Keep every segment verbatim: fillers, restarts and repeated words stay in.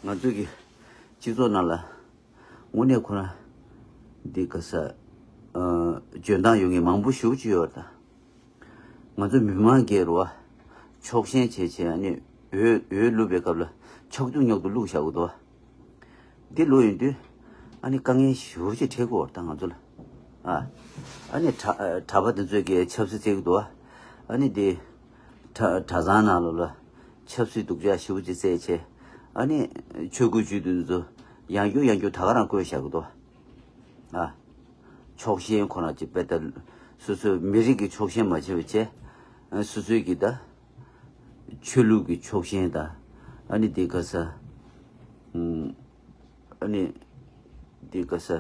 ང་ཚོ་གི་སྤྱི་ཚོགས་ནང་ལ་དངོས་གནས་ཁོ་རང་འདི་ག་ས་ཨ་འཇོན་ཐང་ཡོད་མཁན་མང་པོ་ཞེ་པོ་ཅིག་ཡོད་རེད་ད། ང་ཚོ་མི་མང་སྒེར་བ་ཕྱོགས་ཞེན་བྱས་བྱས་ཨ་ནི་འོས་འོས་བླུགས་པའི་སྐབས་ལ་ཆག་ཐུག་ཉག་ཐུག་བླུགས་བཞག་གི་འདུག་འདི་ལོ་ཡིན་དུས་ཨ་ནི་དཀའ་ངལ་ཞེ་པོ་ཅིག་འཕྲད་ཀྱི་ཡོད་རེད་ད་ང་ཚོ་ལ། ཨ་ཨ་ནི་གྲྭ་གྲྭ་པ་དེ་ཚོས་ཀྱི་ཆབ་སྲིད་བརྩི་གི་འདུག་ཨ་ནི་འདི་གྲྭ་གྲྭ་ཚང་ནང་ལོགས་ལ་ཆབ་སྲིད་སྡུག་ཅག་ཞེ་པོ་ཅིག་བརྩད་བྱས་ཨ་ནི་ཆོས་སྐུ་བཅུ་བདུན་ཚོ་ཡང་བསྐྱར་ཡང་བསྐྱར་ད་ག་རང་བཀོད་བཞག་གི་འདུག་ཨ། ཕྱོགས་ཞེན་ཁོ་ན་ཅིག་དཔེ་ལྟ། སོ་སོའི་མི་རིགས་ཀྱི་ཕྱོགས་ཞེན་མ་བྱེད་པ་བྱས། སོ་སོའི་གི་ད་ཆོས་ལུགས་ཀྱི་ཕྱོགས་ཞེན་ད་ཨ་ནི་དེ་ག་ས་ཨ་ནི་དེ་ག་ས་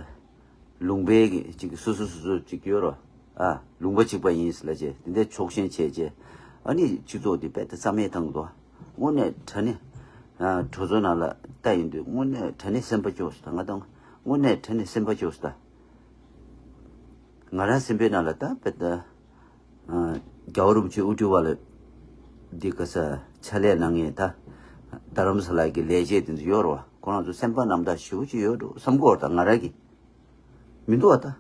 ལུང་པའི་གི་ཅིག་སོ་སོ་སོ་སོ་ཅིག་ཡོད་རོ། ཨ་ལུང་པ་གཅིག་པ་ཡིན་ཟེར་ལ་བྱས་དེ་འདྲའི་ཕྱོགས་ཞེན་བྱས་བྱས་ཨ་ནི་སྤྱི་ཚོགས་དེ་དཔེ་ལྟ་རྩ་མེད་བཏང་གི་འདུག་དངོས་གནས་དྲང་གནས་ཨ་གྲོས་ཚོགས་ནང་ལ་ལྟ་ཡིན་དུས་དངོས་གནས་དྲང་གནས་སེམས་པ་སྐྱོ་སོང་ད་ང་དང་དངོས་གནས་དྲང་གནས་སེམས་པ་སྐྱོ་སོང་ད། ང་རང་སེམས་པའི་ནང་ལ་ད་དཔེ་ད། རྒྱལ་བ་རིན་པོ་ཆེ་དབུ་ཁྲིད་པ་ལ་འདི་ག་ས་ཕྱག་ལས་གནང་མཁན་ད་རྡ་རམ་ས་ལ་གི་ལས་བྱེད་དེ་ཚོ་ཡོད་རེད་བ། ཁོ་རང་ཚོ་སེམས་པ་རྣམ་དག་ཞེ་པོ་ཅིག་ཡོད་འགྲོ་བསམ་གྱི་ཡོད་རེད་ད་ང་རང་གིས། མི་འདུག་བ་ད།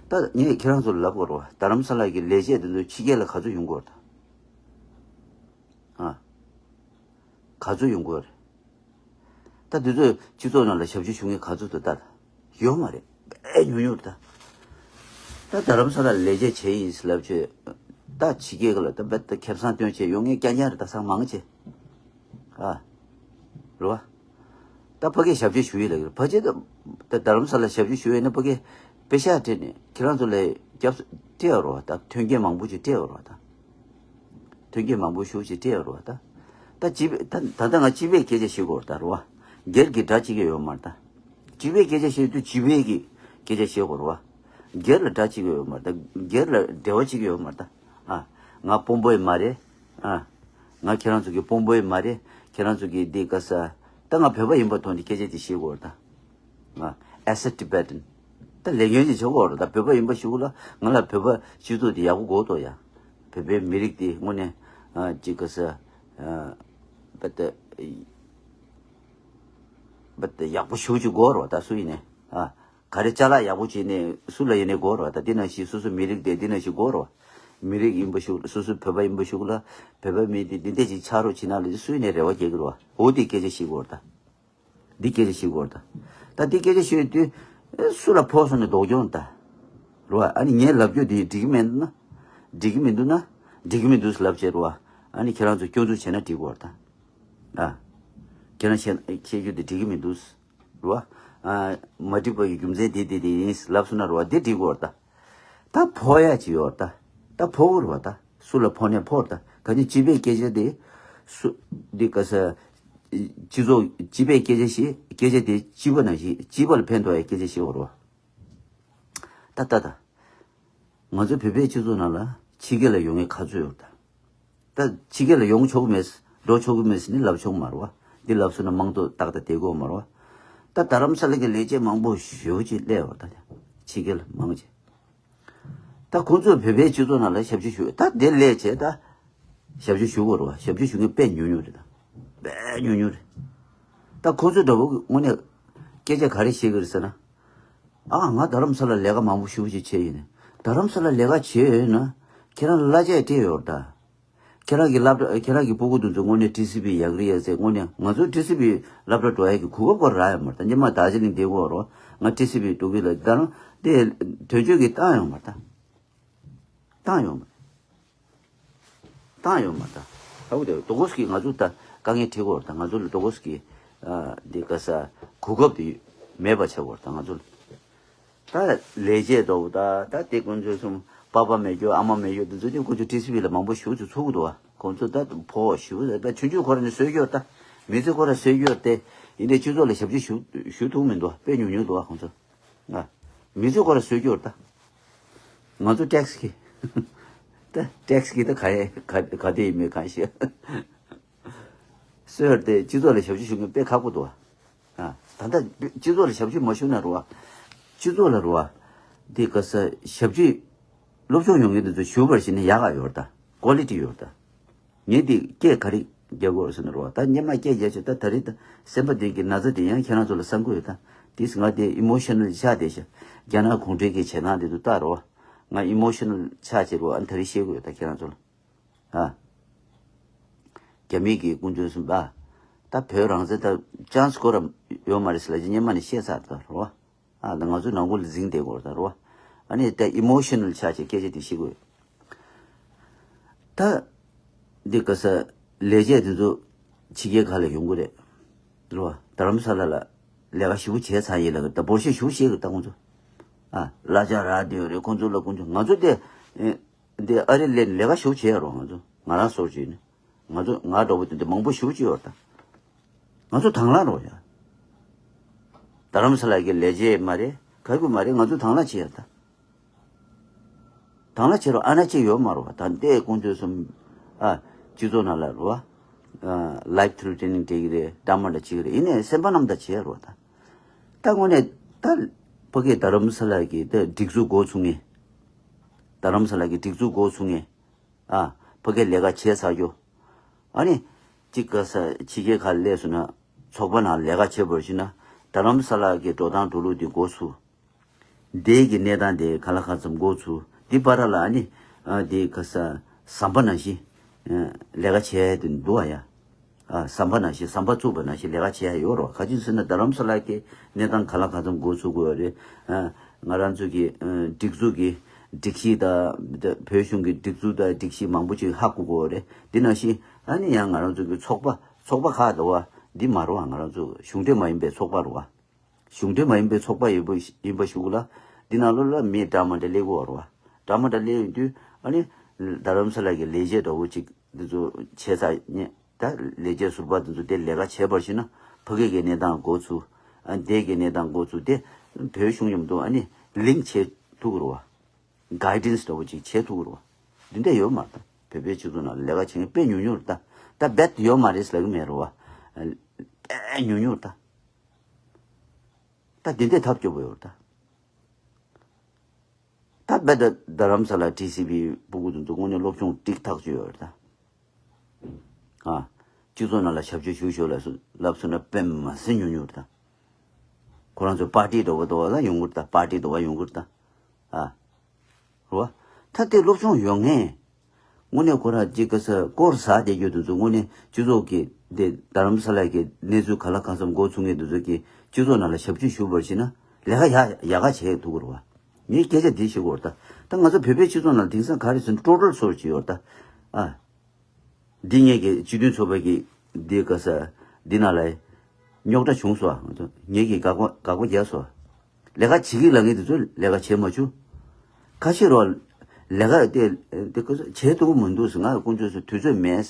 ད་ངས་ཁྱེད་རང་ཚོ་ལ་ལབ་དགོས་རེད་བ། རྡ་རམ་ས་ལ་གི་ལས་བྱེད་དེ་ཚོ་ཕྱི་རྒྱལ་ལ་ག་ཚོད་ཡོང་གི་ཡོད་རེད་ད། ཨ། ག་ཚོད་ཡོང་གི་ཡོད་རེད། ད་དེ་ཚོས་སྤྱི་ཚོགས་ནང་ལ་ཞབས་ཕྱི་ཞུ་མཁན་ག་ཚོད་འདུག་ལྟ་ད། ཡོད་མ་རེད། དཔེ་ཉུང་ཉུང་རེད་ད། ད་རྡ་རམ་ས་ལ་ལས་བྱེད་བྱས་ཡིན་ལབ་བྱས། ད་ཕྱི་རྒྱལ་ལ་ད་དཔེ་ད་ཁེ་བཟང་སྟོན་བྱས་ཡོང་མཁན་རྐྱང་རྐྱང་རེད་ད་སང་མང་ཆེ། ཨ། རེད་བ། ད་ཕ་གིར་ཞབས་ཕྱི་ཞུ་ཡི་ལབ་ཀྱི་རེད་ཕལ་ཆེར་ད་ད་རྡ་རམ་ས་ལ་ཞབས་ཕྱི་ཞུ་ཡས་ན་ཕ་གིར་པེ་ཤག་སྤྲད་ནས་ཁྱེད་རང་ཚོ་ལ་རྒྱབ་སྤྲད་ཡོད་རེད་བ་ད་མཐུན་རྐྱེན་མང་པོ་ཅིག་སྤྲད་ཡོད་རེད་བ་ད། མཐུན་རྐྱེན་མང་པོ་ཞེ་པོ་ཅིག་སྤྲད་ཡོད་རེད་བ་ད། ད་སྤྱི་པའི་ད་ད་ལྟ་ང་སྤྱི་པའི་སྐད་ཆ་བཤད་ཀྱི་ཡོད་རེད་ད་རེད་བ། སྒེར་གྱི་དགྲ་གཅིག་ཀྱང་ཡོད་མ་རེད་ད། སྤྱི་པའི་སྐད་ཆ་བཤད་དུས་སྤྱི་པའི་གི་སྐད་ཆ་བཤད་དགོས་རེད་བ། སྒེར་ལ་དགྲ་གཅིག་ཀྱང་ཡོད་མ་རེད་ད། སྒེར་ལ་འབྲེལ་བ་གཅིག་ཀྱང་ཡོད་མ་རེད་ད། ཨ། ང་དཔོན་པོ་ཡི་མ་རེད། ཨ། ང་ཁྱེད་རང་ཚོ་གི་དཔོན་པོ་ཡི་མ་རེད། ཁྱེད་རང་ཚོ་གི་འདི་ག་ས། ད་ང་བོད་པ་ཡིན་པ་ཐོག་ནས་སྐད་ཆ་དེ་བཤད་དགོས་རེད་ད། ང་As a Tibetan། ད་ལས་འགན་ཅིག་བྱེད་དགོས་རེད་ད། བོད་པ་ཡིན་པ་ཞུ་གི་ལ་ང་ལ་བོད་པ་སྤྱི་ཚོགས་དེ་ཡག་པོ་དགོས་ཏོ་ཡ། བོད་པའི་མི་རིགས་དེ་དངོས་གནས་ཨ་ཅིག་ག་ས་ཨ་བ་ད་བ་ད་ཡག་པོ་ཞུ་ཅིག་དགོས་རེད་ད། སུ་ཡིན་ནས་ཨ་ག་རེ་ཅ་ལག་ཡག་པོ་བྱས་ནས་སུ་ལ་ཡིན་ནས་དགོས་རེད་ད། དེ་ནང་བཞིན་སོ་སོ་མི་རིགས་དེ་དེ་ནང་བཞིན་དགོས་རེད། མི་རིགས་ཡིན་པ་ཞུ་སོ་སོ་བོད་པ་ཡིན་པ་ཞུ་གི་ལ་བོད་པ་མི་དེ་འདི་འདྲ་ཅིག་ཆགས་རོགས་བྱེད་ན་ལ་སུ་ཡིན་ནས་རེ་བ་རྒྱག་གི་རེད་བ། འོ་དེ་སྐད་ཆ་བཤད་དགོས་རེད་ད། འདི་སྐད་ཆ་བཤད་དགོས་རེད་ད། ད་འདི་སྐད་ཆ་བཤད་དུས་ཨེ་སུ་ལ་ཕོག་སོང་ནས་ལྡོག་རྒྱུ་ད། རེད་བ། ཨ་ནི་ངས་ལབ་རྒྱུ་འདི་འགྲིག་གི་མེད་ན། འགྲིག་གི་མི་འདུག་ན། འགྲིག་གི་མི་འདུག་ལབ་བྱས་རེད་བ། ཨ་ནི་ཁྱེད་རང་ཚོ་སྐྱོན་འཛུགས་བྱས་ན་འགྲིག་གི་རེད་ད། ཨ། ཁྱེད་རང་བཤད་བཤད་རྒྱུ་འདི་འགྲིག་གི་མི་འདུག་རེད་བ། ཨ། མ་འགྲིག་པ་ཡི་རྒྱུ་མཚན་འདི་འདི་འདི་ཡིན་ལབ་སོང་ན་རེད་བ་འདི་འགྲིག་གི་རེད་ད། ད་ཕོག་ཡ་ཅིག་ཡོད་རེད་ད། ད་ཕོག་གི་རེད་བ་ད། སུ་ལ་ཕོག་ནས་ཕོག་རེད་ད། ག་ནི་སྤྱི་པའི་སྐད་ཆ་དེ། སུ། འདི་ག་ས། སྤྱི་ཚོགས་སྤྱི་པའི་སྐད་ཆ་ཞིག་སྐད་ཆ་དེ་སྤྱི་པ་ནང་བཞིན་སྤྱི་པ་ལ་ཕན་ཐོགས་ཡ་སྐད་ཆ་ཞིག་ཡོད་རེད་བ། ད་ད་ད། ང་ཚོ་བོད་པའི་སྤྱི་ཚོགས་ནང་ལ་ཕྱི་རྒྱལ་ལ་ཡོང་མཁན་ག་ཚོད་ཡོད་རེད་ད། ད་ཕྱི་རྒྱལ་ལ་ཡོང་ཆོག་གི་མེད། འགྲོ་ཆོག་གི་མེད་ཟེར་ནི་ལབ་ཆོག་གི་མ་རེད་བ། འདི་ལབ་སོང་ན་མང་དུ་ཏག་ཏག་བསྡད་དགོས་མ་རེད་བ། ད་རྡ་རམ་ས་ལ་གི་ལས་བྱེད་མང་པོ་ཞེ་པོ་ཅིག་སླེབས་བ་ད་ཕྱི་རྒྱལ་ལ་མང་ཆེ། ད་ཁོང་ཚོས་བོད་པའི་སྤྱི་ཚོགས་ནང་ལ་ཞབས་ཕྱི་ཞུ་ད་དེ་ལས་བྱས་ད་ཞབས་ཕྱི་ཞུ་དགོས་རེད་བ། ཞབས་ཕྱི་ཞུ་མཁན་དཔེ་ཉུང་ཉུང་རེད་ད། དཔེ་ཉུང་ཉུང་རེད། ད་ཁོང་ཚོ་འདྲ་བོ་གི་དངོས་གནས་སྐད་ཆ་ག་རེ་བཤད་གི་རེད་ཟེར་ན། ཨ་ང་རྡ་རམ་ས་ལ་ལས་ཀ་མང་པོ་ཞེ་པོ་ཅིག་བྱས་ཡིན་ནས་རྡ་རམ་ས་ལ་ལས་ཀ་བྱས་ཡོད་ན་ཁྱེད་རང་ལ་གླ་ཆ་སྤྲད་ཡོད་རེད་ད། ཁྱེད་རང་གི་སློབ་གྲྭ་ཁྱེད་རང་གི་སྤུ་གུ་དེ་ཚོ་དངོས་གནས་ཊི་སི་བི་ཡག་རེད་ཡ་ཟེར། དངོས་གནས་ང་ཚོ་ཊི་སི་བི་སློབ་གྲྭ་འགྲོ་ཡ་གི་གོ་སྐབས་ཁོ་རག་ཡོད་མ་རེད་ད། སྔོན་མ་རྡ་རྗེ་གླིང་བསྡད་ཀྱི་ཡོད་རེད། ང་ཊི་སི་བི་འགྲོ་གི་ལ་ད་རང་དེ་དོན་གཅོད་ཀྱིས་བཏང་ཡོད་མ་རེད་ད། བཏང་ཡོད་མ་རེད། བཏང་ཡོད་མ་རེད་ད། ཧ་གོ་དེ་དོ་གོས་ཀྱིས་ང་ཚོ་ད་དཀའ་ངལ་འཕྲད་ཀྱི་ཡོད་རེད་ད། ང་ཚོ་ལ་དོ་གོས་ཀྱིས་འདི་ག་ས་གོ་སྐབས་དེ་མེད་པ་ཆགས་ཀྱི་ཡོད་རེད་ད་ང་ཚོ་ལ། ད་ལས་བྱེད་འདྲ་བོ་ད་ད་དེ་ཁོང་ཚོ་གསུམ་པ་ཕ་མེད་རྒྱུ་ཨ་མ་མེད་རྒྱུ་དེ་ཚོ་ཀྱང་ཁོང་ཚོ་ཊི་སི་བི་ལ་མང་པོ་ཞེ་པོ་ཅིག་ཚུགས་ཀྱི་འདུག་བ། ཁོང་ཚོ་ད་ཕོ་ཞེ་པོ་ད་ཆུང་ཆུང་ཁོ་ར་ནས་གསོད་རྒྱུ་ད་མི་ཚེ་ཁོ་ར་གསོད་རྒྱུ་དེ་ཡིན་དེ་སྤྱི་ཚོགས་ལ་ཞབས་ཕྱི་ཞུ་ཞུ་ཐུབ་མི་འདུག་དཔེ་ཉུང་ཉུང་འདུག་བ་ཁོང་ཚོ། ང་མི་ཚེ་ཁོ་ར་གསོད་རྒྱུ་ད། ང་ཚོ་ཊེག་སི་གི་ད་ཊེག་སི་གི་ད་ག་ཡ་ག་ག་དེ་ཡིན་མེད་གང་ཤེས། སོས་ཏེ་སྤྱི་ཚོགས་ལ་ཞབས་ཕྱི་ཞུ་མཁན་དཔེ་ཁག་པོ་འདུག་བ། ཨ། ད་ལྟ་སྤྱི་ཚོགས་ལ་ཞབས་ཕྱི་མ་ཞུ་ན་རུ་བ། སྤྱི་ཚོགས་ལ་རུ་བ། དེ་ག་ས་ཞབས་ཕྱི་སློབ་སྦྱོང་ཡོང་མཁན་དེ་ཚོ་ཞུ་བར་བྱས་ན་ཡག་ག་ཡོད་ད། ཀོ་ལི་ཊི་ཡོད་ད། ངས་དེ་སྐད་ག་རེ་ རྒྱག་དགོས་རེད་ཟེར་ན་རོ། ད་སྔོན་མ་སྐད་རྒྱག་ཆེད་ད་ད་རེས་ད་སེམས་པ་འདི་གི་ན་ཚ་དེ་ཡང་ཁྱེད་རང་ཚོ་ལ་གསང་དགོས་ཡོད་ད། དེས་ང་དེ་ཨི་མོ་ཤ་ནལ་ཆགས་བསྡད་ཤག་རྒྱ་ནག་གུང་ཁྲན་གྱི་བྱེད་སྟངས་དེ་ཚོ་ལྟ་རོ། ང་ཨི་མོ་ཤ་ནལ་ཆགས་བྱེད་རོ། ཨ་ནི་ད་རེས་བཤད་དགོས་ཡོད་ད་ཁྱེད་རང་ཚོ་ལ། ཨ། རྒྱ་མི་གི་སྐུ་མདུན་གསུམ་པ། ད་བོད་རང་བཙན་ད་ཅན་སི་ཁོ་ར་ཡོད་མ་རེད་ཟེར་ལབ་ཀྱི་སྔོན་མ་ནས་བཤད་ཚར་ད་རོ། ཨ་ད་ང་ཚོ་ནང་ཁུལ་ལ་འཛིང་བསྡད་དགོས་རེད་ད་རོ། ཨ་ནི་ད་ཨི་མོ་ཤ་ནལ་ཆགས་བྱས་སྐད་ཆ་དེ་བཤད་དགོས། ད་འདི་ག་ས་ལས་བྱེད་དེ་ཚོ་ཕྱི་རྒྱལ་ཁག་ལ་ཡོང་གི་རེད་རོ། རྡ་རམ་ས་ལ་ལ་ལས་ཀ་ཞེ་པོ་བྱས་ཚར་ཡིན་ལབ་གི་ད་འབོར་ཆེ་ཞེ་པོ་བཤད་གི་ད་ཁོང་ཚོ། ཨ་གླ་ཆ་རག་བསྡད་ཡོད་རེད་ཁོང་ཚོ་ལ་ཁོང་ཚོ་ང་ཚོ་དེ། ཨེ། འདི་ཨ་རི་སླེབས་ནས་ལས་ཀ་ཞེ་པོ་བྱས་ཡོད་རོ་ང་ཚོ་ང་རང་སོར་བྱས་ནས་ང་ཚོ་ང་འདྲ་པོ་དེ་འདྲ་མང་པོ་ཞེ་པོ་བྱས་ཡོད་རེད་ད། ང་ཚོ་དང་བླངས་རོ་ཡ། རྡ་རམ་ས་ལ་གི་ལས་བྱེད་མ་རེད་ག་གུ་མ་རེད་ང་ཚོ་དང་བླངས་བྱས་ཡོད་ད། དང་བླངས་བྱས་རོ་ཨ་ན་ཅིག་ཡོད་མ་རོ་ད་འདས་ཀོང་ཚོད་གསུམ། ཨ། སྤྱི་ཚོགས་ནང་ལ་རོ། ཨ། ལའིབ་ཐུ་རུ་ཊེ་ནིང་སྤྲད་ཀྱི་རེད་འདྲ་མ་འདྲ་བྱེད་ཀྱི་རེད་ཡིན་ནའི་སེམས་པ་རྣམ་དག་བྱས་རོ་ད། ད་དངོས་གནས་ད་ཕ་གིའི་རྡ་རམ་ས་ལ་གི་ད་སྒྲིག་འཛུགས་འགོ་ཚུགས་ངེས། རྡ་རམ་ས་ལ་གི་སྒྲིག་འཛུགས་འགོ་ཚུགས་ངེས། ཨ། ཕ་གིར་ལས་ཀ་བྱས་ཚར་རྒྱུ། ཨ་ནི། གཅིག་ག་ས་ཕྱི་རྒྱལ་ཁག་སླེབས་སོང་ན་ཚོགས་པ་ནང་ལས་ཀ་བྱེད་པར་ཞུ་ན། རྡ་རམ་ས་ལ་གི་འགྲོ་སྟངས་འགྲོ་ལུགས་འདི་འགོ་ཚུགས། འདས་ཀྱི་གནས་སྟངས་དེ་གང་ལ་གང་འཚམ་འགོ་ཚུགས་འདི་བར་ལ་ཨ་ནི། ཨ། འདི་ག་ས་ཟམ་པ་ནང་བཞིན། ཨ། ལས་ཀ་བྱས་ཏེ་འདུག་ཨ་ཡ། ཨ། ཟམ་པ་ནང་བཞིན་ཟམ་པ་བཙུགས་པ་ནང་བཞིན་ལས་ཀ་བྱེད་ཡ་ཡོད་རོགས་ག་ཅི་ཟེར་ན་རྡ་རམ་ས་ལ་གི་གནས་སྟངས་ག་ལ་ག་ཙམ་འགོ་ཚུགས་དགོས་རེད། ཨ། ང་རང་ཚོ་གི་ཨ། སྒྲིག་འཛུགས་ཀྱི་སྒྲིག་གཞི་དང་བོད་གཞུང་གི་སྒྲིག་འཛུགས་དང་སྒྲིག་གཞི་མང་པོ་ཅིག་ཧ་གོ་དགོས་རེད། འདི་ནང་བཞིན་ཨ་ནི་ཡང་ང་རང་ཚོ་གི་ཚོགས་པ་ཚོགས་པ་ཁག་འདུག་བ་འདི་མ་རོགས་ང་རང་ཚོ་གཞུང་འབྲེལ་མ་ཡིན་པའི་ཚོགས་པ་རོགས། གཞུང་འབྲེལ་མ་ཡིན་པའི་ཚོགས་པ་ཡོད་པ་ཡིན་པ་ཞུ་གི་ལ། འདི་ནང་ལོགས་ལ་མི་འདྲ་མི་འདྲ་སླེབས་ཀྱི་ཡོད་རེད་བ། འདྲ་མི་འདྲ་སླེབས་ཡོང་དུས་ཨ་ནི། རྡ་རམ་ས་ལ་གི་ལས་བྱེད་འདྲ་བོ་ཅིག་འདི་ཚོ་བྱས་ཚར་ནས་ད་ལས་བྱེད་ཟུར་པ་འདི་ཚོ་དེ་ལས་ཀ་བྱས་པར་ཞུ་ན་ཕ་གི་གི་གནས་སྟངས་འགོ་ཚུགས། ཨ་འདས་ཀྱི་གནས་སྟངས་འགོ་ཚུགས་ཏེ་བོད་གཞུང་མཉམ་དུ་ཨ་ནི་ལིང་བྱེད་ཐུབ་ཀྱི་རེད་བ། གའི་ཌེན་སི་འདྲ་བོ་ཅིག་བྱེད་ཐུབ་ཀྱི་རེད་བ། འདི་འདྲ་ཡོད་མ་རེད་ད། བོད་པའི་སྤྱི་ཚོགས་ནང་ལས་ཀ་བྱེད་མཁན་དཔེ་ཉུང་ཉུང་རེད་ད། ད་རྦད་ཡོད་མ་རེད་ཟེར་ལབ་ཀྱི་མེད་རེད་བ། དཔེ་ཉུང་ཉུང་རེད་ད། ད་འདི་འདྲའི་ཐབས་སྐྱོ་པོ་ཡོད་རེད་ད། ད་རྦད་དེ་རྡ་རམ་ས་ལ་ཊི་སི་བི་སྤུ་གུ་དེ་ཚོ་དངོས་གནས་སློབ་སྦྱོང་ཏིག་ཏག་བྱས་ཡོད་རེད་ད། ཨ། སྤྱི་ཚོགས་ནང་ལ་ཞབས་ཕྱི་ཞུ་ཤོག་ལབ་སོང་ལབ་སོང་ན་དཔེ་མ་སྲིད་ཉུང་ཉུང་རེད་ད། ཁོ་རང་ཚོ་པར་ཊི་འདྲ་བོ་འདྲ་བོ་ལ་ཡོང་གི་རེད་ད། པར་ཊི་འདྲ་བོ་ཡོང་གི་རེད་ད། ཨ། རེད་བ། ད་དེ་སློབ་སྦྱོང་ཡོད་མཁན། དངོས་གནས་ཁོ་རང་གཅིག་ག་ས་སྐོར་ཟ་བསྡད་རྒྱུ་དེ་ཚོ་དངོས་གནས་སྤྱི་ཚོགས་ཀྱི་དེ་རྡ་རམ་ས་ལ་གི་གནས་ཚུལ་ག་ལ་གང་འཚམ་འགོ་ཚུགས་མཁན་དེ་ཚོ་གི་སྤྱི་ཚོགས་ནང་ལ་ཞབས་ཕྱི་ཞུ་བར་བྱེད་ན་ལས་ཀ་ཡག་ཡག་ག་བྱེད་ཐུབ་ཀྱི་རེད་བ། ངས་སྐད་ཆ་འདི་བཤད་ཀྱི་ཡོད་རེད་ད། ད་ང་ཚོ་བོད་པའི་སྤྱི་ཚོགས་ནང་དེང་སང་ག་རེ་ཟེར་ན་ཊོ་ཊལ་སོར་བྱེད་ཀྱི་ཡོད་རེད་ད། ཨ། འདི་ངེད་ཀྱི་སྤྱི་མཐུན་ཚོགས་པ་གི་འདི་ག་ས་འདི་ནང་ལ་རྙོག་དྲ་བྱུང་སོང་ང་ཚོ་ངེད་ཀྱི་དགག་པ་དགག་པ་རྒྱག་སོང་། ལས་ཀ་བྱེད་ཀྱི་ལབ་མཁན་དེ་ཚོ་ལས་ཀ་བྱེད་མ་བཅུག་ཁ་ཤས་རོ། ལས་ཀ་དེ་དེ་ག་ས་བྱེད་ཐུབ་ཀྱི་མི་འདུག་ཟེར། ང་དཀོན་མཆོག་གསུམ་དུས་ཚོད་མེད།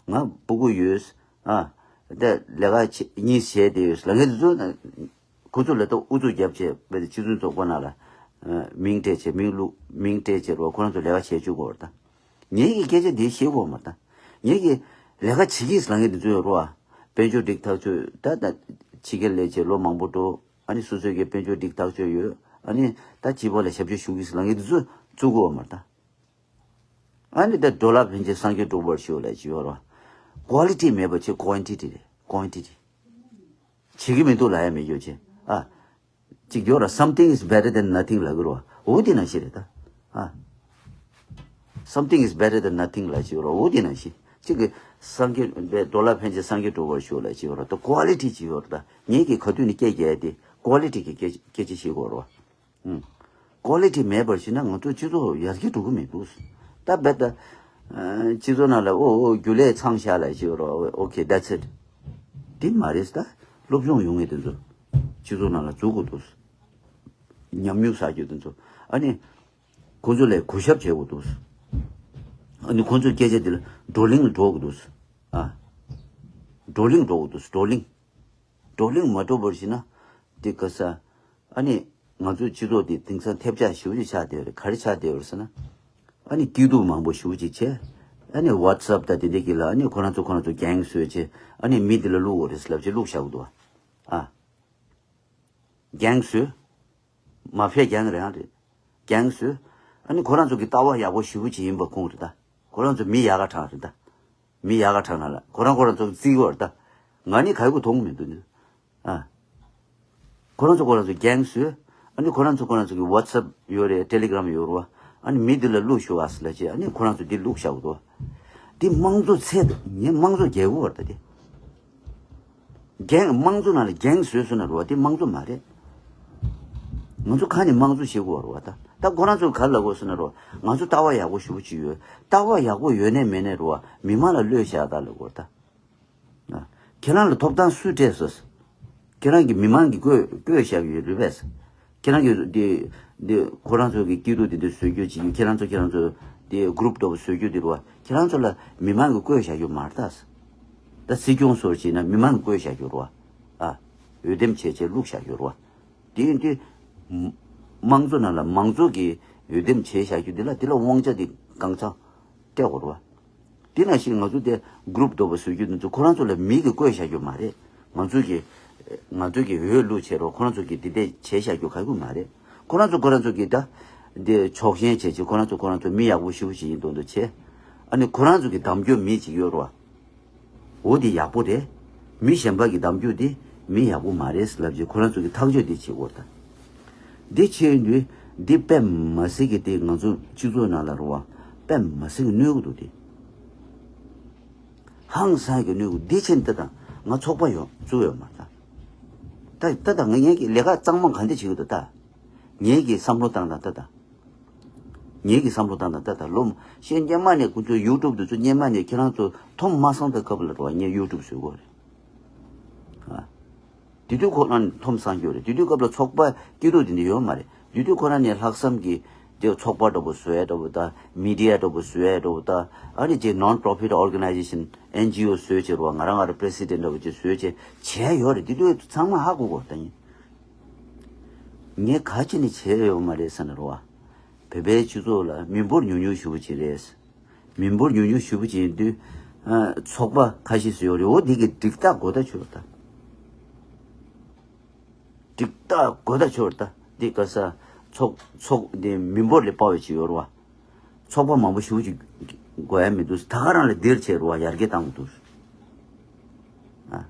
ང་སྤུ་གུ་ཡོད། ཨ། དེ་ལས་ཀ་བྱེད་གཉིས་བྱས་དེ་ཡོད་ལབ་མཁན་དེ་ཚོ། ཁོ་ཚོ་ལ་ད་ཨུ་ཚུགས་རྒྱབ་བྱས་བས་སྤྱི་མཐུན་ཚོགས་པ་ནང་ལ་མིང་སྤྲད་བྱས་མིང་བླུགས་མིང་སྤྲད་བྱས་རོགས་ཁོ་རང་ཚོ་ལས་ཀ་བྱེད་བཅུག་གོ་ར་ད། ངེད་ཀྱི་སྐད་ཆ་འདི་བཤད་གོ་མ་ད། ངེད་ཀྱི་ལས་ཀ་བྱེད་ཀྱིས་ལབ་མཁན་འདི་ཚོ་ཡོད་རོ། དཔལ་འབྱོར་སྒྲིག་ཐག་ཆོད་ད་ད་ཕྱི་རྒྱལ་ལས་བྱེད་ལོ་མང་པོ་འགྲོ། ཨ་ནི་སོ་སོའི་གི་དཔལ་འབྱོར་སྒྲིག་ཐག་ཆོད་ཡོད། ཨ་ནི་ད་སྤྱི་པ་ལ་ཞབས་ཕྱི་ཞུ་གིས་ལབ་མཁན་འདི་ཚོ་བཙུགས་གོ་མ་ད། ཨ་ནི་ད་འགྲོ་ལ་ཕན་ཆད་སངས་རྒྱས་འགྲུབ་པར་ཤོག་ལབ་ཀྱི་ཡོད་རེད། ཀོ་ལི་ཊི་མེད་པ་ཆེ་ཀོན་ཊི་ཊི་རེད། ཀོན་ཊི་ཊི། བྱེད་ཀྱི་མི་འདུག་ལབ་ཡ་མེད་རྒྱུ་ཆེ། ཨ། གཅིག་ཡོད་ར་something is better than nothing ལབ་ཀྱི་རེད་བ། འོ་དེ་ནང་བཞིན་རེད་ད། ཨ། Something is better than nothing ལབ་ཀྱི་ཡོད་ར་འོ་དེ་ནང་བཞིན། གཅིག་གི་སངས་རྒྱས་འགྲོ་ལ་ཕན་ཆད་སངས་རྒྱས་འགྲུབ་པར་ཤོག་ལབ་ཀྱི་ཡོད་ར་ད་ཀོ་ལི་ཊི་ཅིག་ཡོད་ར་ད། ངེད་ཀྱི་ཁ་ཐུག་ནས་སྐད་རྒྱག་ཡ་དེ་ཀོ་ལི་ཊི་གི་སྐད་སྐད་ཆ་བཤད་དགོས་རེད་བ། ཀོ་ལི་ཊི་མེད་པར་ཞུས་ན་ང་ཚོ་སྤྱི་ཚོགས་ཡར་རྒྱས་འགྲོ་གི་མི་འདུག་ད་རྦད་ད། སྤྱི་ཚོགས་ནང་ལ་ཨོ་ཨོ་རྒྱུ་ལས་ཚང་ཤག་ལ་ཞུ་རོགས། Okay, that's it. དེ་མ་རེད་ད། སློབ་སྦྱོང་ཡོང་ངེས་དེ་ཚོ་སྤྱི་ཚོགས་ནང་ལ་འཛུལ་དགོས་འདུག་ཉམས་མྱོང་བསགས་རྒྱུ་དེ་ཚོ་ཨ་ནི། ཁོང་ཚོ་ལ་གུས་ཞབས་བྱེད་དགོས་འདུག་ཨ་ནི་ཁོང་ཚོའི་སྐད་ཆ་དེ་ལ་བགྲོ་གླེང་ལ་འགྲོ་དགོས་འདུག་ཨ། བགྲོ་གླེང་འགྲོ་དགོས་འདུག་བགྲོ་གླེང་། བགྲོ་གླེང་མ་འགྲོ་བར་ཞིག་ན། འདི་ག་ས། ཨ་ནི། ང་ཚོའི་སྤྱི་ཚོགས་འདི་དེང་སང་ཐེབས་ཆག་ཞེ་པོ་ཅིག་ཆགས་བསྡད་ཡོད་རེད། ག་རེ་ཆགས་བསྡད་ཡོད་རེད་ཟེར་ན། ཨ་ནི་སྐྱིད་སྡུག་མང་པོ་ཞེ་པོ་ཅིག་བྱས། ཨ་ནི་ཝ་ཊི་སི་ཨེབ་དང་དེ་འདྲ་གི་ལ་ཨ་ནི་ཁོ་རང་ཚོ་ཁོ་རང་ཚོ་གེང་བཟོས་བྱས་ཨ་ནི་མི་འདི་ལ་བླུག་དགོས་རེད་ཟེར་ལབ་བྱས་བླུག་བཞག་གི་འདུག་བ། ཨ། གེང་བཟོས། མ་ཕིའ་གེང་རང་རེད། གེང་བཟོས། ཨ་ནི་ཁོ་རང་ཚོ་གི་ལྟ་བ་ཡག་པོ་ཞེ་པོ་ཅིག་ཡིན་པ་ཁུངས་རེད་ད། ཁོ་རང་ཚོ་མི་ཡག་ག་དྲག་རེད་ད། མི་ཡག་ག་དྲག་ན་ལ་ཁོ་རང་ཁོ་རང་ཚོ་རྩིས་བར་ད། ང་ནི་ག་གུ་མཐོང་མི་འདུག་ནི། ཨ། ཁོ་རང་ཚོ་ཁོ་རང་ཚོ་རྒྱང་བཟོས། ཨ་ནི་ཁོ་རང་ཚོ་ཁོ་རང་ཚོ་གི་ཝ་ཚབ་ཡོད་རེད། ཊེ་ལི་གྷི་རམ་ཡོད་རེད་བ། ཨ་ནི་མི་འདི་ལ་བླུག་ཤོག་ཨ་ཟེར་ལ་བྱས། ཨ་ནི་ཁོ་རང་ཚོ་འདི་བླུག་བཞག་གི་འདུག་བ། འདི་དམངས་གཙོ་ཚད་དུ་ངས་དམངས་གཙོ་རྒྱལ་པོ་བར་ད་དེ། རྒྱང་དམངས་གཙོ་ནང་ལ་རྒྱང་བཟོས་སོང་ན་རེད་བ། དེ་དམངས་གཙོ་མ་རེད། ང་ཚོ་ཁ་ནས་དམངས་གཙོ་བཤད་དགོས་བ་རེད་བ། ད་ད་ཁོ་རང་ཚོ་ག་རེ་ལབ་དགོས་སོང་ན་རེད་བ། ང་ཚོ་ལྟ་བ་ཡག་པོ་ཞེ་པོ་ཅིག་ཡོད། ལྟ་བ་ཡག་པོ་ཡོད་ནའི་མེད་ནའི་རེད་བ། མི་མང་ལ་བློས་བཞག་ད་ལབ་དགོས་ད། ཨ། ཁྱེད་རང་ལ་ཐོབ་ཐང་སུས་སྤྲད་སོང་། ཁྱེད་རང་གིས་མི་མང་གིས་བསྐོས་བསྐོས་བཞག་གི་ཡོད་རེད་པས། ཁྱེད་རང་གིས་འདི་འདི་ཁོ་རང་ཚོ་གི་སྐྱིད་སྡུག་འདི་འདྲ་བཟོ་རྒྱུ་ཅིག་ཁྱེད་རང་ཚོ་ཁྱེད་རང་ཚོ་འདི་གུ་རུབ་འདྲ་པོ་བཟོ་རྒྱུ་འདི་རུ་བ། ཁྱེད་རང་ཚོ་ལ་མི་མང་གིས་བསྐོས་བཞག་རྒྱུ་མ་རེད་ད། ད་སྲིད་སྐྱོང་སོགས་བྱས་ན་མི་མང་གིས་བསྐོས་བཞག་རྒྱུ་རུ་བ། ཨ། འོས་འདེམས་བྱས་བྱས་བླུགས་བཞག་རྒྱུ་རུ་བ། དེ་ཡིན་དུས། དམངས་གཙོ་ནང་ལ་མང་གཙོ་གི་འོས་འདེམས་བྱས་བཞག་རྒྱུ་འདི་ལ་འདི་ལ་དབང་ཆ་འདི་གང་ཚང་སྤྲད་དགོས་རེད་བ། དེ་ནང་བཞིན་ང་ཚོ་དེ་གུ་རུབ་འདྲ་པོ་བཟོ་རྒྱུ་འདི་ཚོ་ཁོ་རང་ཚོ་ལ་མི་གིས་བསྐོས་བཞག་རྒྱུ་མ་རེད། ང་ཚོ་གི་ང་ཚོ་གི་འོས་བླུགས་བྱས་རོགས་ཁོ་རང་ཚོ་གིས་འདི་འདྲས་བྱས་བཞག་རྒྱུ་ག་གུ་མ་རེད། ཁོ་རང་ཚོ་ཁོ་རང་ཚོ་གིས་ད་འདི་ཕྱོགས་ཞེན་བྱས་བྱས་ཁོ་རང་ཚོ་ཁོ་རང་ཚོ་མི་ཡག་པོ་ཞེ་པོ་ཞིག་ཡིན་མདོག་མདོག་བྱས། ཨ་ནི་ཁོ་རང་ཚོ་གི་གདམ་རྒྱུ་མི་ཅིག་ཡོད་རེད་བ། འོ་དེ་ཡག་པོ་རེད། མི་གཞན་པ་གིས་གདམ་རྒྱུ་དེ་མི་ཡག་པོ་མ་རེད་ལབ་རྗེས་ཁོ་རང་ཚོ་གིས་ཐག་གཅོད་དེ་བྱེད་དགོས་ད། འདི་བྱས་ཡོང་དུས་འདི་དཔེ་མ་སྲིད་ཀྱི་དེ་ང་ཚོ་སྤྱི་ཚོགས་ནང་ལ་རུ་བ་དཔེ་མ་སྲིད་ཀྱི་གནོད་གི་འདུག་དེ། ཧང་སང་གི་གནོད་གི་འདི་ཕྱིན་ད་ད་ང་ཚོགས་པ་ཡོད་བཙུགས་ཡོད་མ་ད། ད་ད་ད་ང་ངེད་ཀྱི་ལས་ཀ་གཙང་མ་ག་འདི་བྱེད་གི་འདུག་ད། ངེད་ཀྱི་བསམ་བློ་བཏང་ད་ད་ད། ངེད་ཀྱི་བསམ་བློ་བཏང་ད་ད་ད་ལོ་ཤེས་སྙེ་མ་ནས་ཁོ་ཚོ་ཡུ་ཊུབ་དུ་ཚོ་སྙེ་མ་ནས་ཁྱེད་རང་ཚོ་ཐོམ་མ་སང་ད་སྐབས་ལ་རུ་བ་ངས་ཡུ་ཊུབ་བཟོས་གོ་རེད། ཨ། དེ་དུས་ཁོ་རང་ཐོམ་སང་རྒྱུ་རེད། དེ་དུས་སྐབས་ལ་ཚོགས་པ་སྐྱིད་སྡུག་དེ་འདྲ་ཡོད་མ་རེད། དེ་དུས་ཁོ་རང་ནས་ལྷག་བསམ་གྱིས་དེ་ཚོགས་པ་འདྲ་པོ་བཟོ་ཡ་འདྲ་པོ་ད་མི་ཌི་ཡ་འདྲ་པོ་བཟོ་ཡ་འདྲ་པོ་ད་ཨ་ནི་ཅིག་non-profit organization ཨེན་ཇི་ཨོ་བཟོས་བྱས་རུ་བ་ང་རང་ང་རང་པི་རེ་སི་ཌེན་ཊི་འདྲ་པོ་ཅིག་བཟོས་བྱས་བྱས་ཡོད་རེད། དེ་དུས་ཚང་མ་ཧ་གོ་གོ་ད་ཡིན། ངས་ག་ཅི་ནས་བྱས་ཡོད་མ་རེད་ཟེར་ན་རོ། བོད་པའི་སྤྱི་ཚོགས་ལ་མི་འབོར་ཉུང་ཉུང་ཞེ་པོ་ཅིག་རེད། མི་འབོར་ཉུང་ཉུང་ཞེ་པོ་ཅིག་ཡིན་དུས། ཨ། ཚོགས་པ་ཁ་ཤས་སུ་ཡོད་རེད། འོ་དེ་གི་སྒྲིག་རྟགས་གོ་ད་ཆོད་ད། སྒྲིག་རྟགས་གོ་ད་ཆོད་ད། འདི་ག་ས་ཚོགས་ཚོགས་འདི་མི་འབོར་ལས་དཔའ་བའི་ཅིག་ཡོད་རེད་བ། ཚོགས་པ་མང་པོ་ཞེ་པོ་ཅིག་དགོས་ཡ་མི་འདུག་ད་ག་རང་ལ་འདིར་བྱས་རེད་བ། ཡར་རྒྱས་བཏང་གི་འདུག་ཨ།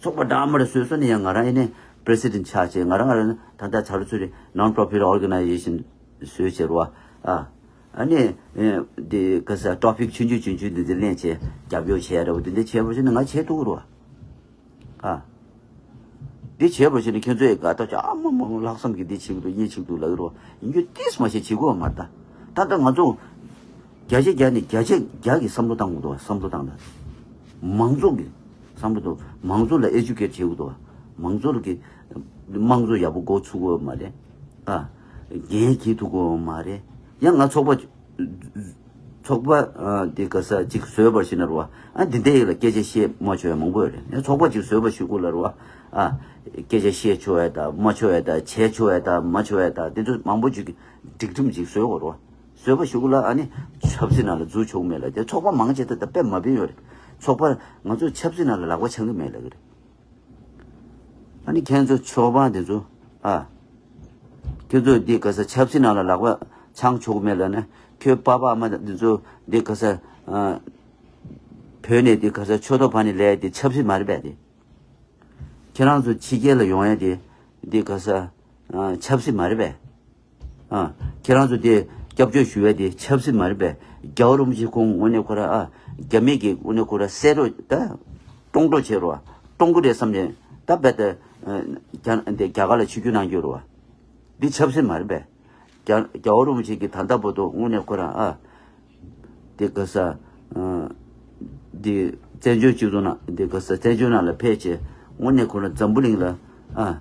ཚོགས་པ་འདྲ་མི་འདྲ་བཟོས་སོང་ནས་ཡང་ང་རང་ཡིན་ནའི་པི་རེ་སི་ཌེན་ཊི་ཆགས་བྱས། ང་རང་ང་རང་ད་ལྟ་ཚ་རུ་ཚུ་རེ་non-profit organization བཟོས་བྱས་རེད་བ། ཨ། ཨ་ནི་ཨེ་འདི་ག་ས་ཊོ་པིག་ཆུང་ཆུང་ཆུང་ཆུང་འདི་འདི་ལེན་བྱས་རྒྱབ་སྐྱོར་བྱས་ཡ་འདྲ་བོ་འདི་འདྲ་བྱས་པ་བྱས་ན་ང་བྱས་ཐུབ་ཀྱི་རེད་བ། ཨ། འདི་བྱས་པ་བྱས་ནས་ཁྱེད་ཚོས་དགའ་ཐག་ཆོད། ཨ་མ་མ་མ་ལྷག་བསམ་གྱིས་འདི་བྱེད་ཀྱི་འདུག་ཡིན་བྱེད་ཀྱི་འདུག་ལབ་ཀྱི་རེད་བ། ཡིན་རྒྱུ་ཏིས་མ་བྱས་བྱེད་དགོས་བ་མ་རེད་ད། ད་ལྟ་ང་ཚོ་བརྒྱ་ཆ་བརྒྱ་ནས་བརྒྱ་ཆ་བརྒྱ་གི་བསམ་བློ་བཏང་དགོས་འདུག་བ། བསམ་བློ་བཏང་ད། མང་ཚོགས་ཀྱི་བསམ་བློ་འདུག་མང་ཚོགས་ལ་ཨེ་ཌུ་ཀེཊ་བྱེད་དགོས་འདུག་བ། མང་ཚོགས་ཀྱི་དམངས་གཙོ་ཡག་པོ་འགོ་ཚུགས་དགོས་མ་རེད། ཨ། འགན་འཁྱེར་ཐུབ་དགོས་མ་རེད། ཡང་ང་ཚོགས་པ་ཚོགས་པ་ཨ་དེ་ག་ས་ཅིག་བཟོས་པར་ཤེས་ན་རུ་བ། ཨ་འདི་འདྲའི་ལ་སྐད་ཆ་བཤད་མ་ཆོག་ཡ་མང་པོ་ཡོད་རེད། ཡང་ཚོགས་པ་ཅིག་བཟོས་པ་ཞུ་དགོས་ལ་རུ་བ། ཨ་སྐད་ཆ་བཤད་ཆོག་ཡ་དང་མ་ཆོག་ཡ་དང་བྱས་ཆོག་ཡ་དང་མ་ཆོག་ཡ་དང་དེ་ཚོ་མང་པོ་ཅིག་སྒྲིག་ཁྲིམས་ཅིག་བཟོས་དགོས་རུ་བ། བཟོས་པ་ཞུ་དགོས་ལ་ཨ་ནི་ཆབ་སྲིད་ནང་ལ་འཛུལ་ཆོག་མེད་ལ། དེ་ཚོགས་པ་མང་ཆེ་ད་ལྟ་དཔེ་མ་བིན་ཡོད་རེད། ཚོགས་པ་ང་ཚོ་ཆབ་སྲིད་ནང་ལ་ལག་པ་འཆང་གི་མེད་ལ་གི་རེད། ཨ་ནི་ཁྱེད་ཚོ་ཆོས་པ་དེ་ཚོ་ཨ། ཁྱེད་ཚོ་འདི་ག་ས་ཆབ་སྲིད་ནང་ལ་ལག་པ་འཆང་ཆོག་གི་མེད་ལ་ནི། ཁྱོད་པ་ཕ་མ་དེ་ཚོ་འདི་ག་ས་ཨ། བོད་ནས་འདི་ག་ས་ཆོས་ཐོག་ཕ་ནས་ལས་དེ་ཆབ་སྲིད་མ་རེད་པས་དེ། ཁྱེད་རང་ཚོ་ཕྱི་རྒྱལ་ལ་ཡོང་ཡ་དེ་འདི་ག་ས་ཨ། ཆབ་སྲིད་མ་རེད་པས། ཨ། ཁྱེད་རང་ཚོ་དེ་སྐྱབས་བཅོལ་ཞུ་ཡ་དེ་ཆབ་སྲིད་མ་རེད་པས། རྒྱལ་བ་རིན་པོ་ཆེ་ཁོང་དངོས་གནས་ཁོ་ར་ཨ། རྒྱ་མི་གི་དངོས་གནས་ཁོ་ར་བསད་རོགས་ད། བཀྲོངས་རོགས་བྱེད་རོགས། བཀྲོངས་ཀྱི་རེད་བསམ་ནས་ད་རྦད་དེ་ཨ། རྒྱ་འདི་རྒྱ་གར་ལ་ཆིབས་བསྒྱུར་གནང་རྒྱུ་རེད་བ། འདི་ཆབ་སྲིད་མ་རེད་པས། རྒྱ་རྒྱལ་བ་རིན་པོ་ཆེ་གི་ད་ལྟ་བར་དུ་དངོས་གནས་ཁོ་རང་ཨ། འདི་ག་ས། ཨ། འདི་བཙན་བྱོལ་སྤྱི་ཚོགས་ནང་འདི་ག་ས་བཙན་བྱོལ་ནང་ལ་ཕེབས་བྱས་དངོས་གནས་ཁོ་རང་འཛམ་བུ་གླིང་ལ་ཨ།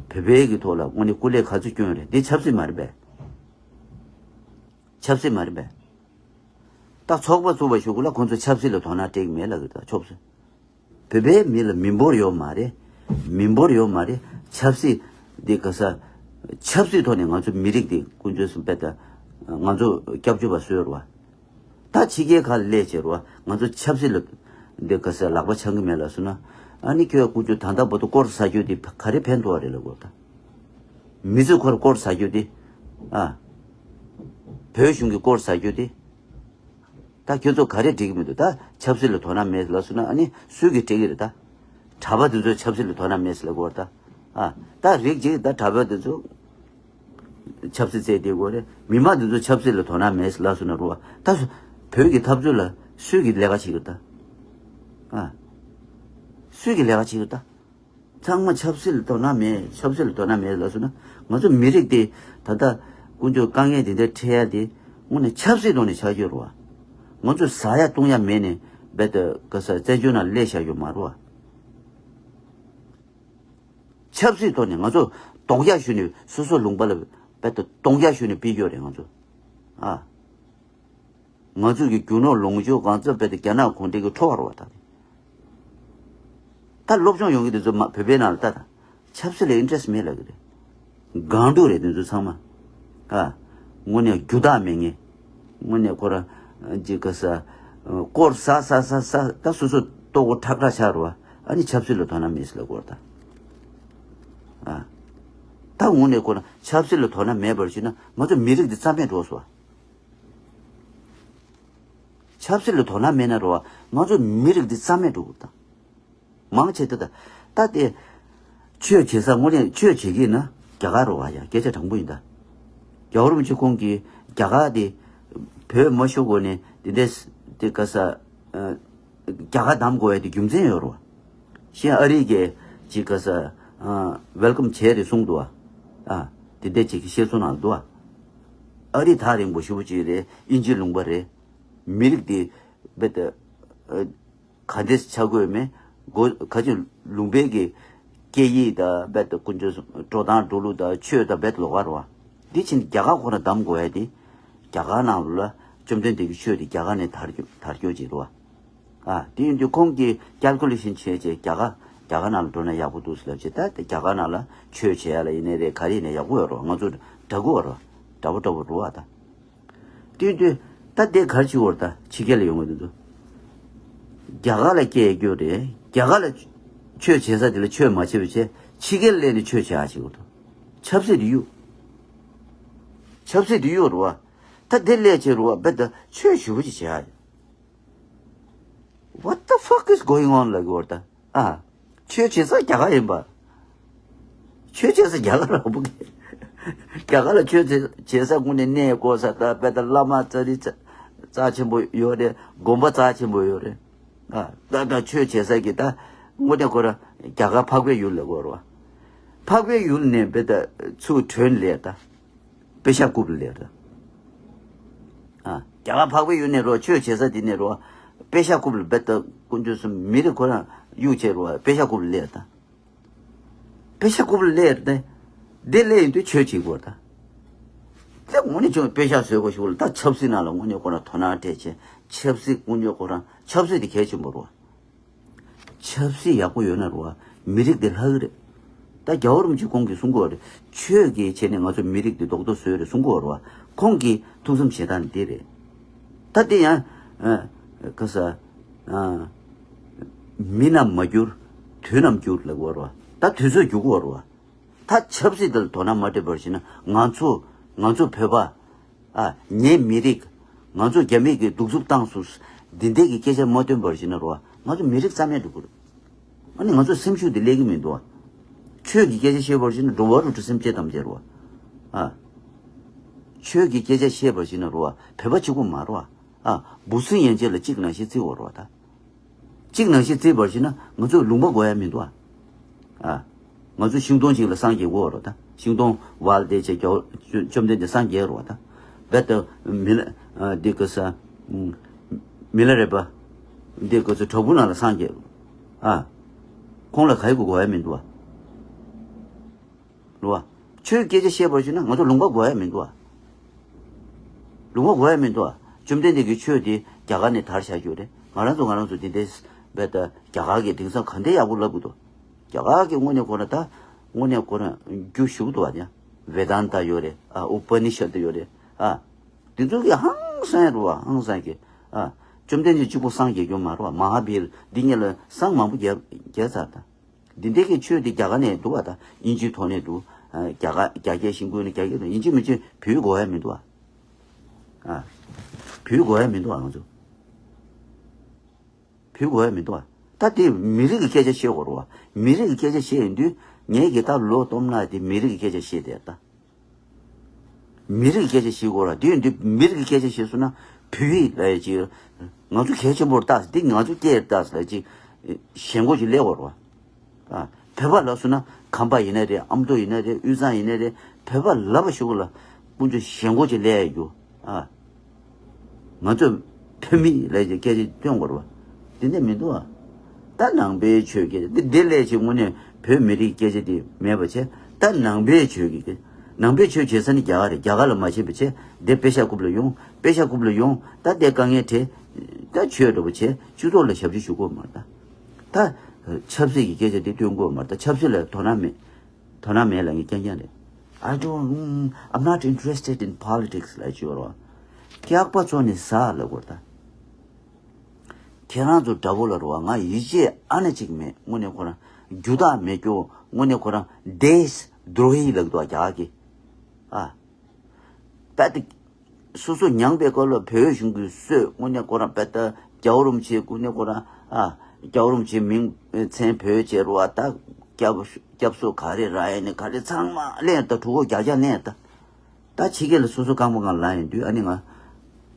བོད་པའི་གི་ཐོག་ལ་དངོས་གནས་སྐུ་ལས་ག་ཚོད་བསྐྱོན་རེད། འདི་ཆབ་སྲིད་མ་རེད་པས། ཆབ་སྲིད་མ་རེད་པས། ད་ཚོགས་པ་བཙུགས་པ་ཞུ་དགོས་ལ་ཁོང་ཚོ་ཆབ་སྲིད་ལ་དོ་སྣང་སྤྲད་ཀྱི་མེད་ལབ་ཀྱི་འདུག་ཆོབ་སྲིད། བོད་པའི་མི་ལ་མི་འབོར་ཡོད་མ་རེད། མི་འབོར་ཡོད་མ་རེད། ཆབ་སྲིད་འདི་ག་ས། ཆབ་སྲིད་ཐོག་ནས་ང་ཚོ་མི་རིགས་འདི་ཀུན་སྤྱོད་སུ་དཔེ་ད། ང་ཚོ་སྐྱབས་བཅོལ་བ་བཟོས་རུ་བ། ད་ཕྱི་རྒྱལ་ཁག་ལ་སླེབས་བྱས་རུ་བ་ང་ཚོ་ཆབ་སྲིད་ལ་འདི་ག་ས་ལག་པ་འཆང་གི་མེད་ལ་སོང་ན། ཨ་ནི་ཁྱོད་ཀུན་སྤྱོད་ད་ལྟ་བར་དུ་སྐོར་ཟ་རྒྱུ་འདི་ག་རེ་ཕན་ཐོགས་རེད་ལ་གོ་ད། མི་ཚོས་ཁོར་སྐོར་ཟ་རྒྱུ་འདི། ཨ། བོད་གཞུང་གི་སྐོར་ཟ་རྒྱུ་འདི། ད་ཁྱོད་ཚོ་ག་རེ་འགྲིག་གི་མི་འདུག་ད་ཆབ་སྲིད་ལ་དོ་སྣང་མེད་ལབ་སོང་ན་ཨ་ནི་སུས་གི་འགྲིག་གི་རེད་ད། གྲྭ་པ་དེ་ཚོ་ཆབ་སྲིད་ལ་དོ་སྣང་མེད་ལབ་དགོས་རེད་ད། ཨ་ད་རིགས་གཅིག་ད་གྲྭ་པ་དེ་ཚོ་ཆབ་སྲིད་རྩེད་དེ་དགོས་རེད། མི་མང་དེ་ཚོ་ཆབ་སྲིད་ལ་དོ་སྣང་མེད་ལབ་སོང་ན་རུ་བ་ད་སུ་བོད་ཀྱི་འཐབ་རྩོད་ལ་སུས་གི་ལས་ཀ་བྱེད་གི་རེད་ད། ཨ་སུས་གི་ལས་ཀ་བྱེད་གི་རེད་ད། ཚང་མ་ཆབ་སྲིད་ལ་དོ་སྣང་མེད། ཆབ་སྲིད་ལ་དོ་སྣང་མེད་ལབ་སོང་ན་ང་ཚོ་མི་རིགས་དེ་ད་ལྟ་དཀོན་མཆོག་དཀའ་ངལ་དེ་འདྲ་འཕྲད་ཡ་དེ་དངོས་གནས་ཆབ་སྲིད་ཐོག་ནས་ཆགས་ཀྱི་ཡོད་རེད་བ། ང་ཚོ་ཟ་ཡ་བཏུང་ཡ་མེད་ནས་རྦད་དེ་ག་ས་བཙན་བྱོལ་ནང་སླེབས་བཞག་ཡོད་མ་རེད་བ། ཆབ་སྲིད་ཐོག་ནས་ང་ཚོ་ལྡོག་རྒྱག་ཞུས་ནས་སོ་སོ་ལུང་པ་ལ་རྦད་དེ་ལྡོག་རྒྱག་ཞུས་ནས་ཕུད་ཀྱི་ཡོད་རེད་ང་ཚོ། ཨ། ང་ཚོ་གི་རྒྱུ་ནོར་ལོངས་སྤྱོད་གང་ཚང་རྦད་དེ་རྒྱ་ནག་གུང་ཁྲན་གྱིས་འཕྲོག་པ་རེད་བ་ད། ད་སློབ་སྦྱོང་ཡོང་གི་དེ་ཚོ་མ་བོད་པའི་ནང་ལ་ལྟ་དང་། ཆབ་སྲིད་ལ་ཨིན་ཊི་རེ་སི་མེད་ལབ་གི་རེད། སྒང་དྲུག་རེད་དེ་ཚོ་ཚང་མ། ཨ། དངོས་གནས་རྒྱུ་དག་མེད་མཁན། དངོས་གནས་ཁོ་རང་ཅིག་ག་ས། སྐོར་ས་ས་ས་ས་ད་སོ་སོ་ལྟོ་གོ་ཁྲག་ཁྲག་ཆགས་རེད་བ། ཨ་ནི་ཆབ་སྲིད་ལ་དོ་སྣང་མེད་ཟེར་ལབ་དགོས་རེད་ད། ཨ། ད་དངོས་གནས་ཁོ་རང་ཆབ་སྲིད་ལ་དོ་སྣང་མེད་པར་བྱས་ན་ང་ཚོ་མི་རིགས་འདི་རྩ་མེད་འགྲོ་སོང་བ། ཆབ་སྲིད་ལ་དོ་སྣང་མེད་ན་རེད་བ། ང་ཚོ་མི་རིགས་འདི་རྩ་མེད་འགྲོ་གི་རེད་ད། མང་ཆེ་ད་ད་ད་དེ། ཆོས་བྱེད་ས་དངོས་གནས་ཆོས་བྱེད་ཀྱི་ཡིན་ན་རྒྱ་གར་རེད་བ་ཡ། སྐད་ཆ་དྲང་པོ་ཡིན་ད། རྒྱལ་བ་རིན་པོ་ཆེ་ཁོང་གིས་རྒྱ་གར་དེ་བོད་མ་ཤོར་གོང་ནས་དེ་འདྲས་དེ་ག་ས། རྒྱ་གར་བདམས་དགོས་ཡ་དེ་རྒྱུ་མཚན་ཡོད་རེད་བ། གཞན་ཨ་རི་གིས་ཅིག་ག་ས། ཝེལ་ཀམ་བྱས་རེད་གསུངས་འདུག་བ། ཨ། དེ་འདྲས་ཅིག་གི་བཤད་སྲོལ་ནང་འདུག་བ། ཨ་རི་ཐག་རིང་པོ་ཞེ་པོ་ཅིག་རེད། དབྱིན་ཇི་ལུང་པ་རེད། མི་རིགས་དེ་རྦད་དེ། ག་འདྲས་ཆགས་དགོས་མེད། གོ་ག་ཅིག་ལུང་པའི་གི་སྐད་ཡིག་དང་རྦད་དེ་དཀོན་མཆོག་གསུམ་འགྲོ་སྟངས་འགྲོ་ལུགས་དང་ཆོས་དང་རྦད་དེ་ལོགས་ཀ་རེད་བ། འདི་ཕྱིན་རྒྱ་གར་ཁོ་རང་བདམས་དགོས་ཡ་དེ། རྒྱ་གར་ནང་ལ་བཅོམ་ལྡན་འདས་ཀྱི་ཆོས་དེ་རྒྱ་གར་ནས་དར་རྒྱུ་དར་རྒྱུ་ཅིག་རེད་བ། ཨ་དེ་ཡིན་དུས་ཁོང་གིས་ཀལ་ཀུ་ལེ་ཤན་བྱས་བྱས་རྒྱ་གར་རྒྱ་གར་ནང་ལ་འགྲོ་ན་ཡག་པོ་འདུག་ཟེར་ལབ་བྱས། ད་དེ་རྒྱ་གར་ནང་ལ་ཆོས་བྱེད་ཡ་ལ་ཡིན་ནའི་རེད། ག་རེ་ཡིན་ནའི་ཡག་པོ་ཡོད་རེད་བ། ང་ཚོ་དགའ་གི་ཡོད་རེད་བ། འདྲ་པོ་འདྲ་པོ་རེད་བ་ད། དེ་དུས་ད་དེ་གར་ཅིག་བོར་ད་ཕྱི་རྒྱལ་ལ་ཡོང་གི་འདུག་རྒྱ་གར་ལ་སྐྱེས་རྒྱུ་རེད། རྒྱ་གར་ལ་ཆོས་བྱེད་ས་དེ་ལ་ཆོས་མ་བྱེད་པ་བྱས་ཕྱི་རྒྱལ་སླེབས་ནས་ཆོས་བྱེད་ཨ་ཞིག་འདུག་ཆབ་སྲིད་དེ་གཡུག་ཆབ་སྲིད་དེ་གཡུག་རུ་བ། ད་དེ་སླེབས་བྱས་རུ་བ་བེ་ད་ཆོས་ཞུ་བ་ཅིག་བྱེད་ཨ། What the fuck is going on ལབ་གི་བོར་ད། ཨ། ཆོས་བྱེད་ས་རྒྱ་གར་ཡིན་པ། ཆོས་བྱེད་ས་རྒྱ་གར་ར་བུ་གི། རྒྱ་གར་ལ་ཆོས་བྱེད་བྱེད་ས་དངོས་གནས་གནས་དགོས་ས་ད་དཔེ་ད་བླ་མ་རྩ་རི་རྩ་རྩ་ཆེན་པོ་ཡོད་རེད། དགོན་པ་རྩ་ཆེན་པོ་ཡོད་རེད། ཨ་ད་ད་ཆོས་བྱེད་ས་གི་ད་དངོས་གནས་ཁོ་ར་རྒྱ་གར་འཕགས་པའི་ཡུལ་ལ་གོ་ར་བ། འཕགས་པའི་ཡུལ་ནས་དཔེ་ད་ཚུར་བྲོས་ལས་ད། པེ་ཤ་རྐུབ་ལ་སླེབས་ར། ཨ། རྒྱ་གར་འཕགས་པའི་ཡུལ་ནས་རོ་ཆོས་བྱེད་ས་དེ་ནས་རོ། པེ་ཤ་རྐུབ་ལ་བེ་ད་དཀོན་མཆོག་གསུམ་མི་རིགས་ཁོ་རང་གཡུག་བྱས་རོ་པེ་ཤ་རྐུབ་ལ་སླེབས་ད། པེ་ཤ་རྐུབ་ལ་སླེབས་ཏེ། འདི་སླེབས་ཡིན་དུས་ཆོས་བྱེད་དགོས་ད། དེ་དངོས་གནས་ཆོས་པེ་ཤ་བཟོས་དགོས་ཞུ་ལ་ད་ཆབ་སྲིད་ནང་ལ་དངོས་གནས་ཁོ་རང་དོ་སྣང་སྤྲད་བྱས་ཆབ་སྲིད་དངོས་གནས་ཁོ་རང་ཆབ་སྲིད་དེ་གལ་ཆེན་པོ་རོ། ཆབ་སྲིད་ཡག་པོ་ཡོད་ན་རུ་བ་མི་རིགས་དེ་ལྷག་གི་རེད། ད་རྒྱལ་བ་རིན་པོ་ཆེ་ཁོང་གིས་གསུང་གི་ཡོད་རེད། ཆོས་ཀྱི་ཆེད་ནས་ང་ཚོ་མི་རིགས་འདི་རྡོག་རྡོག་བཟོས་རེད་གསུང་གི་ཡོད་རེད་བ། ཁོང་གིས་ཐུགས་བསམ་བཞེས་སྟངས་འདི་རེད། ད་དེ་ཡང་ཨ་ག་ས་ཨ་མི་རྣམས་མ་འགྱུར་དུས་རྣམས་འགྱུར་ལབ་ཀྱི་ཡོད་རེད་བ། ད་དུས་ཚོད་འགྱུར་གྱི་ཡོད་རེད་བ། ད་ཆབ་སྲིད་འདི་ལ་དོ་སྣང་མ་སྤྲད་པར་བྱས་ན་ང་ཚོ་ང་ཚོ་བོད་པ། ཨ། ངའི་མི་རིགས། ང་ཚོ་རྒྱ་མི་གིས་གདུག་རྩུབ་བཏང་སོང་། འདི་འདྲའི་གི་སྐད་ཆ་མ་ཐོན་པར་བྱས་ན་རོ། ང་ཚོ་མི་རིགས་རྩ་མེད་འགྲོ་གི་རེད། ཨ་ནི་ང་ཚོ་སེམས་ཤུགས་འདི་སླེབས་ཀྱི་མི་འདུག་ཨ། ཆོས་ཀྱི་སྐད་ཆ་བཤད་པར་བྱས་ན་འགྲོ་བ་རུ་ཁྲི་སེམས་ཅན་ཐམས་ཅད་རོ། ཨ། ཆོས་ཀྱི་སྐད་ཆ་བཤད་པར་བྱས་ན་རོ། བོད་པ་གཅིག་པུ་མ་རོ། ཨ། འབུ་སྲིན་ཡན་ཆད་ལ་གཅིག་ནང་བཞིན་བརྩི་འོ་རོ་ད། གཅིག་ནང་བཞིན་བརྩིས་པར་བྱས་ན་ང་ཚོ་ལུང་པ་དགོས་ཡ་མི་འདུག་ཨ། ཨ། ང་ཚོ་ཤིང་སྡོང་གཅིག་ལ་སངས་རྒྱས་དགོས་རོ་ད། ཤིང་སྡོང་བལ་དེ་བྱས་རྒྱ་བཅོམ་ལྡན་འདས་སངས་རྒྱས་རོ་ད། རྦད་དེ་མི་ལ་ཨ་འདི་ག་ས་མི་ལ་རས་པ་འདི་ག་ཚོ་བྲག་ཕུག་ནང་ལ་སངས་རྒྱས། ཨ། ཁོང་ལ་ག་ཡི་གུ་དགོས་ཡ་མི་འདུག་ཨ། རེད་བ། ཆོས་སྐད་ཆ་བཤད་པར་ཞུ་ན་ང་ཚོ་ལུང་པ་དགོས་ཡ་མི་འདུག་ཨ། ལུང་པ་དགོས་ཡ་མི་འདུག་ཨ། བཅོམ་ལྡན་འདས་ཀྱི་ཆོས་དེ་རྒྱ་གར་ནས་དར་བཞག་རྒྱུ་རེད། ང་རང་ཚོ་ང་རང་ཚོ་དེ་འདྲའི་བས་ད་རྒྱ་གར་གྱི་དེང་སང་ག་འདྲའི་ཡག་པོ་ལབ་གི་འདུག་རྒྱ་གར་གྱི་དངོས་གནས་ཁོ་ན་ད་དངོས་གནས་ཁོ་ན་རྒྱུ་ཞུགས་འདུག་བ་དེ། ཝེ་དན་ཏ་ཡོད་རེད། ཨ་ཨུ་པ་ནི་ཤད་ཡོད་རེད། ཨ། དེ་ཚོ་གི་ཧང་སང་རུ་བ་ཧང་སང་གི། ཨ། བཅོམ་ལྡན་འདས་གཅིག་པུ་སངས་རྒྱས་རྒྱུ་མ་རུ་བ་མ་ཧཱ་བིར་འདི་གཉིས་ལ་སངས་མང་པོ་རྒྱས་རྒྱས་ཚར་ད། འདི་འདྲའི་གི་ཆོས་འདི་རྒྱ་གར་ནས་འདུག་བ་ད། དབྱིན་ཇིའི་ཐོག་ནས་འདུག་རྒྱ་གར་རྒྱ་སྐད་ཤེས་ཀྱི་ཡོད་ན་རྒྱ་སྐད་འདུག་ཡིན་གཅིག་མིན་གཅིག་བོད་དགོས་ཡ་མི་འདུག་བ། ཨ། བོད་དགོས་ཡ་མི་འདུག་བ་ང་ཚོ། ཕུལ་དགོས་ཡ་མི་འདུག་ཨ། ད་དེ་མི་རིགས་ཀྱི་སྐད་ཆ་བཤད་དགོས་རེད་བ། མི་རིགས་ཀྱི་སྐད་ཆ་བཤད་ཡིན་དུས་ངས་ཀྱི་ད་ལོ་སྟོང་ན་དེ་མི་རིགས་ཀྱི་སྐད་ཆ་བཤད་དེ་ད། མི་རིགས་སྐད་ཆ་བཤད་དགོས་ར། དེ་ཡིན་དུས་མི་རིགས་སྐད་ཆ་བཤད་སོང་ན་བོད་ཡིག་ལ་ཡ་ཅིག་ང་ཚོ་གལ་ཆེན་པོར་བཏགས། འདི་ང་ཚོ་སྐད་བཏགས་ལ་ཅིག་ཞེན་ཁོག་ཅིག་སླེབས་དགོས་ར། ཨ། བོད་པ་ལབ་སོང་ན་ཁམས་པ་ཡིན་ན་རེད། ཨ་མདོ་ཡིན་ན་རེད། དབུས་གཙང་ཡིན་ན་རེད། བོད་པ་ལབ་པ་ཞུ་གི་ལ་དཀོན་མཆོག་ཞེན་ཁོག་ཅིག་སླེབས་ཡ་རྒྱུ། ཨ། ང་ཚོས་བོད་མི་ལབ་ཅིག་སྐད་ཆ་སྟོན་དགོས་ར། དེ་འདྲ་མི་འདུག་ཨ། ད་ནང་པའི་ཆོས་སྐད་འདི་འདི་ལས་ཅིག་དངོས་གནས་བོད་མི་རིགས་སྐད་ཆ་འདི་མེད་པ་བྱས། ད་ནང་པའི་ཆོས་ཀྱི་སྐད། ནང་པའི་ཆོས་བྱེད་ས་ནི་རྒྱ་གར་རེད། རྒྱ་གར་ལ་མ་ཕྱིན་པ་བྱས། འདི་པེ་ཤ་རྐུབ་ལ་ཡོང་། པེ་ཤ་རྐུབ་ལ་ཡོང་། ད་འདི་དཀའ་ངལ་འཕྲད། ད་ཆོས་འདྲ་པོ་བྱས་སྤྱི་ཚོགས་ལ་ཞབས་ཕྱི་ཞུ་དགོས་མ་རེད་ད། ད་ཆབ་སྲིད་ཀྱི་སྐད་ཆ་འདི་སྟོན་དགོས་མ་རེད་ད། ཆབ་སྲིད་ལ་དོ་སྣང་མེད། དོ་སྣང་མེད་ལབ་མཁན་རྐྱང་རྐྱང་རེད། I don't, I'm not interested in politics ལབ་ཅིག་ཡོད་རེད་བ། སྐྱག་པ་བཙོ་ནས་ཟ་ལབ་དགོས་རེད་ད། ཁྱེད་རང་ཚོ་འདྲ་པོ་ལ་རེད་བ། ང་ཡིད་ཆེས་ཨ་ནི་ཅིག་མེད། དངོས་གནས་ཁོ་རང་རྒྱུ་དག་མེད་རྒྱུ། དངོས་གནས་ཁོ་རང་དེཤ་དྲོ་ཧི་ལབ་འདུག་བ་རྒྱ་གར་གྱི། ཨ། ད་དེ་སོ་སོ་མྱངས་པའི་སྐབས་ལ་བོད་གཞུང་གིས་གསོད། དངོས་གནས་ཁོ་རང་དཔེ་ད་རྒྱལ་བ་རིན་པོ་ཆེ་དངོས་གནས་ཁོ་རང་ཨ་རྒྱལ་བ་རིན་པོ་ཆེ་མིང་མཚན་བོད་ཅེས་རེད་བ། ད་སྐྱབས་སྐྱབས་སུ་ག་རེ་རག་ཡ་ནི་ག་རེ་ཚང་མ་ལེན་ད། གྲོད་ཁོག་རྒྱག་རྒྱག་ལེན་ད། ད་ཕྱི་རྒྱལ་ལ་སོ་སོ་རྐང་པ་སྒང་ལངས་ཡོང་དུས་ཨ་ནི་ང་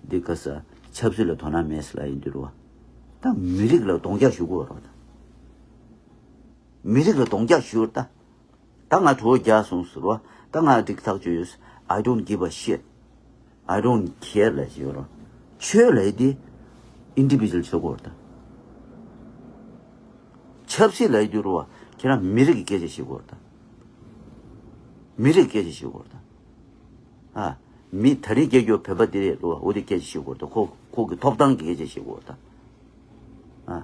འདི་ག་ས་ཆབ་སྲིད་ལ་དོ་སྣང་མེད་ཟེར་ལབ་ཡོང་དུས་རེད་བ། ད་མི་རིགས་ལ་གདོང་རྒྱག་ཞུ་དགོས་རེད་བ། ད་མི་རིགས་ལ་གདོང་རྒྱག་ཞུ་ད། ད་ང་གྲོད་ཁོག་རྒྱགས་སོང་ཟེར་བ། ད་ང་འགྲིག་ཐག་ཆོད་ཡོད། I don't give a shit. I don't care ལབ་ཞིག་ཡོད་རོ། ཆོས་ལབ་ཡ་དེ་ཨིན་ཌི་བི་ཇུ་ཨལ་ཆགས་དགོས་རེད་ད། ཆབ་སྲིད་ལབ་ཡ་དེ་རོ་བ། ཁྱེད་རང་མི་རིགས་ཀྱི་སྐད་ཆ་བཤད་དགོས་རེད་ད། མི་རིགས་སྐད་ཆ་བཤད་དགོས་རེད་ད། ཨ། མི་ད་རིང་སྐྱེ་རྒྱུ་བོད་པ་དེ་རེད་རོ་བ། འོ་དེ་སྐད་ཆ་བཤད་དགོས་རེད་ད། ཁོ་ཁོ་གི་ཐོབ་ཐང་གི་སྐད་ཆ་བཤད་དགོས་རེད་ད། ཨ།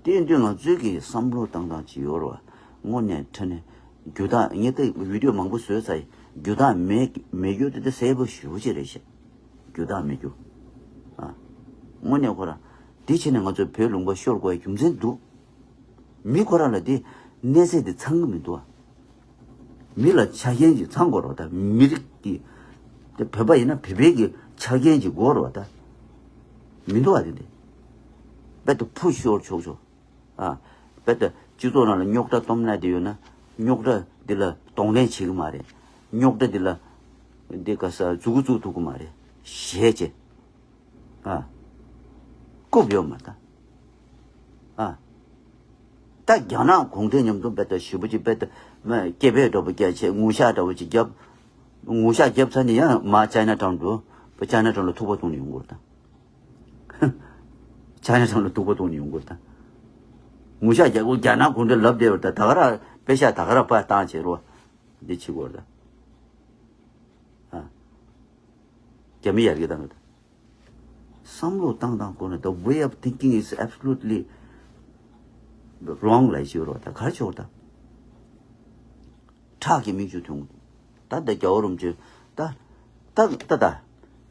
དེ་ཡིན་དུས་ང་ཚོའི་གི་བསམ་བློ་བཏང་སྟངས་ཅིག་ཡོད་རེད་བ། དངོས་གནས་དྲང་གནས་རྒྱུ་དག་ངས་ད་བི་ཌི་ཡོ་མང་པོ་བཟོས་ཚར་ཡིན། རྒྱུ་དག་མེད་མེད་རྒྱུ་དེ་ད་གསལ་པོ་ཞེ་པོ་ཅིག་རེད་ཤག་རྒྱུ་དག་མེད་རྒྱུ། ཨ། དངོས་གནས་ཁོ་རང་དེ་བྱས་ནས་ང་ཚོས་བོད་ལུང་པ་ཤོར་དགོས་རྒྱུ་མཚན་འདུག་མི་ཁོ་རང་ལ་དེ་གནས་ཚད་དེ་ཚང་གི་མི་འདུག་ཨ། མི་ལ་ཆ་རྐྱེན་ཅིག་ཚང་དགོས་རེད་བ་ད། མི་རིགས་ཀྱི་དེ་བོད་པ་ཡིན་ན་བོད་པའི་གི་ཆ་རྐྱེན་ཅིག་དགོས་རེད་བ་ད། མི་འདུག་བ་དེ་འདི། དཔེ་ད་ཕུ་ཤོར་ཆོག་ཆོག་ཨ། དཔེ་ད་སྤྱི་ཚོགས་ནང་ལ་རྙོག་དྲ་སྟོབས་ན་དེ་ཡོད་ན་རྙོག་དྲ་འདི་ལ་གདོང་ལེན་བྱེད་གི་མ་རེད། རྙོག་དྲ་འདི་ལ་འདི་ག་ས་མཛུ་གུ་བཙུགས་ཐུབ་གི་མ་རེད། ཞེད་ཅེ། ཨ། རྐུབ་ཡོད་མ་ད། ཨ། ད་རྒྱ་ནག་གུང་ཁྲན་མཉམ་དུ་དཔེ་ད་ཞེ་པོ་ཅིག་དཔེ་ད་མ་སྐད་འབོད་འདྲ་པོ་རྒྱག་བྱས། ངུ་ཤག་འདྲ་པོ་ཅིག་རྒྱབ། ངུ་ཤག་རྒྱབ་ཚར་ནས་ཡང་མར་ཅའི་ན་ཊའུན་འགྲོ། པ་ཅའི་ན་ཊའུན་ལ་ཐུག་པ་བཏུང་ནས་ཡོང་གི་རེད་ད། ཅའི་ན་ཊའུན་ལ་ཐུག་པ་བཏུང་ནས་ཡོང་གི་རེད་ད། ངུ་ཤག་རྒྱག་གོ་རྒྱ་ནག་གུང་ཁྲན་ལབ་བསྡད་པ་ད། ད་ག་ར་པེ་ཤག་ད་ག་ར་པ་བཏང་བྱས་རོ། འདི་བྱེད་དགོས་རེད་ད། ཨ། རྒྱ་མི་ཡར་རྒྱས་བཏང་གི་རེད་ད། བསམ་བློ་བཏང་སྟངས་སྐོར་ནས། The way of thinking is absolutely wrong ལབ་ཞིག་རོ། ད་ག་རེ་བྱེད་དགོས་ད། ཁྲག་གི་མིག་ཆུ་ཐོན། ད་ད་རྒྱལ་བ་རིན་པོ་ཆེ་ད་ད་ད་ད་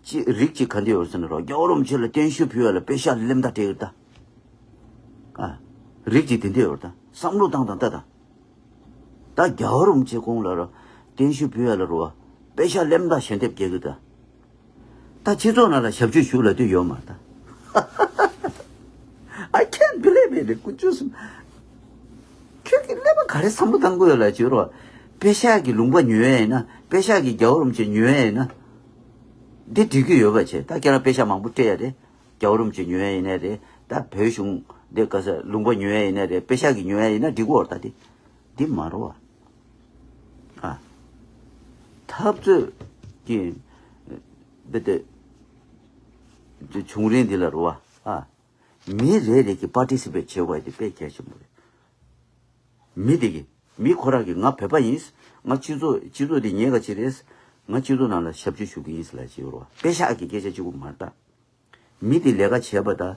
ཅི་རིགས་གཅིག་ག་འདི་ཡོད་ཟེར་ན་རོ། རྒྱལ་བ་རིན་པོ་ཆེ་ལ་བརྟན་བཞུགས་ཕུལ་བ་ལ་པེ་ཤག་ལེམ་ད་སྤྲད་ཡོད་ད། ཨ། རིགས་གཅིག་དེ་འདི་ཡོད་ད། བསམ་བློ་བཏང་དང་ད་ད། ད་རྒྱལ་བ་རིན་པོ་ཆེ་ཁོང་ལ་རོ། བརྟན་བཞུགས་ཕུལ་བ་ལ་རོ། པེ་ཤག་ལེམ་ད་ཞལ་འདེབས་རྒྱག་གི་ད། ད་སྤྱི་ཚོགས་ནང་ལ་ཞབས་ཕྱི་ཞུ་ལབ་དུས་ཡོད་མ་རེད་ད། I can't believe it. དཀོན་མཆོག་གསུམ། ཁྱོད་ཀྱིས་ཀླད་པ་ག་རེ་བསམ་བློ་བཏང་དགོས་ཡོད་ལབ་བྱས་རོ། པེ་ཤག་གི་ལུང་པ་ཉོ་ཡ་ཡིན་ན། པེ་ཤག་གི་རྒྱལ་བ་རིན་པོ་ཆེ་ཉོ་ཡ་ཡིན་ན། འདི་འགྲིག་གི་ཡོད་པ་བྱས། ད་ཁྱེད་རང་པེ་ཤག་མང་པོ་སྤྲད་ཡ་རེད། རྒྱལ་བ་རིན་པོ་ཆེ་ཉོ་ཡ་ཡིན་ན་རེད། ད་བོད་གཞུང་འདི་ག་ས་ལུང་པ་ཉོ་ཡ་ཡིན་ན་རེད། པེ་ཤག་གི་ཉོ་ཡ་ཡིན་ན་འགྲིག་གི་ཡོད་རེད་ད། འདི་འདི་མ་རེད་བ། ཨ། འཐབ་རྩོད་ཀྱི་འདི་དེ་བྱུང་རིམ་འདི་ལ་རེད་བ། ཨ། མི་རེ་རེ་གིས་པར་ཊི་སི་པེཊ་བྱེད་དགོས་ཡ་དེ་དཔེ་གལ་ཆེན་པོ་རེད། མི་དེ་གིས་མི་ཁོ་རང་གིས་ང་བོད་པ་ཡིན། ང་སྤྱི་ཚོགས་སྤྱི་ཚོགས་དེ་ངའི་ག་ཅིག་རེད། ང་སྤྱི་ཚོགས་ནང་ལ་ཞབས་ཕྱི་ཞུ་གི་ཡིན་ཟེར་ལབ་ཅིག་ཡོད་རེད་བ། པེ་ཤག་གི་སྐད་ཆ་གཅིག་པུ་མ་རེད་ད། མི་དེ་ལས་ཀ་བྱས་པ་དང་།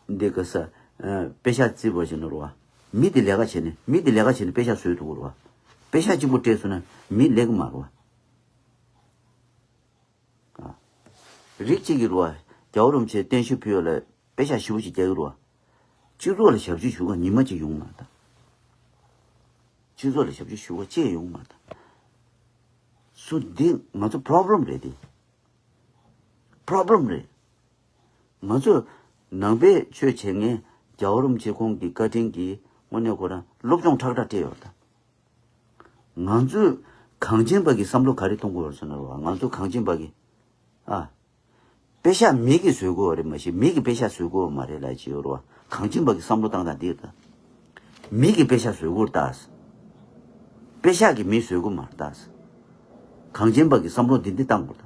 འདི་ག་ས། ཨ། པེ་ཤག་བརྩི་བ་བྱས་ན་རེད་བ། མི་དེ་ལས་ཀ་བྱས་ནས་མི་དེ་ལས་ཀ་བྱས་ནས་པེ་ཤག་བཟོས་ཐུབ་ཀྱི་རེད་བ། པེ་ཤག་གཅིག་པུ་སྤྲད་སོང་ན་མི་ལེགས་མ་རེད་བ། ཨ། རིགས་གཅིག་གིས་རེད་བ། རྒྱལ་བ་རིན་པོ་ཆེ་བརྟན་བཞུགས་ཕུལ་བ་ལ་པེ་ཤག་ཞེ་པོ་ཅིག་རྒྱག་གི་རེད་བ། སྤྱི་ཚོགས་ལ་ཞབས་ཕྱི་ཞུ་མཁན་ཉི་མ་གཅིག་ཡོང་མ་རེད་ད། སྤྱི་ཚོགས་ལ་ཞབས་ཕྱི་ཞུ་མཁན་གཅིག་ཡོང་མ་རེད་ད། སུ་འདི་ང་ཚོ་པོ་རོབ་ལེམ་རེད་དེ། པོ་རོབ་ལེམ་རེད། ང་ཚོ་ནང་པའི་ཆོས་བྱེད་མཁན་རྒྱལ་བ་རིན་པོ་ཆེ་ཁོང་གི་བཀའ་དྲིན་གྱིས་དངོས་གནས་ཁོ་རང་སློབ་སྦྱོང་ཁྲག་ཁྲག་སྤྲད་ཡོད་ད། ང་ཚོས་གངས་ཅན་པ་གི་བསམ་བློ་ག་རེ་གཏོང་དགོས་རེད་ཟེར་ན་རོ། ང་ཚོ་གངས་ཅན་པ་གི་ཨ། པེ་ཤག་མི་གིས་བཟོས་དགོས་རེད་མ་གཞི་མི་གིས་པེ་ཤག་བཟོས་དགོས་མ་རེད་ལབ་ཀྱི་ཡོད་རེད་བ། གངས་ཅན་པ་གི་བསམ་བློ་བཏང་སྟངས་འདི་རེད་ད། མི་གིས་པེ་ཤག་བཟོས་དགོས་རེད་ད། པེ་ཤག་གིས་མི་བཟོས་དགོས་མ་རེད་ད། གངས་ཅན་པ་གི་བསམ་བློ་འདི་འདི་བཏང་དགོས་ད།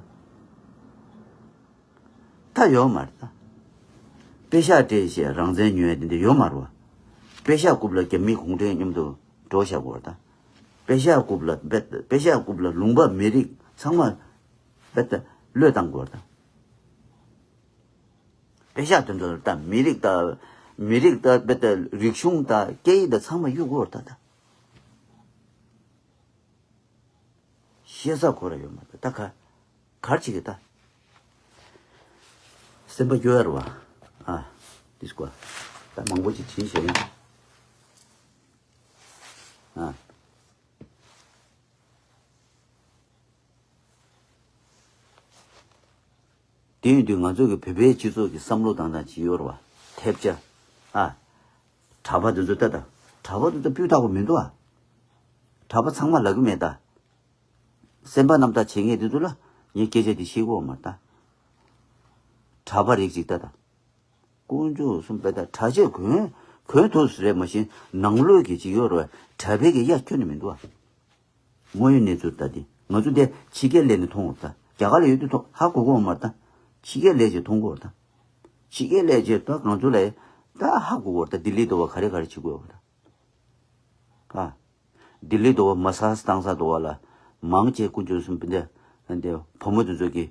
ད་ཡོད་མ་རེད་ད། པེ་ཤག་སྤྲད་བྱས་རང་བཙན་ཉོ་ཡ་འདི་འདི་ཡོད་མ་རེད་བ། པེ་ཤག་རྐུབ་ལ་རྒྱ་མི་གུང་ཁྲན་མཉམ་དུ་འགྲོ་བཞག་དགོས་རེད་ད། པེ་ཤག་རྐུབ་ལ་པེ་པེ་ཤག་རྐུབ་ལ་ལུང་པ་མི་རིགས་ཚང་མ་པེ་ད་བློས་བཏང་དགོས་རེད་ད། པེ་ཤག་དེ་ཚོ་ད་མི་རིགས་ད་མི་རིགས་ད་པེ་ད་རིག་གཞུང་ད་སྐད་ཡིག་ད་ཚང་མ་གཡུག་དགོས་རེད་ད་ད། ཤེས་ས་ཁོ་ར་ཡོད་མ་རེད་ད་ག་གར་ཅིག་གི་ད། སེམས་པ་སྐྱོ་ཡ་རུ་བ། ཨ། འདི་སྐོར། ད་མང་པོ་ཅིག་བྲིས་བྱས་ཡིན། ཨ། དེ་ཡིན་དུས་ང་ཚོ་གི་བོད་པའི་སྤྱི་ཚོགས་ཀྱི་བསམ་བློ་དང་དང་ཅིག་ཡོད་རུ་བ། ཐེབས་ཆ། ཨ། གྲྭ་པ་འདི་ཚོ་ལྟ་ད། གྲྭ་པ་འདི་ཚོ་སྤུས་དག་པོ་མི་འདུག་ཨ། གྲྭ་པ་ཚང་མ་ལབ་གི་མེད་ད། སེམས་པ་རྣམ་དག་བྱེད་མཁན་དེ་ཚོ་ལ་ངས་སྐད་ཆ་དེ་བཤད་ཀྱི་ཡོད་མ་རེད་ད། གྲྭ་པ་རིགས་ཅིག་ལྟ་དང་། དཀོན་མཆོག་གསུམ་པའི་ད་གྲྭ་ཆས་གོན་གོན་ཐུབ་ས་རེད་མ་གཞི་ནང་ལོགས་ཀྱི་ཅིག་ཡོད་རེད་བ། གྲྭ་པའི་གི་ཡ་ཁྱོན་ནས་མི་འདུག་ཨ། དངོས་ཡོད་གནས་ཚུལ་ལྟ་དེ་ང་ཚོ་འདི་ཕྱི་རྒྱལ་སླེབས་ནས་མཐོང་བ་རེད་ད། རྒྱ་གར་ལ་ཡོད་དུས་མཐོང་ཧ་གོ་གི་ཡོད་མ་རེད་ད། ཕྱི་རྒྱལ་སླེབས་རྗེས་མཐོང་གི་ཡོད་རེད་ད། ཕྱི་རྒྱལ་སླེབས་རྗེས་ད་ང་ཚོ་ལ་ད་ཧ་གོ་གི་ཡོད་རེད་ད། ལྡི་ལི་འདྲ་བ་ག་རེ་ག་རེ་བྱེད་དགོས་ཡོད་རེད་ད། ཨ། ལྡི་ལི་དུ་བ་མ་སཱ་ཇི་བཏང་ས་དུ་བ་ལ་མང་ཆེ་དཀོན་མཆོག་གསུམ་འདི་འདི་བུ་མོ་དེ་ཚོ་གི་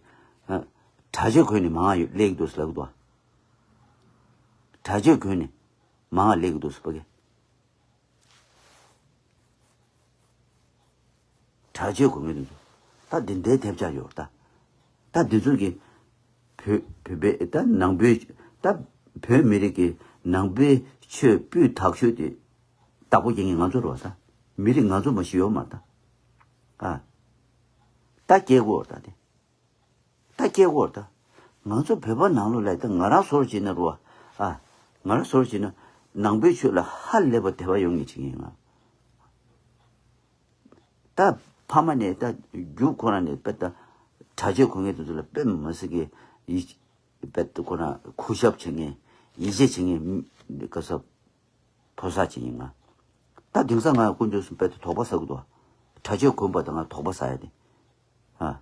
ཨ། གྲྭ་ཆས་གོན་ནས་མང་ཡོད་སླེབས་ཀྱི་འདུག་ཟེར་ལབ་ཀྱི་འདུག་གྲྭ་ཆས་གོན་ནས་མང་སླེབས་ཀྱི་འདུག་ཟེར་བ་གི། གྲྭ་ཆས་གོན་མཁན་དེ་ཚོ་ད་འདི་འདྲའི་ཐེབས་ཆག་ཡོད་ད། ད་འདི་ཚོ་གི་བོད་བོད་པའི་ད་ནང་པའི་ད་བོད་མི་རིགས་ཀྱི་ནང་པའི་ཆོས་སྤུས་དག་ཤོས་དེ་བདག་པོ་རྒྱག་མཁན་ང་ཚོ་རེད་བ་ད། མི་རིགས་ང་ཚོ་མ་ཤི་ཡོད་མ་རེད་ད། ཨ། ད་སྐྱེ་དགོས་རེད་ད་དེ། ད་སྐྱེ་དགོས་རེད་ད། ང་ཚོ་བོད་པ་ནང་ལོགས་ལ་ད་ང་རང་ཚོར་བྱས་ན་རེད་བ། ཨ། ང་རང་ཚོར་བྱས་ན་ནང་པའི་ཆོས་ལ་ཧ་ལས་པ་དད་པ་ཡོད་མཁན་ཅིག་ཡིན་ང་། ད་ཕ་མ་ནས་ད་རྒྱུ་ཁོ་རང་ནས་དཔེ་ད་གྲྭ་ཆས་གོན་མཁན་དེ་ཚོ་ལ་དཔེ་མི་སྲིད་ཀྱི་ཡིད་དཔེ་ད་ཁོ་རང་གུས་ཞབས་བྱེད་མཁན་ཡིད་ཆེས་བྱེད་མཁན་ག་ས་ཕོ་གསར་ཅིག་ཡིན་ང་། ད་དེང་སང་ང་དཀོན་མཆོག་གསུམ་དཔེ་ད་དོགས་པ་ཟ་གི་འདུག་གྲྭ་ཆས་གོན་པ་དང་ང་དོགས་པ་ཟ་ཡ་དེ། ཨ།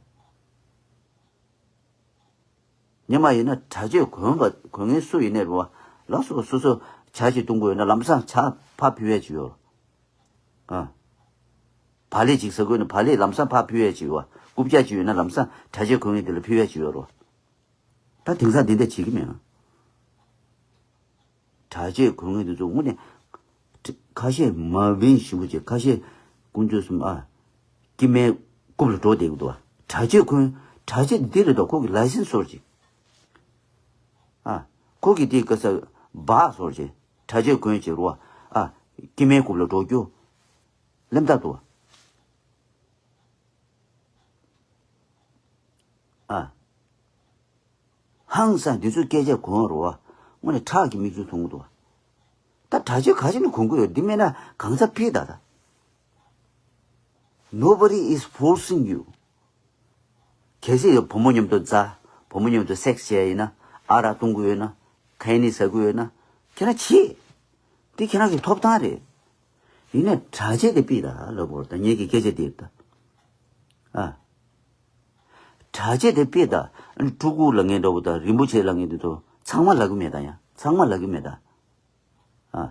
ཉི་མ་ཡིན་ན་གྲྭ་ཆས་གོན་པ་གོན་མཁན་སུ་ཡིན་ནའི་རུ་བ་ལགས་སོ་སོ་སོ་ཇ་ཞིག་བཏུང་དགོས་ཡོད་ན་ལམ་སང་ཇ་ཕར་ཕུལ་ཡས་ཅིག་ཡོད། ཨ། བག་ལེབ་ཅིག་ཟ་དགོས་ན་བག་ལེབ་ལམ་སང་ཕར་ཕུལ་ཡས་ཅིག་ཡོད། རྐུབ་ཀྱག་ཅིག་ཡོད་ན་ལམ་སང་གྲྭ་ཆས་གོན་མཁན་དེ་ལ་ཕུལ་ཡས་ཅིག་ཡོད་རུ་བ། ད་དེང་སང་དེ་འདྲ་བྱེད་ཀྱི་མེད་ཨ། གྲྭ་ཆས་གོན་མཁན་དེ་ཚོ་དངོས་གནས་ཁ་ཤས་མ་བིན་ཞིམ་པོ་བྱས་ཁ་ཤས་དཀོན་མཆོག་གསུམ་ཨ། སྐྱེ་དམན་རྐུབ་ལ་འགྲོ་བསྡད་ཀྱི་འདུག་བ། གྲྭ་ཆས་གོན་གྲྭ་ཆས་འདི་རེད་དོ་ཁོ་གི་ལའི་སེན་སི་སོར་ཅིག་ཨ། ཁོ་གི་དེ་ག་ས་སྦག་སོར་ཅིག་གྲྭ་ཆས་གོན་ཅིག་རུ་བ། ཨ། སྐྱེ་དམན་རྐུབ་ལ་འགྲོ་རྒྱུ། སླེབས་ད་འདུག་བ། ཨ། ཧང་སང་འདི་ཚོའི་སྐད་ཆ་གོ་རུ་བ། དངོས་གནས་ཁྲག་གི་མིག་ཆུ་འཐུང་གི་འདུག་བ། ད་གྲྭ་ཆས་ག་ཅི་ནས་གོན་གི་ཡོད། འདི་མེད་ན་གང་ཟག་ཕི་ད་ད། Nobody is forcing you. གལ་སྲིད་བུ་མོ་མཉམ་དུ་འཛའ། བུ་མོ་མཉམ་དུ་སེག་སི་བྱས་ཡིན་ན། ཨ་རག་བཏུང་གི་ཡོད་ན། ཁ་ཉིན་ཟ་གི་ཡོད་ན། ཁྱེད་རང་བྱེད། འདི་ཁྱེད་རང་གི་ཐོབ་ཐང་རེད། ཡིན་ནའི་གྲྭ་ཆས་དེ་ཕི་ད་ལབ་དགོས་རེད་ད། ངེད་ཀྱི་སྐད་ཆ་དེ་རེད་ད། ཨ། གྲྭ་ཆས་དེ་ཕི་ད། སྤྲུལ་སྐུ་ལབ་མཁན་འདྲ་བོ་ད་རིན་པོ་ཆེ་ལབ་མཁན་དེ་ཚོ་ཚང་མ་ལབ་གི་མེད་ད་ཡ། ཚང་མ་ལབ་གི་མེད་ད། ཨ།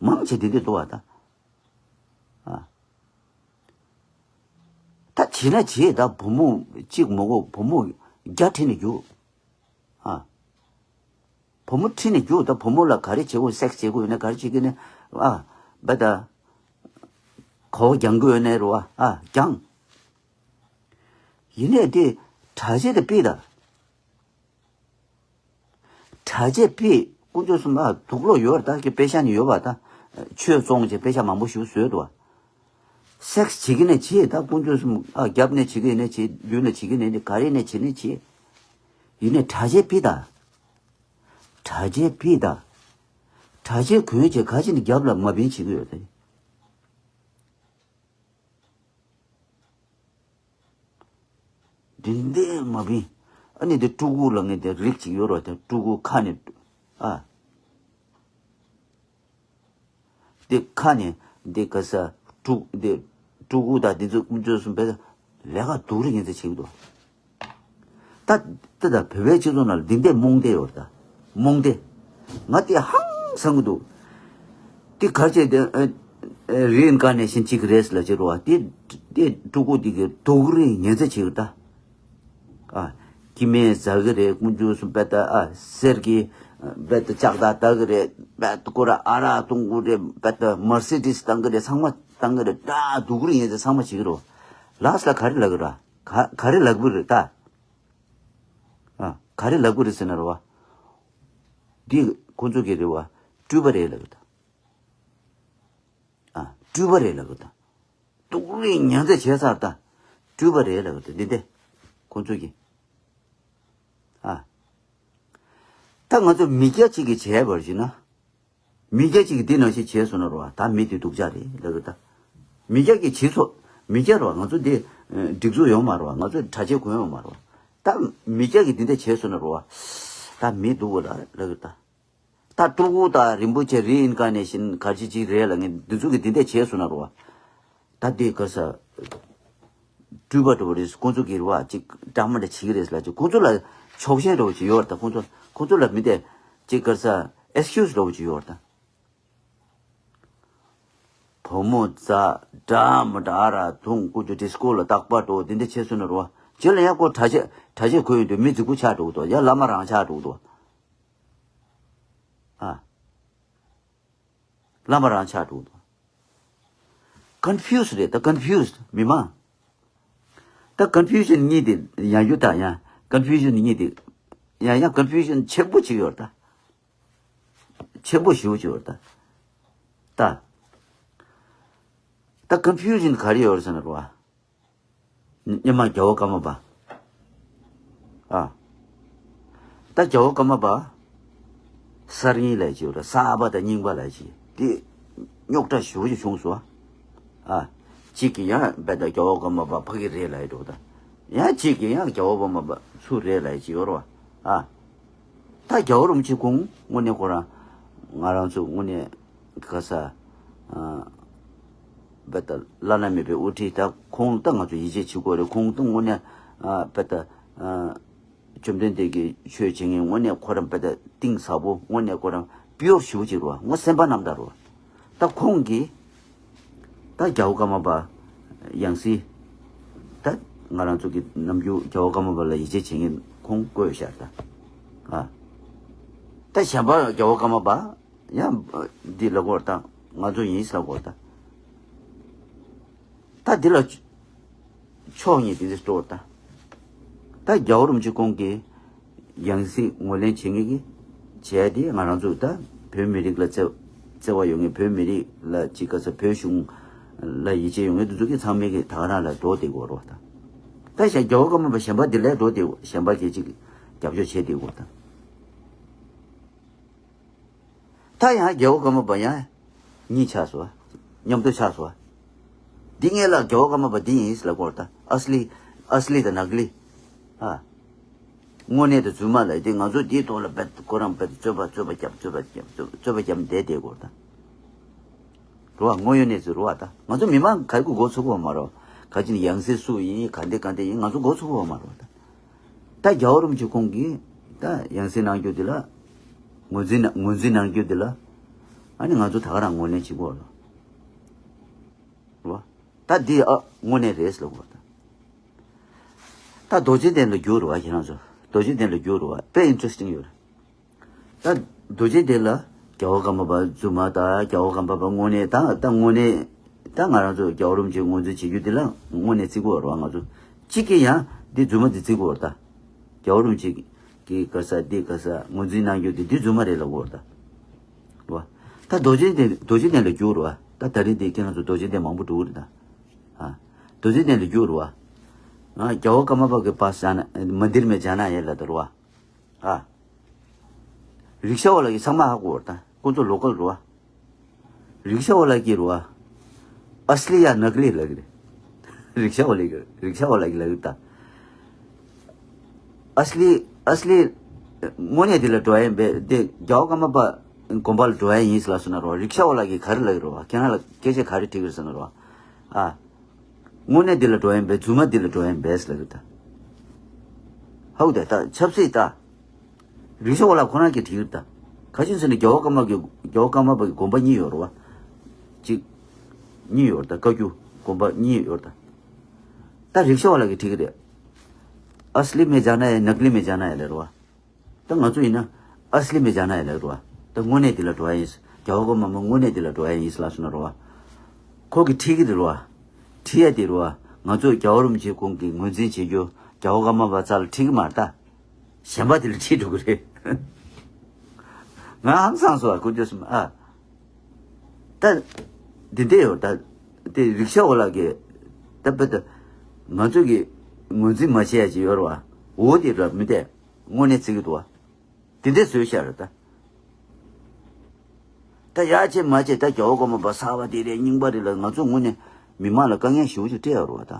མང་ཆེ་དེ་འདྲ་འདུག་བ་ད། ཨ། ད་བྱེད་ན་བྱེད་ད་བུ་མོ་གཅིག་མ་གོ་བུ་མོ་བརྒྱ་ཁྲིད་ནས་རྒྱུག་ཨ། བུ་མོ་ཁྲིད་ནས་རྒྱུག་ད་བུ་མོ་ལ་ག་རེ་བྱེད་དགོས་སེག་སི་བྱེད་དགོས་ཡོད་ན་ག་རེ་བྱེད་དགོས་ན་ཨ། བ་ད། གོ་བ་རྒྱང་དགོས་ཡོད་ན་རུ་བ་ཨ་རྒྱང་། ཡིན་ནའི་དེ་གྲྭ་ཆས་དེ་ཕི་ད། གྲྭ་ཆས་ཕི། དཀོན་མཆོག་གསུམ་ཨ་དུག་ལོག་ཡོད་རེད་ད་ཀྱི་པེ་ཤ་ནི་ཡོད་པ་ད། ཆོས་བཙོང་བྱས་པེ་ཤ་མང་པོ་ཞིག་བཟོས་འདུག་བ། སེག་སི་བྱེད་ཀྱི་ནས་བྱེད་ད་དཀོན་མཆོག་གསུམ་ཨ་རྒྱབ་ནས་བྱེད་ཀྱི་ནས་བྱེད་མདུན་ལ་བྱེད་ཀྱི་ནས་ག་རེ་ནས་བྱེད་ནས་བྱེད། ཡིན་ནའི་གྲྭ་ཆས་ཕི་ད། གྲྭ་ཆས་ཕུད་དང་། གྲྭ་ཆས་གོན་བྱས་ཁ་ཅིག་ནི་རྒྱབ་ལ་མ་བིན་བྱེད་ཀྱི་ཡོད་དེ། འདི་འདི་མ་བིན། ཨ་ནི་འདི་ཕྲུ་གུ་ལ་ངས་འདི་རིགས་ཅིག་ཡོད་རོ། དེ་ཕྲུ་གུ་ཁ་ནས་ཨ། འདི་ཁ་ནས་འདི་ག་ས་ཕྲུ་འདི་ཕྲུ་གུ་དང་འདི་ཚོ་ཀུན་སྤྱོད་གསུམ་པས་ལས་ཀ་སྡུག་རུ་ངན་ཚེ་བྱེད་ཀྱི་འདུག་ད་ད་ད་བོད་པའི་སྤྱི་ཚོགས་ནང་ལ་འདི་འདྲའི་རྨོངས་དད་ཡོད་རེད་ད། རྨོངས་དད། ང་དེ་ཧང་སང་གི་འདུག་དེ་གར་བྱས་དེ་ཨ་ཨ་རི་ཨིན་ཀར་ནེ་ཤན་གཅིག་རེད་ལབ་བྱེད་རོ་བ། དེ་དེ་ཕྲུ་གུ་དེ་གི་སྡུག་རུ་ངན་ཚེ་བྱེད་ཀྱི་ད། ཨ། སྐྱེ་དམན་ཟ་གི་རེད། ཀུན་སྤྱོད་གསུམ་པས་ད་ཨ་གསེར་གྱི་པས་ད་ལྕགས་ཐག་ལྟ་གི་རེད། པས་ད་ཁོ་ར་ཨ་རག་འཐུང་གི་རེད། པས་ད་མར་སི་ཌིས་བཏང་གི་རེད། ཚང་མ་བཏང་གི་རེད། ད་སྡུག་རུ་ཡིན་ཚེ་ཚང་མ་བྱེད་ཀྱི་རེད། ལགས་ལ་ག་རེ་ལབ་གི་ར། ག་ག་རེ་ལབ་གི་རེད་ད། ཨ་ག་རེ་ལབ་གི་རེད་ཟེར་ན་རེད་བ། འདི་ཁོ་ཚོ་གི་རེད་བ། སྤྲུལ་པ་རེད་ལབ་གི་ད། ཨ་སྤྲུལ་པ་རེད་ལབ་གི་ད། སྡུག་རུས་མྱང་ཚད་བྱས་ཚར་ད། སྤྲུལ་པ་རེད་ལབ་གི་ད། འདི་འདི་ཁོ་ཚོ་གི། ཨ། ད་ང་ཚོ་མི་སྐྱ་གཅིག་གིས་བྱས་པར་བྱས་ན། མི་སྐྱ་གཅིག་གིས་འདི་ནང་བཞིན་བྱས་སོང་ན་རོ། ད་མི་དེ་སྡུག་ཅག་རེད་ལབ་གི་ད། མི་སྐྱ་གིས་བྱེད་ཚོ། མི་སྐྱ་རོ། ང་ཚོ་འདི་སྒྲིག་འཛུགས་ཡོད་མ་རོ། ང་ཚོ་གྲྭ་ཆས་གོན་ཡོད་མ་རོ། ད་མི་སྐྱ་གིས་འདི་འདྲ་བྱས་སོང་ན་རོ། ད་མི་སྡུག་པོ་ལ་ལབ་གི་ད། ད་སྤྲུལ་སྐུ་དང་རིན་པོ་ཆེ་རི་ཨིན་ཀར་ནེ་ཤན་ག་རེ་ཅིག་རེད་ལབ་མཁན་འདི་ཚོ་གིས་འདི་འདྲ་བྱས་སོང་ན་རོ། ད་འདི་ག་ས་སྤྲུལ་པ་འདྲ་པོ་རེད། ཁོང་ཚོ་གིས་རོ་ཅིག་འདྲ་མི་འདྲ་བྱེད་ཀྱི་རེད་ལབ་ཅིག་ཁོང་ཚོ་ལ་ཕྱོགས་ཞེན་འདྲ་པོ་ཅིག་ཡོད་རེད་ད། ཁོང་ཚོ་ཁོང་ཚོ་ལ་མི་འདྲ་ཅིག་ག་ས་ཨེག་སི་ཀིའུ་སི་འདྲ་པོ་ཅིག་ཡོད་རེད་ད། བུ་མོ་བཙལ། འདྲ་མི་འདྲ་ཨ་རག་འཐུང་། ཀུ་ཅོ་ཌི་སི་ཀོ་ལ་རྟག་པར་འགྲོ། འདི་འདྲ་བྱས་སོང་ན་རོ། རྗེས་ལ་ཡང་ཁོ་གྲྭ་ཆས་གྲྭ་ཆས་གོན་ཡོང་དུས་མི་རྫིག་པོ་ཆགས་འགྲོ་གི་འདུག་ཡང་བླ་མ་རང་ཆགས་འགྲོ་གི་འདུག་ཨ། བླ་མ་རང་ཆགས་འགྲོ་གི་འདུག་ཀོན་ཕིའུ་སི་རེད་ད། ཀོན་ཕིའུ་སི་མི་མང་། ད་ཀོན་ཕིའུ་ཤན་གཉིས་དེ་ཡང་རྒྱུ་དང་ཡང་ཀོན་ཕིའུ་ཤན་གཉིས་དེ་ཡང་ཡང་ཀོན་ཕིའུ་ཤན་ཆེན་པོ་ཅིག་ཡོད་རེད་ད། ཆེན་པོ་ཞེ་པོ་ཅིག་ཡོད་རེད་ད། ད་ད་ཀོན་ཕིའུ་ཤན་ག་རེ་ཡོད་རེད་ཟེར་ན་རོ། སྔོན་མ་རྒྱལ་བ་ཀརྨ་པ། ཨ། ད་རྒྱལ་བ་ཀརྨ་པ། གསར་རྙིང་ལབ་ཅིག་ཡོད་རེད། གསར་པ་དང་རྙིང་པ་ལབ་ཅིག་དེ་རྙོག་དྲ་ཞེ་པོ་ཅིག་བྱུང་སོང་། ཨ། གཅིག་གིས་ཡང་བས་ད་རྒྱལ་བ་ཀརྨ་པ་ཕ་གི་རེད་ལབ་ཡོད་འགྲོ་ད། ཡང་གཅིག་གིས་ཡང་རྒྱལ་བ་ཀརྨ་པ་སུ་རེད་ལབ་ཅིག་ཡོད་རེད་བ། ཨ། ད་རྒྱལ་བ་རིན་པོ་ཆེ་ཁོང་དངོས་གནས་ཁོ་རང་ང་རང་ཚོ་དངོས་གནས་ག་ས། ཨ། བས་ད་བླ་ན་མེད་པའི་དབུ་ཁྲིད་ད། ཁོང་ད་ང་ཚོ་ཡིད་ཆེས་བྱེད་དགོས་རེད། ཁོང་ད་དངོས་གནས། ཨ། བས་ད། ཨ། བཅོམ་ལྡན་འདས་ཀྱི་ཆོས་བྱེད་མཁན་དངོས་གནས་ཁོ་རང་དཔེ་ད་གཏིང་ཟབ་པོ། དངོས་གནས་ཁོ་རང་པིའུར་ཞེ་པོ་ཅིག་རེད་བ། ངོ་སེམས་པ་རྣམ་དག་རེད་བ། ད་ཁོང་གིས་ད་རྒྱལ་བ་ཀརྨ་པ་ཡང་སྲིད་ད་ང་རང་ཚོ་གི་ནམ་རྒྱུན་རྒྱལ་བ་ཀརྨ་པ་ལ་ཡིད་ཆེས་བྱེད་མཁན་ཁོང་བསྐོས་བཞག་ད། ཨ། ད་གཞན་པ་རྒྱལ་བ་ཀརྨ་པ་ཡང་འདི་ལབ་དགོས་རེད་ད། ང་ཚོ་ཡིན་ལབ་དགོས་རེད་ད། ད་འདི་ལ་ཕྱོགས་གཉིས་དེ་འདྲ་སྤྲོ་བ་ད། ད་རྒྱལ་བ་རིན་པོ་ཆེ་ཁོང་གིས་ཡང་སྲིད་ངོས་ལེན་བྱེད་མཁན་གྱི་བྱས་ཏེ་ང་རང་ཚོ་ད་བོད་མི་རིགས་ལ་བརྩེ་བརྩེ་བ་ཡོད་མཁན། བོད་མི་རིགས་ལ་ཅིག་ག་ས་བོད་གཞུང་ལ་ཡིད་ཆེས་ཡོད་མཁན་དེ་ཚོ་གིས་ཚང་མས་གིས་ད་ག་རང་ལ་འགྲོ་བསྡད་དགོས་རེད་བ་ད། ད་གཞན་རྒྱལ་བ་ཀརྨ་པ་གཞན་པ་འདི་ལས་འགྲོ་བསྡད་དགོས། གཞན་པ་གིས་ཅིག་རྒྱབ་སྐྱོར་བྱེད་བསྡད་དགོས་ད། ད་ཡང་རྒྱལ་བ་ཀརྨ་པ་ཡང་གཉིས་ཆགས་སོང་། མཉམ་དུ་ཆགས་སོང་། འདི་ངེད་ལ་རྒྱལ་བ་ཀརྨ་པ་འདི་ཡིན་ལབ་དགོས་རེད་ད། ཨ་སི་ལི། ཨ་སི་ལི་དང་ནག་ལི། ཨ། དངོས་གནས་དང་རྫུན་མ་ལབ་དེ་ང་ཚོ་འདིའི་ཐོག་ལ་བེད་ཁོ་རང་བེད་རྩོད་པ་རྩོད་པ་རྒྱབ་རྩོད་པ་རྒྱབ་རྩོད་པ་རྒྱབ་བསྡད་བསྡད་དགོས་རེད་ད། རེད་བ། དངོས་ཡོད་གནས་ཚུལ་རེད་བ་ད། ང་ཚོ་མི་མང་ག་གི་མགོ་ཚོས་ཀྱི་ཡོད་མ་རེད། ག་ཅི་ནས་ཡང་སྲིད་སུ་ཡིན། ག་འདི་ག་འདི་ཡིན། ང་ཚོ་མགོ་ཚོས་ཀྱི་ཡོད་མ་རེད་བ་ད། ད་རྒྱལ་བ་རིན་པོ་ཆེ་ཁོང་གིས་ད་ཡང་སྲིད་གནང་རྒྱུ་དེ་ལ། ངོས་འཛིན་གནང་ངོས་འཛིན་གནང་རྒྱུ་དེ་ལ། ཨ་ནི་ང་ཚོ་ད་ག་རང་ངོས་ལེན་བྱེད་དགོས་རེད། རེད་བ། ད་འདི་ཨ་དངོས་གནས་རེད་ཟེར་ལབ་དགོས་རེད་ད། ད་རྡོ་རྗེ་གདན་ལ་རྒྱུགས་རེད་བ། ཁྱེད་རང་ཚོ་རྡོ་རྗེ་གདན་ལ་རྒྱུགས་རེད་བ། དཔེ་ཨིན་ཊི་རེ་སི་ཊིང་ཡོད་རེད། ད་རྡོ་རྗེ་གདན་ལ་རྒྱལ་བ་ཀརྨ་པ་རྫུན་མ་དང་རྒྱལ་བ་ཀརྨ་པ་དངོས་གནས་དང་། ད་དངོས་གནས་ད་ང་རང་ཚོ་རྒྱལ་བ་རིན་པོ་ཆེ་ངོས་འཛིན་བྱེད་རྒྱུ་དེ་ལ་དངོས་གནས་བརྩི་དགོས་རེད་བ། ང་ཚོ་གཅིག་གིས་ཡང་འདི་རྫུན་མ་འདི་བརྩི་དགོས་རེད་ད། རྒྱལ་བ་རིན་པོ་ཆེ་གི་ག་ས་འདི་ག་ས་ངོས་འཛིན་གནང་རྒྱུ་དེ་འདི་རྫུན་མ་རེད་ལབ་དགོས་རེད་ད། རེད་བ། ད་རྡོ་རྗེ་གདན་རྡོ་རྗེ་གདན་ལ་རྒྱུགས་རེད་བ། ད་ད་རིང་འདི་ཁྱེད་རང་ཚོ་རྡོ་རྗེ་གདན་མང་པོ་འགྲོ་གི་རེད་ད། ཨ། རྡོ་རྗེ་གདན་ལ་རྒྱུགས་རེད་བ། ཨ། རྒྱལ་བ་ཀརྨ་པ་གི་པཱས་ཇཱ་ན་མན་དིར་མེ་ཇཱ་ན་ཧེ་ལབ་དེ་རེད་བ། ཨ། རིག་ཤ་བ་ལ་གི་ཚང་མ་ཧ་གོ་བར་ད་ཁོ་ཚོ་ལོ་ཀལ་རུ་བ། རིག་ཤ་བ་ལ་གི་རུ་བ། ཨསལི་ཡ་ནག་ལི་ལ་གི་རེད། རིག་ཤ་བ་ལ་གི་རིག་ཤ་བ་ལ་གི་ལ་གི་ད། ཨསལི་ཨསལི་དངོས་གནས་དེ་ལ་འགྲོ་ཡ་ཡིན་པས་དེ་རྒྱལ་བ་ཀརྨ་པ་དགོན་པ་ལ་འགྲོ་ཡ་ཡིན་ལ་སོང་ན་རུ་བ། རིག་ཤ་བ་ལ་གི་ག་རེ་ལ་གི་རུ་བ། ཁྱེད་རང་ལ་སྐད་ཆ་ག་རེ་དྲིས་གི་རེད་ཟེར་ན་རུ་བ། ཨ། དངོས་གནས་འདི་ལ་འགྲོ་ཡིན་པས་རྫུན་མ་འདི་ལ་འགྲོ་ཡིན་པས་ལ་གི་ད། ཧའུ་དེ་ད་ཆབ་སྲིད་ད། རིག་ཤོག་ལ་ཁོ་རང་གིས་བྲིས་ཀྱི་ད། ག་ཅིན་ཟེར་ན་རྒྱལ་བ་ཀརྨ་གི་རྒྱལ་བ་ཀརྨ་པ་གི་དགོན་པ་གཉིས་ཡོད་རེད་བ། གཅིག་གཉིས་ཡོད་རེད་ད། བཀའ་བརྒྱུད་དགོན་པ་གཉིས་ཡོད་རེད་ད། ད་རིག་ཤོག་ལ་གིས་བྲིས་ཀྱི་རེད། ཨསལི་མེ་ཇཱ་ན་ཡ་ནག་ལི་མེ་ཇཱ་ན་ཡ་ལ་རེད་བ། ད་ང་ཚོ་ཡིན་ན་ཨསལི་མེ་ཇཱ་ན་ཡ་ལ་རེད་བ། ད་དངོས་གནས་འདི་ལ་འགྲོ་ཡ་ཡིན། རྒྱལ་བ་ཀརྨ་པ་དངོས་གནས་འདི་ལ་འགྲོ་ཡ་ཡིན་ལ་སོང་ན་རེད་བ། ཁོ་གིས་བྲིས་ཀྱི་རེད་བ། བྲིས་ཡ་དེ་རེད་བ། ང་ཚོ་རྒྱལ་བ་རིན་པོ་ཆེ་ཁོང་གིས་ངོས་འཛིན་བྱེད་རྒྱུ་རྒྱལ་བ་ཀརྨ་པ་རྩ་ལ་བྲིས་ཀྱི་མ་རེད་ད། གཞན་པ་དེ་ལ་ཁྲིད་འགྲོ་གི་རེད། ང་ཧང་སངས་སོང་བ་ཀུན་སྤྱོད་གསུམ་ཨ། ད། འདི་འདྲས་ཡོད་ད། དེ་རིག་ཤ་བ་ལ་གི། ད་པེ་ད། ང་ཚོ་གི་ངོས་འཛིན་མ་བྱས་ཡ་ཅིག་ཡོད་རེད་བ། འོ་དེ་ར་མི་དེ། དངོས་གནས་བརྩི་གི་འདུག་བ། དེ་འདྲས་བཟོས་ཤག་རེད་ད། ད་ཡ་བྱས་མ་བྱས་ད་རྒྱལ་བ་ཀརྨ་པ་གསར་བ་དེ་རེད་རྙིང་པ་རེད་ལ་ང་ཚོ་དངོས་གནས་མི་མང་ལ་དཀའ་ངལ་ཞེ་པོ་ཅིག་སྤྲད་ཡོད་རེད་བ་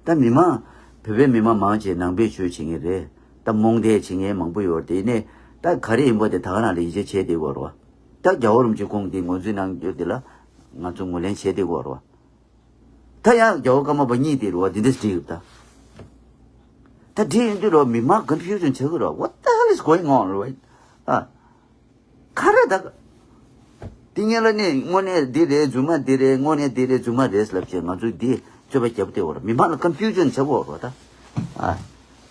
ད། ད་མི་མང་། བོད་པའི་མི་མང་མང་ཆེ་ནང་པའི་ཆོས་བྱེད་མཁན་རེད། ད་རྨོངས་དད་བྱེད་མཁན་མང་པོ་ཡོད་རེད་དེ་ནས་ད་ག་རེ་ཡིན་པ་དེ་ད་ག་རང་ལ་ཡིད་ཆེས་བྱས་བསྡད་ཡོད་རེད་བ། ད་རྒྱལ་བ་རིན་པོ་ཆེ་ཁོང་དེ་ངོས་འཛིན་གནང་རྒྱུ་དེ་ལ་ང་ཚོ་ངོས་ལེན་བྱས་བསྡད་ཡོད་རེད་བ། ད་ཡང་རྒྱལ་བ་ཀརྨ་པ་གཉིས་དེ་རེད་བ་དེ་འདྲས་བྲིས་ཡོད་ད། ད་བྲིས་ཡོང་དུས་རེད་བ་མི་མང་ཀོན་ཕིའུ་ཤན་ཆགས་ཀྱི་རེད་བ། What the hell is going on རེད་བ། ཨ། ག་རེ་ད། དེ་ངེད་ལ་ནི་དངོས་གནས་འདི་རེད་རྫུན་མ་འདི་རེད་དངོས་གནས་འདི་རེད་རྫུན་མ་རེད་ལབ་བྱས་ང་ཚོས་འདི་རྩོད་པ་རྒྱབ་བསྡད་ཡོད་རེད། མི་མང་ལ་ཀོན་ཕིའུ་ཤན་ཆགས་ཡོད་རེད་ད། ཨ།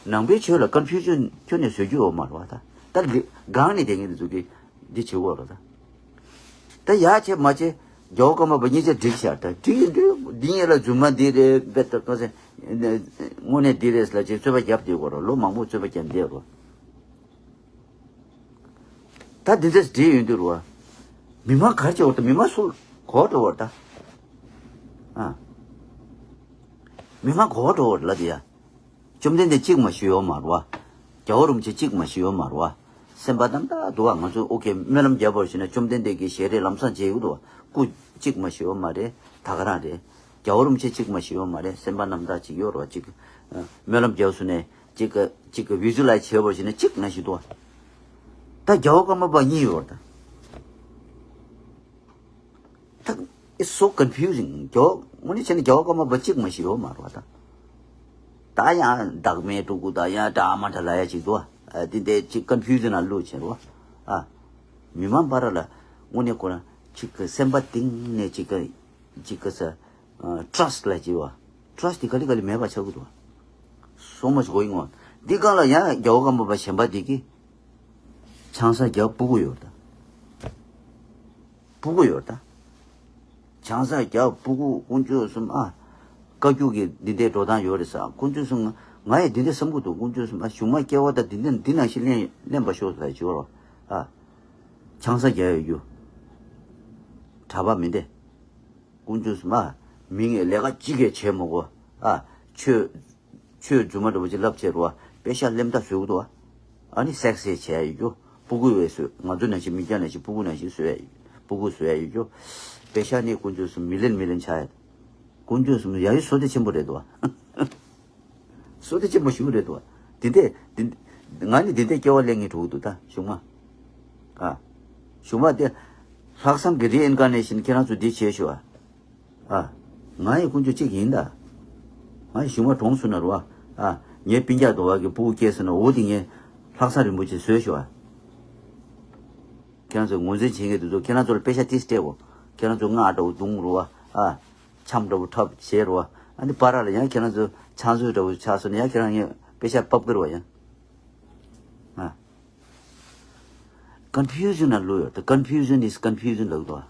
ནང་པའི་ཆོས་ལ་ཀོན་ཕིའུ་ཤན་ཁྱོན་ནས་བཟོ་རྒྱུ་ཡོད་མ་རེད་ད། ད་ལི་སྒང་ནས་དེ་ངེད་འདི་ཚོ་གི་འདི་བྱེད་ཡོད་རེད་ད། ད་ཡ་བྱས་མ་བྱས་རྒྱལ་བ་ཀརྨ་པ་གཉིས་ཆ་འགྲིག་ཤག་ད་འགྲིག་ཡིན་དུས་འདི་ངེད་ལ་རྫུན་མ་འདི་རེད་དཔེ་ད་ག་ཚོད་དངོས་གནས་འདི་རེད་ལབ་བྱས་རྩོད་པ་རྒྱབ་བསྡད་ཡོད་རེད། ལོ་མང་པོ་རྩོད་པ་རྒྱབ་བསྡད་ཡོད་རེད། ད་འདི་འདྲས་བྲིས་ཡོང་དུས་རེད་བ། མི་མང་གར་བྱེད་བར་དུ་མི་མང་སུ་གོ་འགྲོ་བར་ད། ཨ། མི་མང་གོ་འགྲོ་བར་ལ་དེ་ཡ། བཅོམ་ལྡན་འདས་གཅིག་མ་ཞུ་ཡོད་མ་རེད་བ། རྒྱལ་བ་རིན་པོ་ཆེ་གཅིག་མ་ཞུ་ཡོད་མ་རེད་བ། སེམས་པ་རྣམ་དག་འདུག་བ། ང་ཚོ་ཨོ་ཁེ་སྨོན་ལམ་རྒྱབ་པར་ཞུ་ན་བཅོམ་ལྡན་འདས་ཀྱི་ཞལ་རས་ལམ་སང་མཇལ་ཡོད་འདུག་བ། སྐུ་གཅིག་མ་ཞུ་ཡོད་མ་རེད། ད་ག་རང་རེད། རྒྱལ་བ་རིན་པོ་ཆེ་གཅིག་མ་ཞུ་ཡོད་མ་རེད། སེམས་པ་རྣམ་དག་ཅིག་ཡོད་རེད་བ་གཅིག་སྨོན་ལམ་རྒྱབ་སོང་ནས། གཅིག་གི་གཅིག་གི་བི་ཇུ་ལའི་ཛི་བྱས་པ་ཞིག་ན་གཅིག་ན་ཞིག་འདུག་ད་རྒྱལ་བ་ཀརྨ་པ་གཉིས་ཡོད་ད། ད་it's so confusing. རྒྱལ་བ་དངོས་གནས་བྱས་ན་རྒྱལ་བ་ཀརྨ་པ་གཅིག་མ་ཞིག་ཡོད་མ་རེད་ད། ད་ཡང་བདག་མེད་སྤྲུལ་སྐུ་ད་ཡང་འདྲ་མ་འདྲ་ལ་ཡ་ཅིག་འདུག་ཨ། དེ་འདྲ་ཅིག་ཀོན་ཕིའུ་ཤན་ལ་བླུགས་བྱས་རེད་བ། ཨ། མི་མང་བར་ལ་དངོས་གནས་ཁོ་རང་གཅིག་གི་སེམས་པ་གཏིང་ནས་གཅིག་གི་གཅིག་གི་ས། ཊྲ་སི་ཊི་ལ་བྱེད་པ། ཊྲ་སི་ཊི་དེ་ག་ལེ་ག་ལེ་མེད་པ་ཆགས་ཀྱི་འདུག So much going on. འདི་སྒང་ལ་ཡང་རྒྱལ་བ་ཀརྨ་པ་གཞན་པ་འདི་གིས་ཆང་ས་རྒྱག་སྤུ་གུ་ཡོད་ད། སྤུ་གུ་ཡོད་ད། ཆང་ས་རྒྱག་སྤུ་གུ་དཀོན་མཆོག་གསུམ་ཨ། བཀའ་བརྒྱུད་ཀྱི་འདི་འདྲའི་འགྲོ་སྟངས་ཡོད་རེད་ས། དཀོན་མཆོག་གསུམ་ང་ཡང་འདི་འདྲ་བསམ་གྱི་འདུག་དཀོན་མཆོག་གསུམ་ཨ་གཞུང་མ་སྐྱེ་བ་ད་འདི་འདྲ་འདི་ནང་བཞིན་ལེན་ལེན་པ་ཤོག་ད་བྱོས་རོགས་ཨ། ཆང་ས་རྒྱག་ཡོད་རྒྱུ། གྲྭ་པ་མིན་ཏེ། དཀོན་མཆོག་གསུམ་ཨ། མི་ངས་ལས་ཀ་གཅིག་གས་བྱེད་མི་དགོས་ཨ། ཆོས་ཆོས་རྫུན་མ་འདྲ་པོ་ཅིག་ལབ་བྱས་རོ་ཨ། པེ་ཤ་ལེམ་ཐག་བཟོས་འདུག་ཨ། ཨ་ནི་སེག་སི་བྱས་ཡོད་རྒྱུ། སྤུ་གུ་བས་བཟོས། ང་ཚོ་ནང་བཞིན་མི་སྐྱ་ནང་བཞིན་སྤུ་གུ་ནང་བཞིན་བཟོས་ཡ་ཡོད། སྤུ་གུ་བཟོས་ཡ་ཡོད་རྒྱུ། པེ་ཤ་ནི་དཀོན་མཆོག་གསུམ་མི་ལེན་མི་ལེན་ཆགས་ཡ། དཀོན་མཆོག་གསུམ་ཡ་ཡི་བསོད་བདེ་ཆེན་པོ་རེད་འདུག་ཨ། བསོད་བདེ་ཆེན་པོ་ཞིག་རེད་འདུག་ཨ། དེ་འདྲས་དེ་ང་ནི་དེ་འདྲས་སྐྱེ་བ་ལེན་ངེས་འགྲོ་གི་འདུག་ད་གཞུང་མ། ཨ། གཞུང་མ་དེ། ལྷག་བསམ་གྱི་རི་ཨིན་ཀར་ནེ་ཤན་ཁྱེད་རང་ཚོ་འདི་བྱས་ཤོག་ཨ། ཨ། ང་ཡི་དཀོན་མཆོག་གཅིག་ཡིན་ད། ང་ཡི་གཞུང་མ་གྲོངས་སོང་ན་རོ་ཨ། ཨ། ངའི་སྤུན་ཀྱག་དོ་བ་གི་སྤུ་གུ་སྐྱེས་སོང་ན་འོ་དེ་ངས་ལྷག་བསམ་རིན་པོ་ཆེ་བཟོས་ཤོག་ཨ། ཁྱེད་རང་ཚོ་ངོས་འཛིན་བྱེད་མཁན་དེ་ཚོ་ཁྱེད་རང་ཚོ་ལ་པེ་ཤ་ཏིས་སྤྲད་གོ། ཁྱེད་རང་ཚོ་སྔགས་འདྲ་བོ་བརྡུང་རོ་ཨ། འཆམ་འདྲ་བོ་འཁྲབ་བྱེད་རོ་ཨ། ཨ་ནི་བར་ལ་ཡང་ཁྱེད་རང་ཚོ་ཆང་བཟོས་འདྲ་བོ་ཆགས་སོང་ན་ཡང་ཁྱེད་རང་ངས་པེ་ཤ་ཕབ་ཀི་རོ་ཡང་། ཨ། Confusion ལ་བླུགས་ཡོད། The confusion is confusion ལབ་འདུག་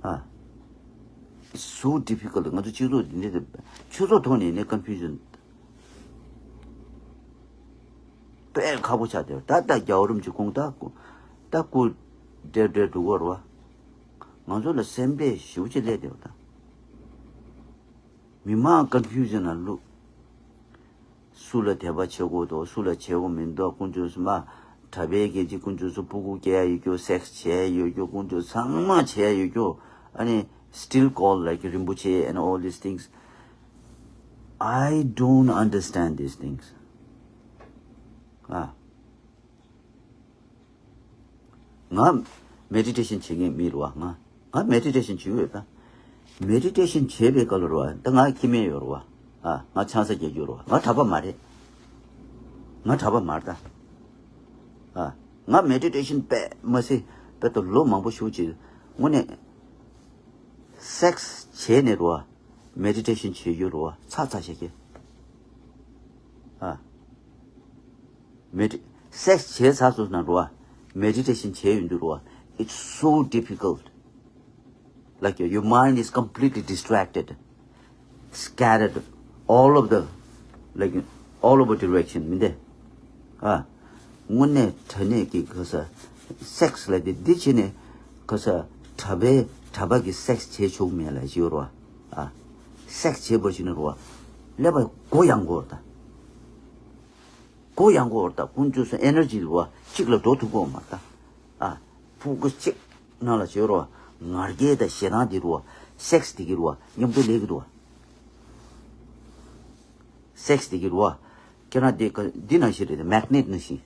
ཨ། It's so difficult. ང་ཚོ་སྤྱི་ཚོགས་འདི་འདྲ་ཆོས་ཚོགས་ཐོག་ནས་ནས་confusion དཔེ་ཁག་པོ་ཆགས་བསྡད་ཡོད། ད་ལྟ་རྒྱལ་བ་རིན་པོ་ཆེ་ཁོང་ད་སྐུ་ད་སྐུ་བགྲེས་བགྲེས་འདུག་གོ་རེད་བ། ང་ཚོ་ལ་སེམས་པས་ཞེ་པོ་ཅིག་སླེབས་བསྡད་ཡོད་ད། མི་མང་confusion ལ་བླུགས། སུ་ལ་དད་པ་བྱེད་དགོས་འདུག་སུ་ལ་བྱེད་དགོས་མི་འདུག་དཀོན་མཆོག་གསུམ་ཨ། གྲྭ་པའི་གི་ཅིག་དཀོན་མཆོག་གསུམ་སྤུ་གུ་སྐྱེ་ཡ་ཡོད་རྒྱུ། སེག་སི་བྱེད་ཡ་ཡོད་རྒྱུ། དཀོན་མཆོག་ཚང་མ་བྱེད་ཡ་ཡོད་རྒྱུ། ཨ་ནི་still call like Rinpoche and all these things. I don't understand these things. ཨ། ང་མེ་ཌི་ཊེ་ཤན་བྱེད་མཁན་མི་རེད་བ། ང་ང་མེ་ཌི་ཊེ་ཤན་བྱེད་ཡོད་ད། མེ་ཌི་ཊེ་ཤན་བྱེད་པའི་སྐབས་ལ་རེད་བ། ད་ང་ཁྱིམ་མེད་ཡོད་རེད་བ། ཨ། ང་ཆང་ས་རྒྱག་རྒྱུ་རེད་བ། ང་གྲྭ་པ་མ་རེད། ང་གྲྭ་པ་མ་རེད་ད། ཨ། ང་མེ་ཌི་ཊེ་ཤན་དཔེ་མ་སྲིད་དཔེ་ད་ལོ་མང་པོ་ཞིག་བྱས། དངོས་གནས་སེག་སི་བྱས་ནས་རེད་བ། མེ་ཌི་ཊེ་ཤན་བྱེད་རྒྱུ་རེད་བ། ཚ་ཚ་ཤ་ཤེ། ཨ། མེ་ཌི་སེག་སི་བྱས་ཚར་སོང་ན་རེད་བ། མེ་ཌི་ཊེ་ཤན་བྱས་ཡོང་དུས་རེད་བ། It's so difficult. Like your mind is completely distracted, scattered all of the, like, all over direction མིན་ཏེ། ཨ། དངོས་གནས་དྲང་གནས་ཀྱི་ག་ས་སེག་སི་ལ་དེ་འདི་བྱས་ནས་ག་ས་གྲྭ་པའི་གྲྭ་པ་གི་སེག་སི་བྱེད་ཆོག་མེད་ལ་ཞུ་རོ། ཨ། སེག་སི་བྱེད་པ་ཞུ་ན་རོ། ཀླད་པ་མགོ་ཡང་གོ་ར་ད། མགོ་ཡང་གོ་ར་ད། དཀོན་མཆོག་གསུམ་ཨེ་ནར་ཇི་རོ་གཅིག་ལ་འགྲོ་ཐུབ་གོ་མ་ད། ཨ། ཕུག་གུ་གཅིག་ནང་ལ་བྱོས་རོ། ང་རྒྱལ་དང་ཞེ་སྡང་དེ་རོ། སེག་སི་དེ་གི་རོ། མཉམ་དུ་ལས་གི་འདུག་བ། སེག་སི་དེ་གི་རོ། ཁྱེད་རང་དེ་ག་འདི་ནང་བཞིན་རེད། མེག་ནེཊ་ནང་བཞིན།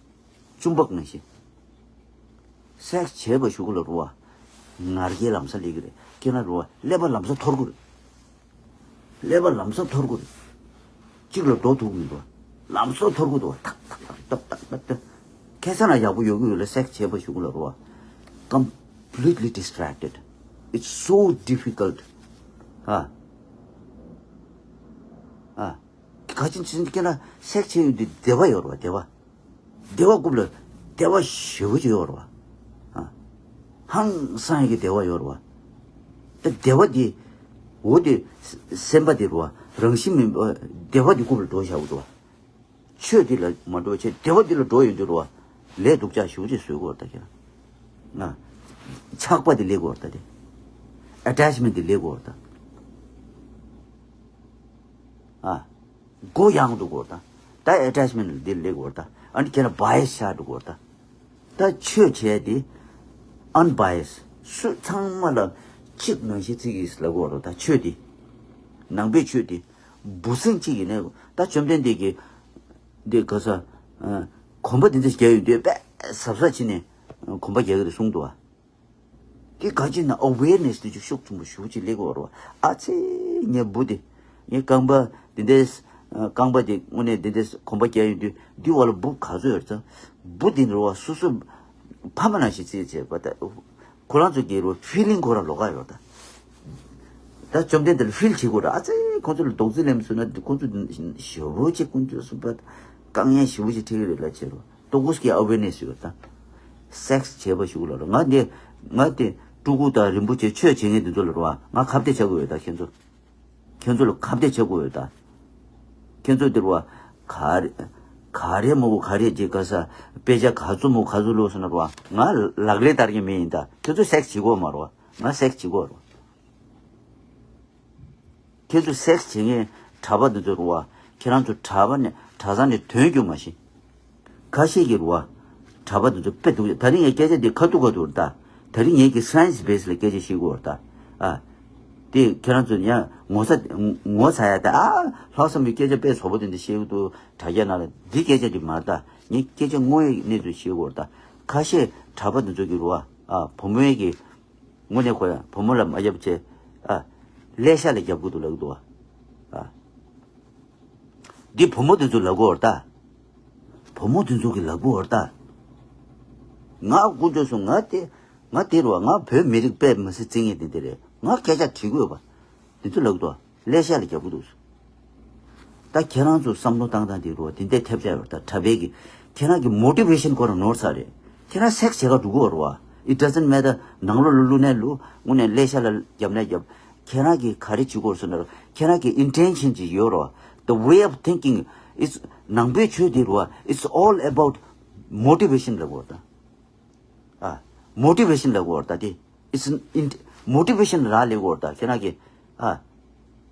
ཅུམ་བག་ནང་བཞིན། སེག་སི་བྱས་པ་ཞུ་གི་ལ་རོ། ང་རྒྱལ་ལམ་སང་ལས་གི་རེད། ཁྱེད་རང་རོ། ཀླད་པ་ལམ་སང་འཐོར་གི་རེད། ཀླད་པ་ལམ་སང་འཐོར་གི་རེད། གཅིག་ལ་འགྲོ་ཐུབ་མི་འདུག་ལམ་སང་འཐོར་གི་འདུག་ཐག་ཐག་ཐག་ཐག་ཐག་ཐག་ཁ་སང་ལ་ཡག་པོ་ཡོད་གི་ཡོད་ལ་སེག་སི་བྱས་པ་ཞུ་གི་ལ་རོ། Completely distracted. It's so difficult. ཨ། ཨ། ག་ཅིན་ཅིན་ཁྱེད་རང་སེག་སི་བྱས་ཡོད་དུས་བདེ་བ་ཡོད་རོ། བདེ་བ། བདེ་བ་རྐུབ་ལ་བདེ་བ་ཞེ་པོ་ཅིག་ཡོད་རེད་བ། ཨ། ཧང་སང་ཡི་གི་བདེ་བ་ཡོད་རེད་བ། ད་བདེ་བ་དེ་འོ་དེ་སེམས་པ་དེ་རེད་བ། རང་བཞིན་མིན་པ། བདེ་བ་དེ་རྐུབ་ལ་འགྲོ་བཞག་འདུག་བ། ཆོས་དེ་ལ་མ་འགྲོ་བྱས་བདེ་བ་དེ་ལ་འགྲོ་ཡོང་དུས་རེད་བ། ལས་སྡུག་ཅག་ཞེ་པོ་ཅིག་བཟོ་གི་ཡོད་རེད་ད་ཁྱེད་རང་། ཆགས་པ་དེ་སླེབས་ཀྱི་ཡོད་རེད་ད་དེ། ཨེ་ཊེཆ་མེན་ཊི་དེ་སླེབས་ཀྱི་ཡོད་རེད་ད། ཨ། མགོ་ཡང་འགྲོ་གི་ཡོད་རེད་ད། ད་ཨེ་ཊེཆ་མེན་ཊི་འདི་སླེབས་ཀྱི་ཡོད་རེད་ད། ཨ་ནི་ཁྱེད་རང་བ་ཡེ་ཤ་འགྲོ་གི་ཡོད་རེད་ད། ད་ཆོས་བྱས་ཏེ་ཨན་བ་ཡེ་སི། སུ་ཚང་མ་ལ་གཅིག་ནང་བཞིན་བརྩི་གི་ལབ་ཀྱི་ཡོད་རེད་ད། ཆོས་དེ། ནང་པའི་ཆོས་དེ། འབུ་སྲིན་གཅིག་ཡིན་ནའི་ད་བཅོམ་ལྡན་འདས་ཀྱིས་འདི་ག་ས། ཨ། གོམ་པ་འདི་འདྲ་རྒྱག་ཡོང་དུས་དཔེ་གཟབ་གཟབ་བྱས་ནས་གོམ་པ་རྒྱག་གི་རེད་གསུངས་འདུག་བ། དེ་ག་ཅིག་ན་ཨ་ཝེར་ནེ་སི་དེ་ཅིག་ཤུགས་ཆེན་པོ་ཞེ་པོ་ཅིག་སླེབས་ཀྱི་ཡོད་རེད་བ། ཨ་ཙི། ངའི་འབུ་དེ། ངའི་རྐང་པ་དེ་འདྲས། རྐང་པ་དེ་དངོས་གནས་དེ་འདྲས་གོམ་པ་རྒྱག་ཡོང་དུས་འདི་བ་ལ་འབུ་ག་ཚོད་ཡོད་ཙང་། འབུ་དེ་འདྲ་བ་སོ་སོ་ཕ་མ་ནང་བཞིན་བརྩི་བྱས་པ་ད། ཁོ་རང་ཚོ་གི་རོ་ཕི་ལིང་ཁོ་རང་ལོགས་ཀ་ཡོད་ད། ད་བཅོམ་ལྡན་འདས་ལ་ཕིལ་བྱེད་དགོས་ར། ཨ་ཙི། ཁོ་ཚོ་ལ་རྡོག་རྫིས་ལེན་སོང་ན་ཁོ་ཚོ་ཞེ་པོ་ཅིག་དཀོན་མཆོག་གསུམ་པ་དཀའ་ངལ་ཞེ་པོ་ཅིག་འཕྲད་ཀྱི་རེད་ལབ་བྱས་རོ། ཏོག་ཙམ་གྱི་ཨ་ཝེར་ནེ་སི་ཡོད་ད། སེག་སི་བྱས་པ་ཞུ་གི་ལབ་རོ། ང་འདི་ང་དེ་སྤྲུལ་སྐུ་དང་རིན་པོ་ཆེ་ཆོས་བྱེད་མཁན་འདི་ཚོ་ལ་རོ། ང་ཁ་གཏད་བྱ་དགོས་ཡོད་ད་ཁྱེད་ཚོ། ཁྱེད་ཚོ་ལ་ཁ་གཏད་བྱ་དགོས་ཡོད་ད། ཁྱེད་ཚོ་འདིར་བ། ག་རེ་ག་རེ་མོ་གོ་ག་རེ་ཅིག་ག་ས། དཔེ་ཆ་ག་ཚོད་མོ་ག་ཚོད་ལོས་སོང་ན་རོ། ང་ལག་ལེན་བསྟར་མཁན་མི་ཡིན་ད། ཁྱེད་ཚོ་སེག་སི་བྱེད་དགོས་མ་རོ། ང་སེག་སི་བྱེད་དགོས་རོ། ཁྱེད་ཚོ་སེག་སི་བྱེད་མཁན་གྲྭ་པ་འདི་ཚོ་རུ་བ། ཁྱེད་རང་ཚོ་གྲྭ་པ་ནས་གྲྭ་ཚང་ནས་ཐོན་རྒྱུ་མ་ཤེས། ཁ་ཤས་ཀྱི་རུ་བ། གྲྭ་པ་འདི་ཚོ་དཔེ་སྡུག་ཅག་ད་རིང་ངས་སྐད་ཆ་འདི་ཁ་ཐུག་ཁ་ཐུག་རེད་ད། ད་རིང་ངས་ཀྱི་སའེན་སི་བེ་སི་ལ་སྐད་ཆ་བཤད་དགོས་རེད་ད། ཨ། དེ་ཁྱེད་རང་ཚོ་ཡང་ངོ་ཚ་ངོ་ཚ་ཡ་ད། ཨ། ལྷག་བསམ་གྱི་སྐད་ཆ་དཔེ་བཟོ་པོ་དེ་འདྲ་བཤད་ཀྱི་འདུག་དྲ་རྒྱ་ནང་ལ་འདི་སྐད་ཆ་འདི་མ་རེད་ད། ངས་སྐད་ཆ་དངོས་ཡོད་གནས་ཚུལ་བཤད་དགོས་རེད་ད། ཁ་ཤས་གྲྭ་པ་འདི་ཚོ་གི་རུ་བ། ཨ། བུ་མོའི་གི་དངོས་གནས་ཁོ་ཡང་བུ་མོ་ལ་མ་རྒྱབ་བྱས། ཨ། ཀླད་ཤ་ལ་རྒྱབ་དགོས་འདུག་ལབ་ཀྱི་འདུག་བ། ཨ། འདི་བུ་མོ་དེ་ཚོ་ལབ་ཀྱི་ཡོད་རེད་ད། བུ་མོ་དེ་ཚོ་གིས་ལབ་ཀྱི་ཡོད་རེད་ད། ང་དཀོན་མཆོག་གསུམ། ང་དེ་ང་དེ་རུ་བ། ང་བོད་མི་རིགས་དཔེ་མི་སྲིད་བརྩི་མཁན་དེ་འདྲ་རེད། ང་སྐད་ཆ་དྲི་དགོས་པ། དེ་ཚོ་ལབ་ཀྱི་འདུག་བ། ཀླད་ཤ་ལ་རྒྱབ་ཀྱི་འདུག་ད་ཁྱེད་རང་ཚོ་བསམ་བློ་བཏང་སྟངས་དེ་རུ་བ་དེ་འདྲའི་ཐེབས་ཆག་ཡོད་རེད་ད། གྲྭ་པའི་གི་ཁྱེད་རང་གི་མོ་ཊི་ཝེ་ཤན་ཁོ་རང་ནོར་ཚར་རེད། ཁྱེད་རང་སེག་སི་བྱེད་ག་འགྲོ་གི་ཡོད་རེད་བ། It doesn't matter. ནང་ལོགས་ལ་བླུགས་ནའི་བླུགས། དངོས་གནས་ཀླད་ཤ་ལ་རྒྱབ་ནའི་རྒྱབ། ཁྱེད་རང་གིས་ག་རེ་བྱེད་དགོས་ཟེར་ན། ཁྱེད་རང་གི་ཨིན་ཊེན་ཤན་ཅིག་ཡོད་རེད་བ། The way of thinking is, ནང་པའི་ཆོས་དེ་རུ་བ། It's all about motivation ལབ་དགོས་རེད་ད། ཨ། མོ་ཊི་ཝེ་ཤན་ལབ་དགོས་རེད་ད་དེ། It's in motivation རག་ལས་དགོས་རེད་ད། ཁྱེད་རང་གིས། ཨ།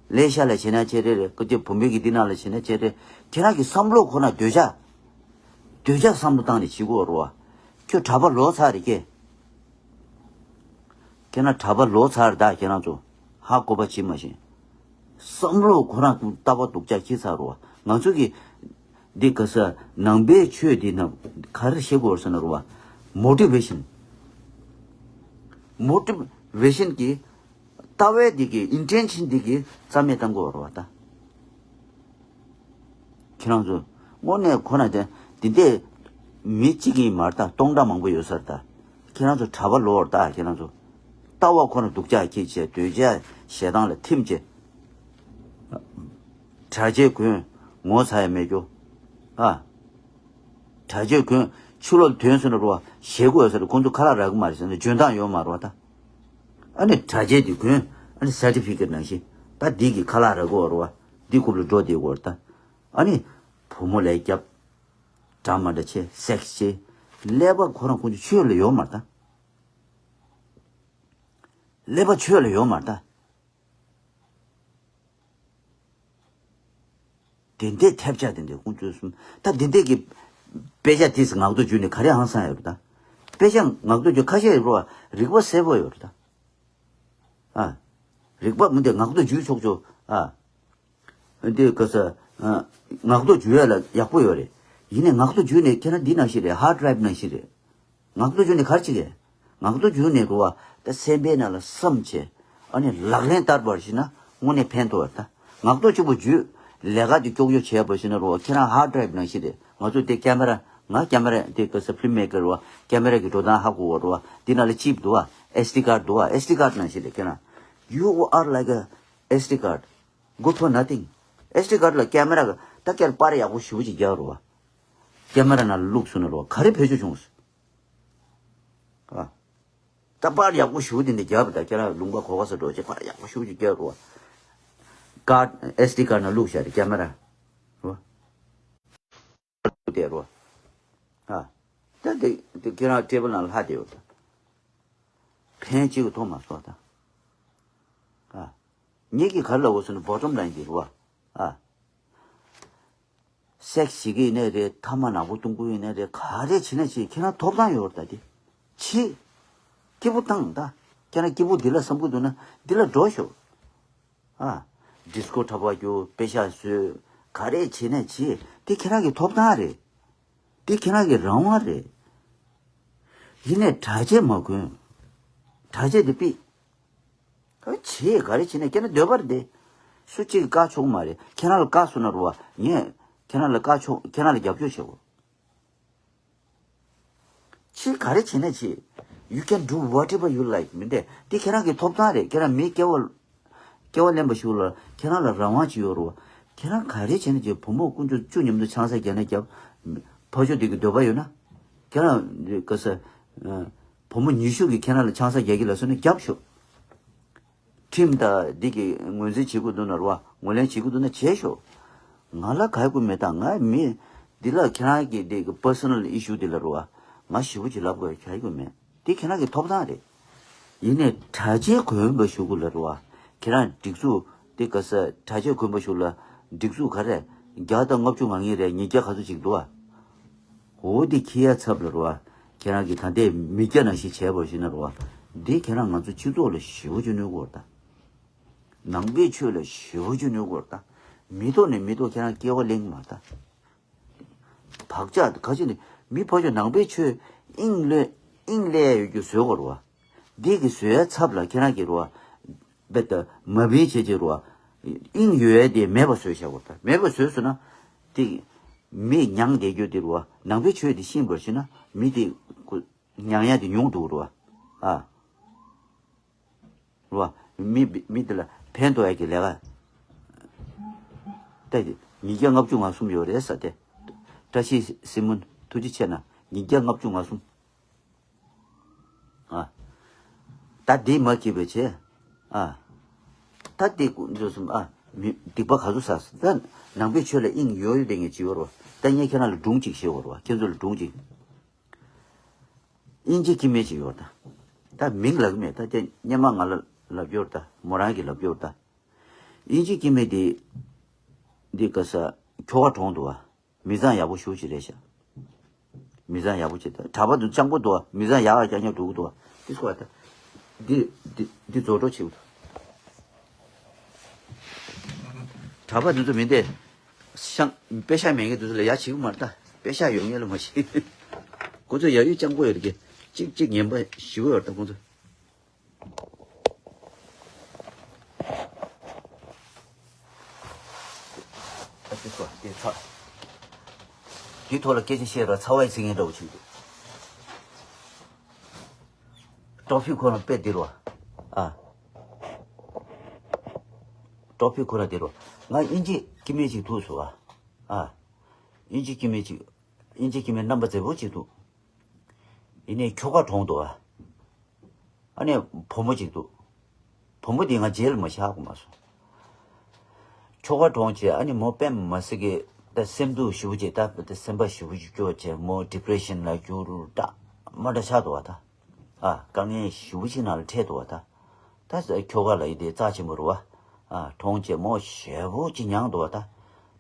ཀླད་ཤ་ལ་བྱེད་ན་བྱེད་རེད་རེད། ཀ་ཅི་བུ་མོའི་གི་འདི་ནང་ལ་བྱེད་ན་བྱེད་རེད། ཁྱེད་རང་གི་བསམ་བློ་ཁོ་ན་འདོད་ཆགས། འདོད་ཆགས་བསམ་བློ་བཏང་ནས་བྱེད་དགོས་རེད་བ། ཁྱོད་གྲྭ་པ་ལོག་ཚར་རེད་ཀྱེ། ཁྱེད་རང་གྲྭ་པ་ལོག་ཚར་ད་ཁྱེད་རང་ཚོ་ཧ་གོ་བ་བྱེད་མ་ཤེས། བསམ་བློ་ཁོ་རང་ལྟ་བ་སྡུག་ཅག་ཁྱི་ཚར་རོ། ང་ཚོ་གི་འདི་ག་ས་ནང་པའི་ཆོས་འདི་ན་ག་རེ་བཤད་དགོས་ཟེར་ན་རོ། མོ་ཊི་ཝེ་ཤན། མོ་ཊི་ཝེ་ཤན་གྱི་ལྟ་བའི་འདི་གི་ཨིན་ཊེན་ཤན་འདི་གི་རྩ་མེད་བཏང་དགོས་རོ་ད། ཁྱེད་རང་ཚོ་དངོས་གནས་ཁོ་ན་དེ་འདི་འདྲས་མི་གཅིག་ཡིན་མ་རེད་ད། སྟོང་ཕྲག་མང་པོ་ཡོད་ས་རེད་ད། ཁྱེད་རང་ཚོ་གྲྭ་པ་ལོག་རེད་ད། ཁྱེད་རང་ཚོ་ལྟ་བ་ཁོ་ན་སྡུག་ཅག་ཁྱེད་བྱས་འདོད་ཆགས་ཞེ་སྡང་ལ་ཐིམ་བྱས། གྲྭ་ཆས་གོན་ངོ་ཚ་ཡ་མེད་རྒྱུ། ཨ། གྲྭ་ཆས་གོན་ཕྱི་ལོགས་ཐོན་སོང་ན་རོ་བ་ཞེད་དགོས་ས་རེད། ཁོང་ཚོ་ཁ་ལག་རག་གི་མ་རེད་ཟེར་ན་འཇོན་ཐང་ཡོད་མ་རེད་བ་ད། ཨ་ནི་གྲྭ་ཆས་དེ་གོན་ཨ་ནི་སར་ཊི་ཕི་ཀེཊ་ནང་བཞིན་ད་འདི་གི་ཁ་ལག་རག་གི་ཡོད་རེད་བ། འདི་རྐུབ་ལ་འགྲོ་བསྡད་ཡོད་རེད་ད། ཨ་ནི་བུ་མོ་ལས་རྒྱབ། འདྲ་མ་འདྲ་བྱས་སེག་སི་བྱས། ཀླད་པ་ཁོ་རང་ཁོང་ཚོ་ཆོས་ལ་ཡོད་མ་རེད་ད། ཀླད་པ་ཆོས་ལ་ཡོད་མ་རེད་ད། དེ་འདྲས་ཐེབས་ཆག་དེ་འདྲས་ཁོང་ཚོས་གསུམ་ད་དེ་འདྲས་ཀྱི་དཔེ་ཆ་དེས་ངག་ཐོག་བརྒྱུད་ནས་ག་རེ་ཧང་སང་ཡོད་རེད་ད། དཔེ་ཆ་ངག་ཐོག་བརྒྱུད་ཁ་ཤས་ཡོད་རེད་བ། རིག་པ་གསལ་པོ་ཡོད་རེད་ད། ཨ། རིག་པ་མི་འདི་ངག་ཐོག་བརྒྱུད་ཆོག་ཆོག་ཨ། འདི་ག་ས། ཨ། ངག་ཐོག་བརྒྱུད་ཡ་ལ་ཡག་པོ་ཡོད་རེད། ཡིན་ནའི་ངག་ཐོག་བརྒྱུད་ནས་ཁྱེད་རང་འདི་ནང་བཞིན་རེད། ཧར་ཌི་རའིབ་ནང་བཞིན་རེད། ངག་ཐོག་བརྒྱུད་ནས་ག་རེ་བྱེད་ཀྱི། ངག་ཐོག་བརྒྱུད་ནས་རུ་བ་ད་སེམས་པའི་ནང་ལ་བསམ་བྱས། ཨ་ནི་ལག་ལེན་བསྟར་བར་ཞིག་ན་དངོས་གནས་ཕན་ཐོགས་པ་རེད་ད། ངག་ཐོག་གཅིག་པོ་བརྒྱུད། ལས་ཀ་དེ་ཀྱོག་ཀྱོག་བྱས་པ་ཞིག་ན་རུ་བ་ཁྱེད་རང་ཧར་ཌི་རའིབ་ནང་བཞིན་རེད། ང་ཚོ་དེ་ཀེ་མ་ར་ང་ཀེ་མ་ར་དེ་ག་ས་ཕི་ལིམ་མེ་ཀར་རུ་བ་ཀེ་མ་ར་གི་འགྲོ་སྟངས་ཧ་གོ་བ་རུ་བ་འདི་ནང་ལ་ཅིབ་འདུག་བ། ཨེས་ཌི་ཀར་འདུག་བ། ཨེས་ཌི་ཀར་ནང་བཞིན་རེད། ཁྱེད་རང་You are like a S D card. Good for nothing. S D card ལ་ཀེ་མ་ར་ག་ད་ཀེར་པར་ཡག་པོ་ཞེ་པོ་ཅིག་རྒྱག་རོགས། ཀེ་མ་ར་ནང་བླུགས་སོང་ན་རོགས་ག་རེ་བེད་སྤྱོད་བྱུང་སོང་། ཨ། ད་པར་ཡག་པོ་ཞེ་པོ་དེ་འདྲ་རྒྱག་པ་ད་ཁྱེད་རང་ལུང་པ་གོ་ག་ས་འགྲོ་ཅེས་པར་ཡག་པོ་ཞེ་པོ་ཅིག་རྒྱག་རོགས། ཀར་ཨེས་ཌི་ཀར་ནང་བླུགས་བཞག་རེད་ཀེ་མ་ར། རོ། བསྡད་རོ། ཨ། ད་དེ་དེ་ཁྱེད་རང་ཊེ་བལ་ནང་ལྷག་བསྡད་ཡོད་ད། ཕན་གཅིག་གི་ཐོག་མ་སོང་ད། ཨ། ངེད་ཀྱིས་ག་རེ་ལབ་དགོས་ཟེར་ན་བོ་ཊམ་ལ་ཡིན་གྱི་རེད་བ། ཨ། སེག་སི་བྱེད་ཀྱི་ཡིན་ནའི་རེད། ཐ་མག་ནག་པོ་བཏུང་གི་ཡིན་ནའི་རེད། ག་རེ་བྱེད་ན་བྱེད། ཁྱེད་རང་ཐོབ་ཐང་ཡོད་རེད་ད་དེ། བྱེད། སྐྱིད་པོ་བཏང་ད། ཁྱེད་རང་སྐྱིད་པོ་འདི་ལ་བསམ་གྱི་འདུག་ན་འདི་ལ་འགྲོ་ཤོག་ཨ། ཌི་སི་ཀོ་འཁྲབ་པ་རྒྱུག་དཔེ་ཤག་བཟོས། ག་རེ་བྱེད་ན་བྱེད། དེ་ཁྱེད་རང་གི་ཐོབ་ཐང་རེད། དེ་ཁྱེད་རང་གི་རང་དབང་རེད། ཡིན་ནའི་གྲྭ་ཆས་མ་གོན། གྲྭ་ཆས་དེ་ཕུད། ག་རེ་བྱེད་ག་རེ་བྱེད་ནའི་ཁྱེད་རང་འདོད་པ་རེད་དེ། སུ་གཅིག་གིས་བཀག་ཆོག་མ་རེད། ཁྱེད་རང་ལ་བཀག་སོང་ན་རུ་བ་ངས་ཁྱེད་རང་ལ་བཀག་ཆོག་ཁྱེད་རང་ལ་རྒྱབ་སྐྱོར་བྱེད་དགོས། ཁྱེད་ག་རེ་བྱེད་ན་བྱེད། You can do whatever you like. མི་འདྲ། འདི་ཁྱེད་རང་གི་ཐོབ་ཐང་རེད། ཁྱེད་རང་མི་སྐྱེ་བ། སྐྱེ་བ་ལེན་པ་ཞིག་ལ་ཁྱེད་རང་ལ་རང་དབང་ཅིག་ཡོད་རེད་བ། ཁྱེད་རང་ག་རེ་བྱེད་ན་བྱེད། བུ་མོ་དཀོན་མཆོག་བཅུ་མཉམ་དུ་ཆང་ས་རྒྱག་ན་རྒྱབ། ཕ་ཆོས་དེ་གི་འདོད་པ་ཡོད་ན། ཁྱེད་རང་ག་ས། བུ་མོ་ཉི་ཤུ་གིས་ཁྱེད་རང་ལ་ཆང་ས་རྒྱག་གི་ལབ་སོང་ན་རྒྱབ་ཤོག་ཁྲིམས་དང་འདི་གི་ངོས་འཛིན་བྱེད་དགོས་འདུག་ན་རོ། ངོས་ལེན་བྱེད་དགོས་འདུག་ན་བྱས་ཤོག་ང་ལ་ག་གི་མེད་ད། ང་མི་འདི་ལ་ཁྱེད་རང་གི་འདི་གི་པར་སོ་ནལ་ཨི་ཤུ་འདི་ལ་རོ། ང་ཞེ་པོ་ཅིག་ལབ་དགོས་ག་གི་མེད། འདི་ཁྱེད་རང་གི་ཐོབ་ཐང་རེད། ཡིན་ནའི་གྲྭ་ཆས་གོན་པ་ཞུ་དགོས་ལ་རོ། ཁྱེད་རང་སྒྲིག་འཛུགས་འདི་ག་ས་གྲྭ་ཆས་གོན་པ་ཞུ་ལ་སྒྲིག་འཛུགས་ག་རེ་བརྒྱ་དང་ལྔ་བཅུ་ང་གཉིས་རེད། ཉིས་བརྒྱ་ག་ཚོད་ཅིག་འདུག་ཨ། འོ་འདི་ཁྱི་ཡ་ཚབ་ལ་རོ། ཁྱེད་རང་གིས་ད་ལྟའི་མི་སྐྱ་ནང་བཞིན་བྱས་པ་ཞིག་ན་རོ། འདི་ཁྱེད་རང་ང་ཚོ་སྤྱི་ཚོགས་ལ་ཞེ་པོ་ཅིག་གནོད་གོ་ར་ད། ནང་པའི་ཆོས་ལ་ཞེ་པོ་ཅིག་གནོད་གོ་ར་ད། མི་ཐོག་ནས་མི་ཐོག་ཁྱེད་རང་སྐྱེ་བ་གླེང་མ་ད། བག་ཆགས་ག་ཅི་ནས་མི་ཕ་ཆོས་ནང་པའི་ཆོས་དབྱིངས་ལས་དབྱིངས་ལས་ཡོད་རྒྱུ་བཟོས་གོ་ར་བ། འདི་གི་བཟོ་ཡ་ཚབ་ལ་ཁྱེད་རང་གིས་རོ། བེ་ད་མ་བིན་བྱེད་ཀྱི་རོ། དབྱིངས་ཡོད་ཡ་དེ་མེད་པ་བཟོས་བཞག་གོ་ར་ད། མེད་པ་བཟོས་སོང་ན། དེ་མི་མྱང་བསྡད་རྒྱུ་དེ་རོ། ནང་པའི་ཆོས་དེ་ཤེས་པར་ཤེས་ན་མི་དེ་ཁོ་མྱང་ཡ་དེ་ཉུང་འདུག་རོ། ཨ། རོ། མི་མི་དེ་ལ་ཕན་ཐོགས་ཡ་གི་ལས་ཀ་ད་དེ་ཉིས་བརྒྱ་ལྔ་བཅུ་ང་གསུམ་ཡོད་རེད་ས་དེ། བཀྲ་ཤིས་སི་མོན་ཐུགས་རྗེ་ཆེ་ན་ཉིས་བརྒྱ་ལྔ་བཅུ་ང་གསུམ། ཨ། ད་འདི་མ་སྐྱིད་པའི་ཆེ། ཨ། ད་འདི་ཀུན་འཛོལ་སོང་། ཨ། མི་སྡིག་པ་ག་ཚོད་བསགས་སོང་། ད་ནང་པའི་ཆོས་ལ་དབྱིངས་ཡོད་ཡོད་དེ་ངས་བྱིས་པ་རོ། ད་ངས་ཁྱེད་རང་ལ་སྒྲུང་གཅིག་བཤད་པ་རོ། ཁྱེད་ཚོ་ལ་སྒྲུང་གཅིག་དབྱིན་ཇི་སྐྱེ་དམན་ཅིག་ཡོད་ད། ད་མིང་ལབ་ཀྱི་མེད། ད་དེ་སྔོན་མ་ང་ལ་ལབ་ཡོད་ད། མོ་རང་གིས་ལབ་ཡོད་ད། དབྱིན་ཇི་སྐྱེ་དམན་དེ་འདི་ག་ས་ཁྱོ་ག་གྲོངས་འདུག་བ། མི་ཚང་ཡག་པོ་ཞེ་པོ་ཅིག་རེད་ཤག་མི་ཚང་ཡག་པོ་བྱེད་ད། གྲྭ་པ་འདི་སྤྱང་པོ་འདུག་མི་ཚང་ཡག་ཡག་རྐྱང་རྐྱང་འགྲོ་གི་འདུག་འདི་སྐོར་ད། འདི་འདི་འདི་རྫོགས་འགྲོ་བྱེད་དགོས། གྲྭ་པ་འདི་ཚོ་མི་འདི་ཤང་པེ་ཤ་མེད་མཁན་འདི་ཚོ་ལ་ཡག་བྱེད་གི་མ་རེད་ད། པེ་ཤ་ཡོད་མཁན་ལ་མ་བྱེད། ཁོ་ཚོ་ཡག་ཡོད་སྤྱང་པོ་ཡོད་རེད་གི། གཅིག་གཅིག་ངན་པ་ཞེ་པོ་ཡོད་རེད་ད་ཁོ་ཚོ། ཨ་ཙི་ཁོ་དེ་ཚ། དེའི་ཐོག་ལ་སྐད་ཆ་བཤད་ར་ཚ་བའི་ཚིག་ངན་འདྲ་བོ་བྱེད་འདུག་ཀྲོ་ཕི་ཁོ་ན་དཔེ་འདི་རུ་ཨ། ཀྲོ་ཕི་ཁོ་ན་འདི་རུ་ང་དབྱིན་ཇི་སྐྱེ་དམན་ཅིག་ཐུག་སོང་ཨ། ཨ། དབྱིན་ཇི་སྐྱེ་དམན་ཅིག་དབྱིན་ཇི་སྐྱེ་དམན་རྣམ་པ་མཛེས་པོ་ཅིག་འདུག་ཡིན་ནའི་ཁྱོ་ག་གྲོངས་འདུག་ཨ། ཨ་ནི་བུ་མོ་ཅིག་འདུག་བུ་མོ་དེ་ང་རྗེས་ལ་མ་བཞག་གོ་མ་སོང་། ཁྱོ་ག་གྲོངས་བྱས་ཨ་ནི་མོ་དཔེ་མ་སྲིད་ཀྱི་ད་སེམས་སྡུག་ཞེ་པོ་ཅིག་ད་ད་སེམས་པ་ཞེ་པོ་ཅིག་སྐྱོ་བྱས་མོ་ཌི་པི་རེ་ཤན་ལ་གྱུར་འདྲ་མ་འདྲ་ཆགས་འདུག་བ་ད། ཨ་དཀའ་ངལ་ཞེ་པོ་ཅིག་ནང་ལ་འཕྲད་འདུག་བ་ད། ད་ཁྱོ་ག་ལ་ཡི་དེ་རྩ་ཆེན་པོ་རུ་བ། ཨ་གྲོངས་བྱས་མོ་ཞེ་པོ་ཅིག་མྱངས་འདུག་བ་ད།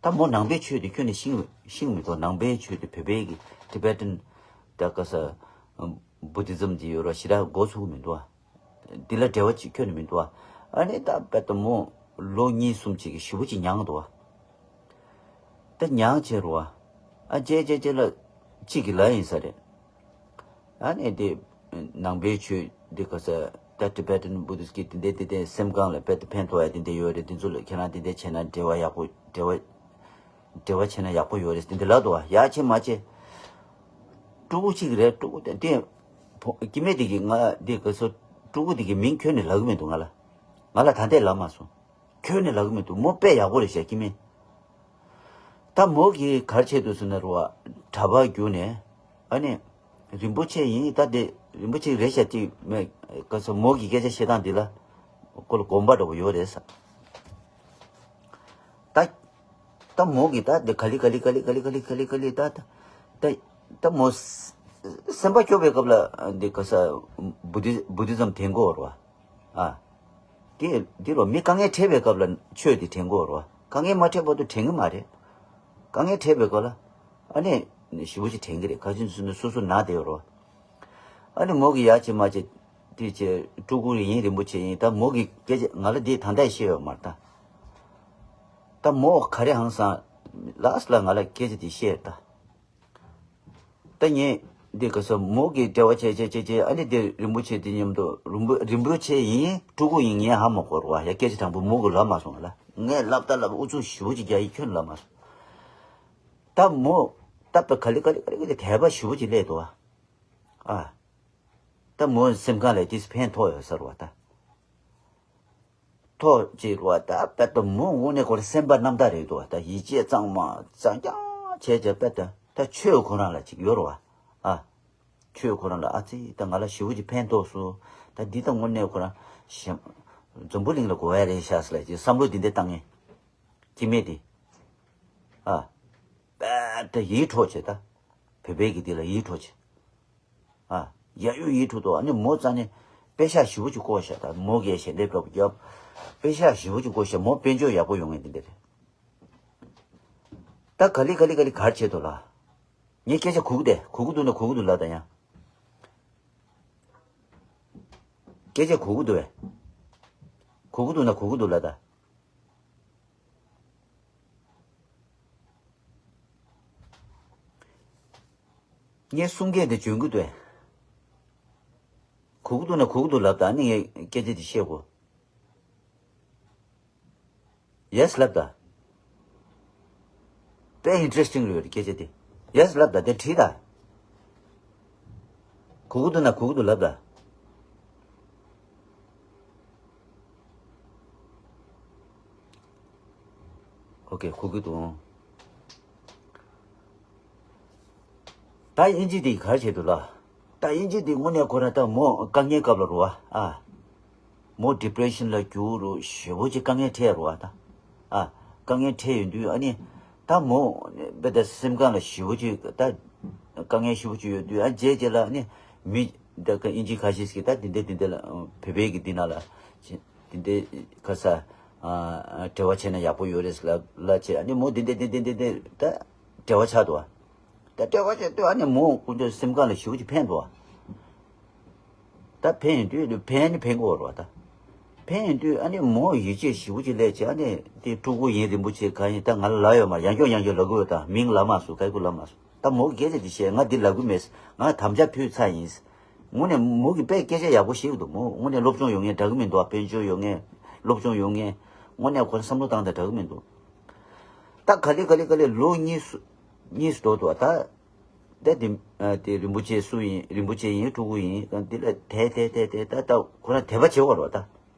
ད་མོ་ནང་པའི་ཆོས་དེ་ཁྱོན་ནས་ཤེས་ཤེས་མི་འདུག་ནང་པའི་ཆོས་དེ་བོད་པའི་གི་ཊི་བེ་ཊན་ད་ག་ས་བུ་དི་ཛམ་དེ་ཡོད་ར་ཞེ་དྲག་མགོ་ཚོས་མི་འདུག་བ། འདི་ལ་འབྲེལ་བ་ཅིག་ཁྱོན་ནས་མི་འདུག་བ། ཨ་ནི་ད་དཔེ་ད་མོ་ལོ་གཉིས་གསུམ་ཅིག་གི་ཞེ་པོ་ཅིག་མྱངས་འདུག་བ། ད་མྱངས་བྱས་རུ་བ། ཨ་ཅེ་ཅེ་ཅེ་ལ་གཅིག་གི་ལ་ཡིན་ས་རེད། ཨ་ནི་དེ་ནང་པའི་ཆོས་འདི་ག་ས་ད་ཊི་བེ་ཊན་བུ་དིསྟ་གི་དེ་འདྲ་དེ་འདྲ་སེམས་ཁམས་ལ་དཔེ་ད་ཕན་ཐོགས་ཡ་དེ་འདྲ་ཡོད་རེད། དེ་ཚོ་ལ་ཁྱེད་རང་དེ་འདྲ་བྱས་ན་འབྲེལ་བ་ཡག་པོ་འབྲེལ་བ་འབྲེལ་བ་བྱས་ན་ཡག་པོ་ཡོད་རེད་དེ་འདྲ་ལབ་འདུག་བ། ཡག་བྱེད་མ་བྱེད། ཕྲུ་གུ་གཅིག་རེད། ཕྲུ་གུ་དེ་དེ་ཕོ་སྐྱེ་དམན་དེ་གི་ང་དེ་ག་ས་ཕྲུ་གུ་དེ་གི་མིང་ཁྱོན་ནས་ལབ་གི་མི་འདུག་ང་ལ། ང་ལ་ད་ལྟ་ལབ་མ་སོང་། ཁྱོན་ནས་ལབ་གི་མི་འདུག་མོ་དཔེ་ཡག་པོ་རེད་ཤག་སྐྱེ་དམན། ད་མོ་གིས་ག་རེ་བྱས་འདུག་ཟེར་ན་རུ་བ་གྲྭ་པ་བརྒྱུགས་ནས་ཨ་ནི་རིན་པོ་ཆེ་ཡིན་ད་དེ་རིན་པོ་ཆེ་རེད་ཤག་ཅིག་མེད་ག་ས་མོ་གི་སྐད་ཆ་བཤད་སྟངས་འདི་ལ་ཁོ་ལ་དགོངས་པ་འདྲ་པོ་ཡོད་རེད་ས། ད་ད་མོ་གིས་ད་དེ་ག་ལེ་ག་ལེ་ག་ལེ་ག་ལེ་ད་ད་ད་ད་མོ་སེམས་པ་སྐྱོ་བའི་སྐབས་ལ་འདི་ག་ས་བུ་དི་བུ་དི་ཛམ་དྲན་གོ་རུ་བ། ཨ། དེ་འདི་རུ་མི་དཀའ་ངལ་འཕྲད་པའི་སྐབས་ལ་ཆོས་དེ་དྲན་དགོས་རེད་བ། དཀའ་ངལ་མ་འཕྲད་བར་དུ་དྲན་གི་མ་རེད། དཀའ་ངལ་འཕྲད་པའི་སྐབས་ལ་ཨ་ནི་ཞེ་པོ་ཅིག་དྲན་གི་རེད། ག་ཅི་ཟེར་ན་སོ་སོ་ན་བསྡད་ཡོད་རེད་བ། ཨ་ནི་མོ་གིས་ཡག་བྱེད་མ་བྱེད་དེ་བྱེད་ཕྲུ་གུ་ཡིན་རིན་པོ་ཆེ་ཡིན་ད་མོ་གིས་སྐད་ཆ་ང་ལ་འདི་ད་ལྟ་བཤད་ཡོད་མ་རེད་ད། ད་མོ་ག་རེ་ཧང་སང་ལ་སི་ལ་ང་ལ་སྐད་ཆ་དེ་བཤད་ད། ད་ངས་འདི་ག་ས་མོ་གི་འབྲེལ་བ་བྱས་བྱས་བྱས་བྱས་ཨ་ནི་འདི་རིན་པོ་ཆེ་འདི་མཉམ་དུ་རིན་པོ་རིན་པོ་ཆེ་ཡིན་ཕྲུ་གུ་ཡིན་ངས་ཧ་མ་གོ་རུ་བ། ཡ་སྐད་ཆ་དྲང་པོ་མོ་གི་ལབ་མ་སོང་ལ། ངས་ལབ་ད་ལབ་ཨུ་ཚུགས་ཞེ་པོ་ཅིག་རྒྱག་ཡིན་ཁྱོན་ལབ་མ་སོང་། ད་མོ་ད་པ་ག་ལེ་ག་ལེ་ག་ལེ་ག་ལེ་དད་པ་ཞེ་པོ་ཅིག་སླེབས་འདུག་བ། ཨ། ད་མོ་སེམས་ཁམས་ལ་ཏིས་ཕན་ཐོགས་ཡོད་ས་རུ་བ་ད། ཐོག་ཅིག་རུ་བ་ད་དཔེ་ད་མོ་དངོས་གནས་ཁོ་རང་སེམས་པ་རྣམ་དག་རེད་འདུག་བ། ད་ཡིད་ཆེས་གཙང་མ་གཙང་རྐྱང་བྱས་བྱས་དཔེ་ད་ད་ཆོས་ཁོ་རང་ལ་ཅིག་ཡོད་རུ་བ། ཨ། ཆོས་ཁོ་རང་ལ་ཨ་ཙི་ད་ང་ལ་ཞེ་པོ་ཅིག་ཕན་ཐོགས་སོང་། ད་འདི་ད་དངོས་གནས་ཁོ་རང་ཞེ་འཛམ་བུ་གླིང་ལ་དགོས་ཡ་རེད་ཤག་ཟེར་ལ་ཅིག་བསམ་བློ་འདི་འདྲ་བཏང་ངེས་སྐྱེ་དམན་དེ། ཨ། དཔེ་ད་ཡིད་འཕྲོག་བྱས་ད། བོད་པའི་གི་འདི་ལ་ཡིད་འཕྲོག་བྱས། ཨ། ཡ་ཡོ་ཡིད་འཕྲོག་འདུག་ཨ་ནི་མོ་རྩ་ནས་པེ་ཤག་ཞེ་པོ་ཅིག་བཀོག་ཤག་ད་མོ་གིས་ཞལ་འདེབས་འདྲ་པོ་བརྒྱབ། པེ་ཤག་ཞེ་པོ་ཅིག་བཀོག་ཤག་མོ་དཔལ་འབྱོར་ཡག་པོ་ཡོང་ངེས་འདི་འདྲ་རེད། ད་ག་ལེ་ག་ལེ་ག་ལེ་གར་བྱེད་དོ་ལ། ངས་སྐད་ཆ་གོ་གི་དེ་གོ་གི་འདུག་ན་གོ་གི་འདུག་ལ་ད་ཡང་། སྐད་ཆ་གོ་གི་འདུག་བས། གོ་གི་འདུག་ན་གོ་གི་འདུག་ལ་ད། ངས་གསུང་སྐད་དེ་འཇོན་གི་འདུག་གས། གོ་གི་འདུག་ན་གོ་གི་འདུག་ལབ་ད་ནི་ངས་སྐད་ཆ་དེ་བཤད་གོ། ཡེས་ལབ་ད། དཔེ་ཨིན་ཊི་རེ་སི་ཊིང་རེད་སྐད་ཆ་དེ། ཡེས་ལབ་ད་དེ་བྲིས་ད། གོ་གི་འདུག་ན་གོ་གི་འདུག་ལབ་ད། ཨོ་ཀེ་གོ་གི་འདུག་ད་དབྱིན་ཇི་འདི་ག་རེ་བྱེད་འདུག་ལ། ད་དབྱིན་ཇི་འདི་དངོས་གནས་ཁོ་རང་ད་མོ་དཀའ་ངལ་སྐབས་ལ་རུ་བ་ཨ། མོ་ཌི་པི་རེ་ཤན་ལ་རྒྱུག་རུ་ཞེ་པོ་ཅིག་དཀའ་ངལ་འཕྲད་རུ་བ་ད། ཨ། དཀའ་ངལ་འཕྲད་ཡོང་དུས་ཨ་ནི་ད་མོ་དཔེ་ད་སེམས་ཁམས་ལ་ཞེ་པོ་ཅིག་ད་དཀའ་ངལ་ཞེ་པོ་ཅིག་ཡོད་དུས་ཨ་རྗེས་རྗེས་ལ་ཨ་ནི་མི་ད་ག་དབྱིན་ཇི་ཁ་ཤས་ཤིག་ད་དེ་འདྲ་དེ་འདྲ་ལ་བོད་པའི་གི་འདི་ན་ལ་དེ་འདྲ་ཁ་ས་འབྲེལ་བ་བྱས་ན་ཡག་པོ་ཡོད་རེད་ལ་ལ་བྱས་ཨ་ནི་མོ་དེ་འདྲ་དེ་འདྲ་དེ་འདྲ་ད་འབྲེལ་བ་ཆགས་འདུག་ཨ། ད་སྤྲེལ་བ་ཅན་དུས་ཨ་ནི་མོ་སྐུ་མདུན་སེམས་ཁ་ལ་ཞེ་པོ་ཅིག་ཕན་འདུག་ཨ། ད་ཕན་ཡིན་དུས་ཕན་ནི་ཕན་གོ་ར་བ་ད། ཕན་ཡིན་དུས་ཨ་ནི་མོ་ཡིད་ཆེས་ཞེ་པོ་ཅིག་སླེབས་བྱས་ཨ་ནི་དེ་སྤྲུལ་སྐུ་ཡིན་རིན་པོ་ཆེ་གང་ཡིན་ད་ང་ལ་ལབ་ཡོད་མ་རེད། ཡང་བསྐྱར་ཡང་བསྐྱར་ལབ་དགོས་ཡོད། ད་མིང་ལབ་མ་སོང་། ག་གུ་ལབ་མ་སོང་། ད་མོ་གི་སྐད་ཆ་དེ་བཤད། ང་འདི་ལབ་གི་མེད། ང་དམ་བཅའ་ཕུལ་ཚར་ཡིན། དངོས་གནས་མོ་གི་དཔེ་སྐད་ཆ་ཡག་པོ་བཤད་ཀྱི་འདུག་མོ་དངོས་གནས་སློབ་སྦྱོང་ཡོད་མཁན་འདྲ་གི་མི་འདུག་དཔལ་འབྱོར་ཡོད་མཁན། སློབ་སྦྱོང་ཡོད་མཁན། དངོས་གནས་ཁོ་རང་བསམ་བློ་བཏང་དང་འདྲ་གི་མི་འདུག་ད་ག་ལེ་ག་ལེ་ག་ལེ་ལོ་གཉིས་སུ་གཉིས་སུ་འགྲོ་འདུག་ད། ད་དེ་ཨ་དེ་རིན་པོ་ཆེ་སུ་ཡིན། རིན་པོ་ཆེ་ཡིན། སྤྲུལ་སྐུ་ཡིན། འདི་ལ་དེ་དེ་དེ་དེ་ད་ད་ཁོ་རང་དད་པ་བྱེད་བར་བ་ད།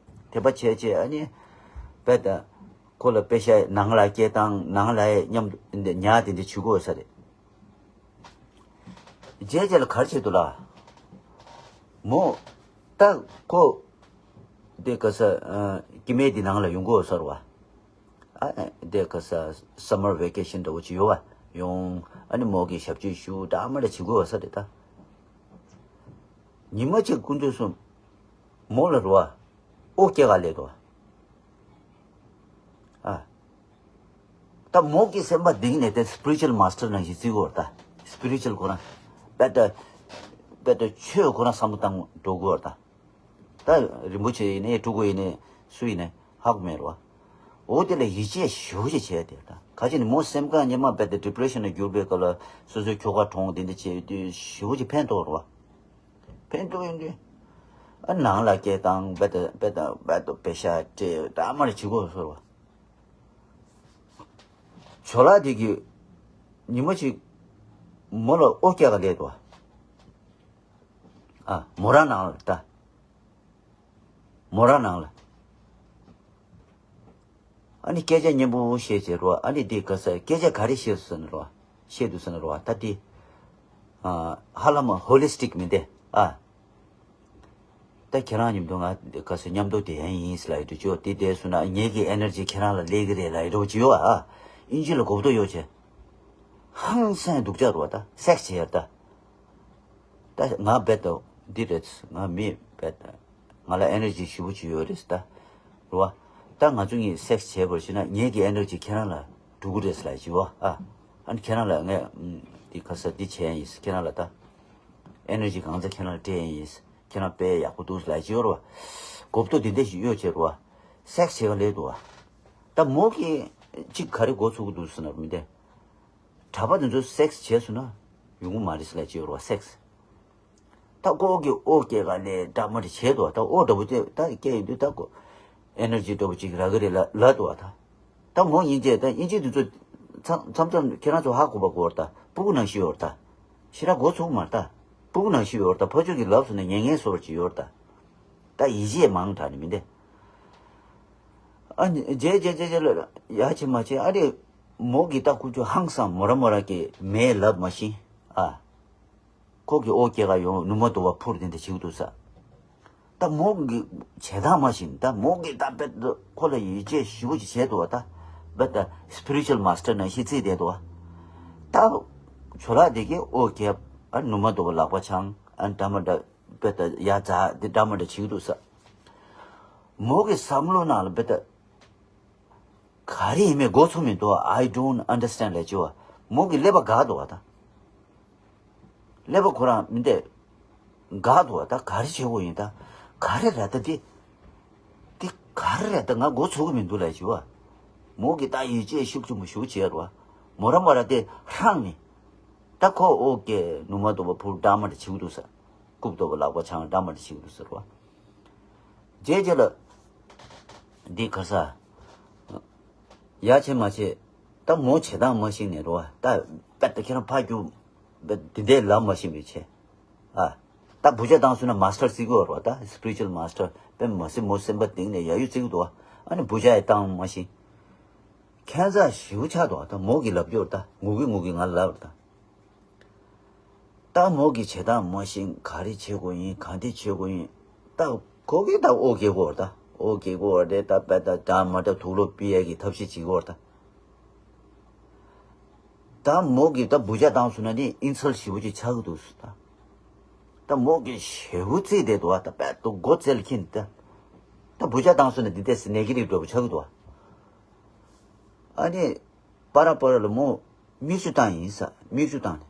དད་པ་བྱས་བྱས་ཨ་ནི་དཔེ་ད་ཁོ་ལ་དཔེ་ཤ་ནང་ལ་སྐྱེལ་སྟངས་ནང་ལ་མཉམ་དུ་ཉ་དེ་འདྲ་བྱེད་དགོས་ས་རེད། རྗེས་རྗེས་ལ་ག་རེ་བྱེད་འདུག་ལ། མོ་ད་ཁོ་དེ་ག་ས་ཨ་སྐྱེ་དམན་དེ་ནང་ལ་ཡོང་དགོས་ས་རེད་བ། ཨ་དེ་ག་ས་summer vacation འདྲ་བོ་ཅིག་ཡོད་བ། ཡོང་ཨ་ནི་མོ་གི་ཞབས་ཕྱི་ཞུ་འདྲ་མ་འདྲ་བྱེད་དགོས་ས་རེད་ད། ཉི་མ་གཅིག་སྐུ་མདུན་སོང་། མོ་ལ་རོ་ཨོ་སྐྱེ་ག་ལས་དོ། ཨ་ད་མོ་གི་སེམས་པ་གཏིང་ནས་དེ་spiritual master ནང་བཞིན་བརྩི་དགོས་ད། spiritual ཁོ་རང་དཔེ་ད་དཔེ་ད་ཆོས་ཁོ་རང་བསམ་བློ་བཏང་འགྲོ་དགོས་ད། ད་རིན་པོ་ཆེ་ཡིན་ནའི་སྤྲུལ་སྐུ་ཡིན་ནའི་སུ་ཡིན་ནའི་ཧ་གོ་མེད་རོ། འོ་དེ་ལ་ཡིད་ཆེས་ཞེ་པོ་ཅིག་བྱས་ཏེ་ད་ག་ཅི་ནི་མོ་སེམས་ཁམས་སྔོན་མ་དཔེ་དེ་depression ལ་གྱུར་པའི་སྐབས་ལ་སོ་སོའི་ཁྱོ་ག་གྲོངས་དེ་འདྲ་བྱས་དུས་ཞེ་པོ་ཅིག་ཕན་ཐོགས་རོ། ཕན་ཐོགས་ཡོང་དུས་ཨ་ནང་ལ་སྐྱེལ་སྟངས་དཔེ་དེ་དཔེ་དེ་དཔེ་དེ་པེ་ཤ་སྤྲད་ད་མ་རེ་བྱེད་དགོས་སོ་རོ། ཇོ་ལགས་དེ་གིས་ཉི་མ་ཅིག་མོ་ལ་ཨོ་སྐྱེ་ག་སླེབས་འདུག་ཨ། མོ་རང་ནང་ལ་ད། མོ་རང་ནང་ལ། ཨ་ནི་སྐད་ཆ་སྙན་པོ་བཤད་བྱས་རོ། ཨ་ནི་འདི་ག་ས་སྐད་ཆ་ག་རེ་བཤད་སོང་ཟེར་ན་རོ། བཤད་འདུག་ཟེར་ན་རོ། ད་འདི། ཨ། ཧ་ལམ་holistic མི་འདི། ཨ། ད་ཁྱེད་རང་མཉམ་དུ་ང་འདི་ག་ས་མཉམ་དུ་བསྡད་ཡ་ཡིན་ཟེར་ལབ་ཡོད་དུས་ཅོ་འདི་བསྡད་སོང་ན་ངེད་ཀྱི་energy ཁྱེད་རང་ལ་སླེབས་ཀྱི་རེད་ལབ་ཡོད་དུས་ཅོ། ཨ། ཨིན་ཇི་ལ་གོ་བརྡ་ཡོད་བྱས། ཧང་སང་སྡུག་ཅག་རོ། ད་sex བྱས་ཡ་ད། ད་ང་རྦད་དེ་འདི་རེད། ང་མི་རྦད་དེ་ང་ལ་energy ཞེ་པོ་ཅིག་ཡོད་རེད་ད། རེད་བ། ད་ང་ཚོ་གཉིས་sex བྱས་པར་བྱས་ན་ངེད་ཀྱི་energy ཁྱེད་རང་ལ་འགྲོ་གི་རེད་ལབ་ཅིག་བ། ཨ། ཨ་ནི་ཁྱེད་རང་ལ་ངས་ཨམ། འདི་ག་ས་འདི་བྱས་ཡིན། ཁྱེད་རང་ལ་ད་energy གང་ཚ་ཁྱེད་རང་ལ་སྤྲད་ཡིན། ཁྱེད་རང་དཔེ་ཡག་པོ་འདུག་ལབ་ཅིག་ཡོད་རེད་བ། གོ་བརྡ་འདི་འདྲ་ཞིག་ཡོད་བྱས་རེད་བ། sex བྱེད་ག་སླེབས་འདུག་བ། ད་མོ་གིས་ཅིག་ག་རེ་མགོ་ཚོས་ཀྱི་འདུག་ཟེར་ན་མི་འདི། གྲྭ་པ་དེ་ཚོ་sex བྱས་སོང་ན་ཡོང་གི་མ་རེད་ཟེར་ལབ་ཅིག་ཡོད་རེད་བ། sex། ད་ཁོ་གི་ཨོ་སྐྱེ་ག་ལས་འདྲ་མ་འདྲ་བྱས་འདུག་ད་ཨོ་འདྲ་པོ་དེ་ད་སྐྱེ་ཡོང་དུས་ད་ཁོ་energy འདྲ་པོ་ཅིག་རག་གི་རེད་ལབ་ལབ་འདུག་ད་ད་མོ་ཡིན་གྱི་ད་ཨིན་ཇི་དེ་ཚོ་མཚམས་མཚམས་ཁྱེད་རང་ཚོ་ཧ་གོ་བ་གོ་བར་ད་སྤུ་གུ་ནང་བཞིན་ཡོད་རེད་ད། ཞེ་དྲག་མགོ་ཚོས་མ་རེད་ད། སྤུ་གུ་ནང་བཞིན་ཡོད་རེད་ད། ཕ་ཆོས་ཀྱི་ལབ་སོང་ན་ཉན་ངེས་སོར་ཅིག་ཡོད་རེད་ད། ད་ཡིད་ཆེས་མང་དྲགས་ནི་མི་འདི། ཨ་ནི་རྗེས་རྗེས་རྗེས་རྗེས་ལ་ཡ་ཆེ་མ་ཆེ་ཨ་རེ། མོ་གི་ད་ཁུ་ཆུ་ཧང་སང་མོ་ར་མོ་ར་གི་མེ་ལབ་མ་ཤེས། ཨ། ཁོ་གི་ཨོ་སྐྱེ་ག་ཡོང་ནུ་མ་དུ་བ་ཕུར་དེ་འདྲ་བྱེད་ཀྱི་འདུག་ས། ད་མོ་གི་བྱེད་སྟངས་མ་ཤེས། ད་མོ་གི་ད་དཔེ་ཁོ་ལ་ཡིད་ཆེས་ཞེ་པོ་ཅིག་བྱས་འདུག་བ། ད་དཔེ་ད་spiritual master ནང་བཞིན་བརྩིས་བསྡད་འདུག་བ། ད་ཇོ་ལགས་དེ་གི་ཨོ་སྐྱེ་ཨ་ནུ་མ་དུ་བ་ལག་པ་འཆང་ཨ་འདྲ་མ་འདྲ། དཔེ་ད་ཡ་ཛ་དེ་འདྲ་མ་འདྲ་བྱེད་ཀྱི་འདུག་ས། མོ་གི་བསམ་བློ་ནང་ལ་དཔེ་ད་ག་རེ་ཡིན་མིན་མགོ་ཚོས་མི་འདུག I don't understand ལབ་ཅིག་བ། མོ་གི་ཀླད་པ་འགག་འདུག་བ་ད། ཀླད་པ་ཁོ་རང་མི་འདི་འགག་འདུག་བ། ད་ག་རེ་བྱེད་དགོས་ཡིན་ད། ག་རེ་རེད་ད་འདི། འདི་ག་རེ་རེད་ད། ང་མགོ་ཚོས་ཀྱི་མི་འདུག་ལབ་ཅིག་བ། མོ་གི་ད་ཡིད་ཆེས་ཤུགས་ཆེན་པོ་ཞེ་པོ་བྱས་རེད་བ། མོ་ར་མོ་ར་དེ་ཧྲང་ནས། ད་ཁོ་ཨོ་ཀེ་ནུ་མ་དུ་བ་ཕུར་འདྲ་མ་འདྲ་བྱེད་ཀྱི་འདུག་ས། རྐུབ་ཏོ་བ་ལག་པ་འཆང་འདྲ་མ་འདྲ་བྱེད་ཀྱི་འདུག་ཟེར་བ། རྗེས་རྗེས་ལ། འདི་ག་ས། ཡ་ཆེ་མ་ཆེ། ད་མོ་བྱེད་སྟངས་མ་ཤེས་ནས་རོ། ད་དཔེ་ད་ཁྱེད་རང་ཕ་རྒྱུ། དཔེ་འདི་འདྲའི་ལབ་མ་ཤེས་པའི་ཆེ། ཨ། ད་བུ་ཆ་བཏང་སོང་ན་master བརྩི་དགོས་རོ། ད་spiritual master དཔེ་མ་སྲིད་མོ་སེམས་པ་གཏིང་ནས་ཡ་ཡུ་བརྩི་གི་འདུག་ཨ་ནི་བུ་ཆ་ཡ་བཏང་མ་ཤེས། ཁྱད་མཚར་ཞེ་པོ་ཆགས་འདུག་ད་མོ་གིས་ལབ་རྒྱུར་ད་ངུ་གི་ངུ་གི་ང་ལ་ལབ་ར་ད། ད་མོ་གི་བྱེད་སྟངས་མ་ཤེས། ག་རེ་བྱེད་དགོས་ཡིན། ག་འདི་བྱེད་དགོས་ཡིན། ད་ཁོ་གིས་ད་ཨོ་སྐྱེ་དགོས་རེད་ད། ཨོ་སྐྱེ་དགོས་རེད་ད། དཔེ་ད་འདྲ་མ་འདྲ་དུག་ལོག་ཕུད་ཡས་ཀྱི་ཐབས་ཤེས་བྱེད་དགོས་རེད་ད། ད་མོ་གིས་ད་བུ་ཆ་བཏང་སོང་ན་ནི་ཨིན་སལ་ཞེ་པོ་ཅིག་ཆགས་ཀྱི་འདུག་ད། ད་མོ་གིས་ཞེ་པོ་བརྩིས་བསྡད་འདུག་ད་དཔེ་ད་མགོ་རྩལ་ཁྱེར་ནས་ད། ད་བུ་ཆ་བཏང་སོང་ན་འདི་ལྟས་སེ་ནེ་གེ་ཊིབ་འདྲ་པོ་ཆགས་ཀྱི་འདུག་ཨ་ནི། པ་ར་པ་ར་ལ་མོ་མིག་ཆུ་བཏང་ཡིན་ས། མིག་ཆུ་བཏང་ནས།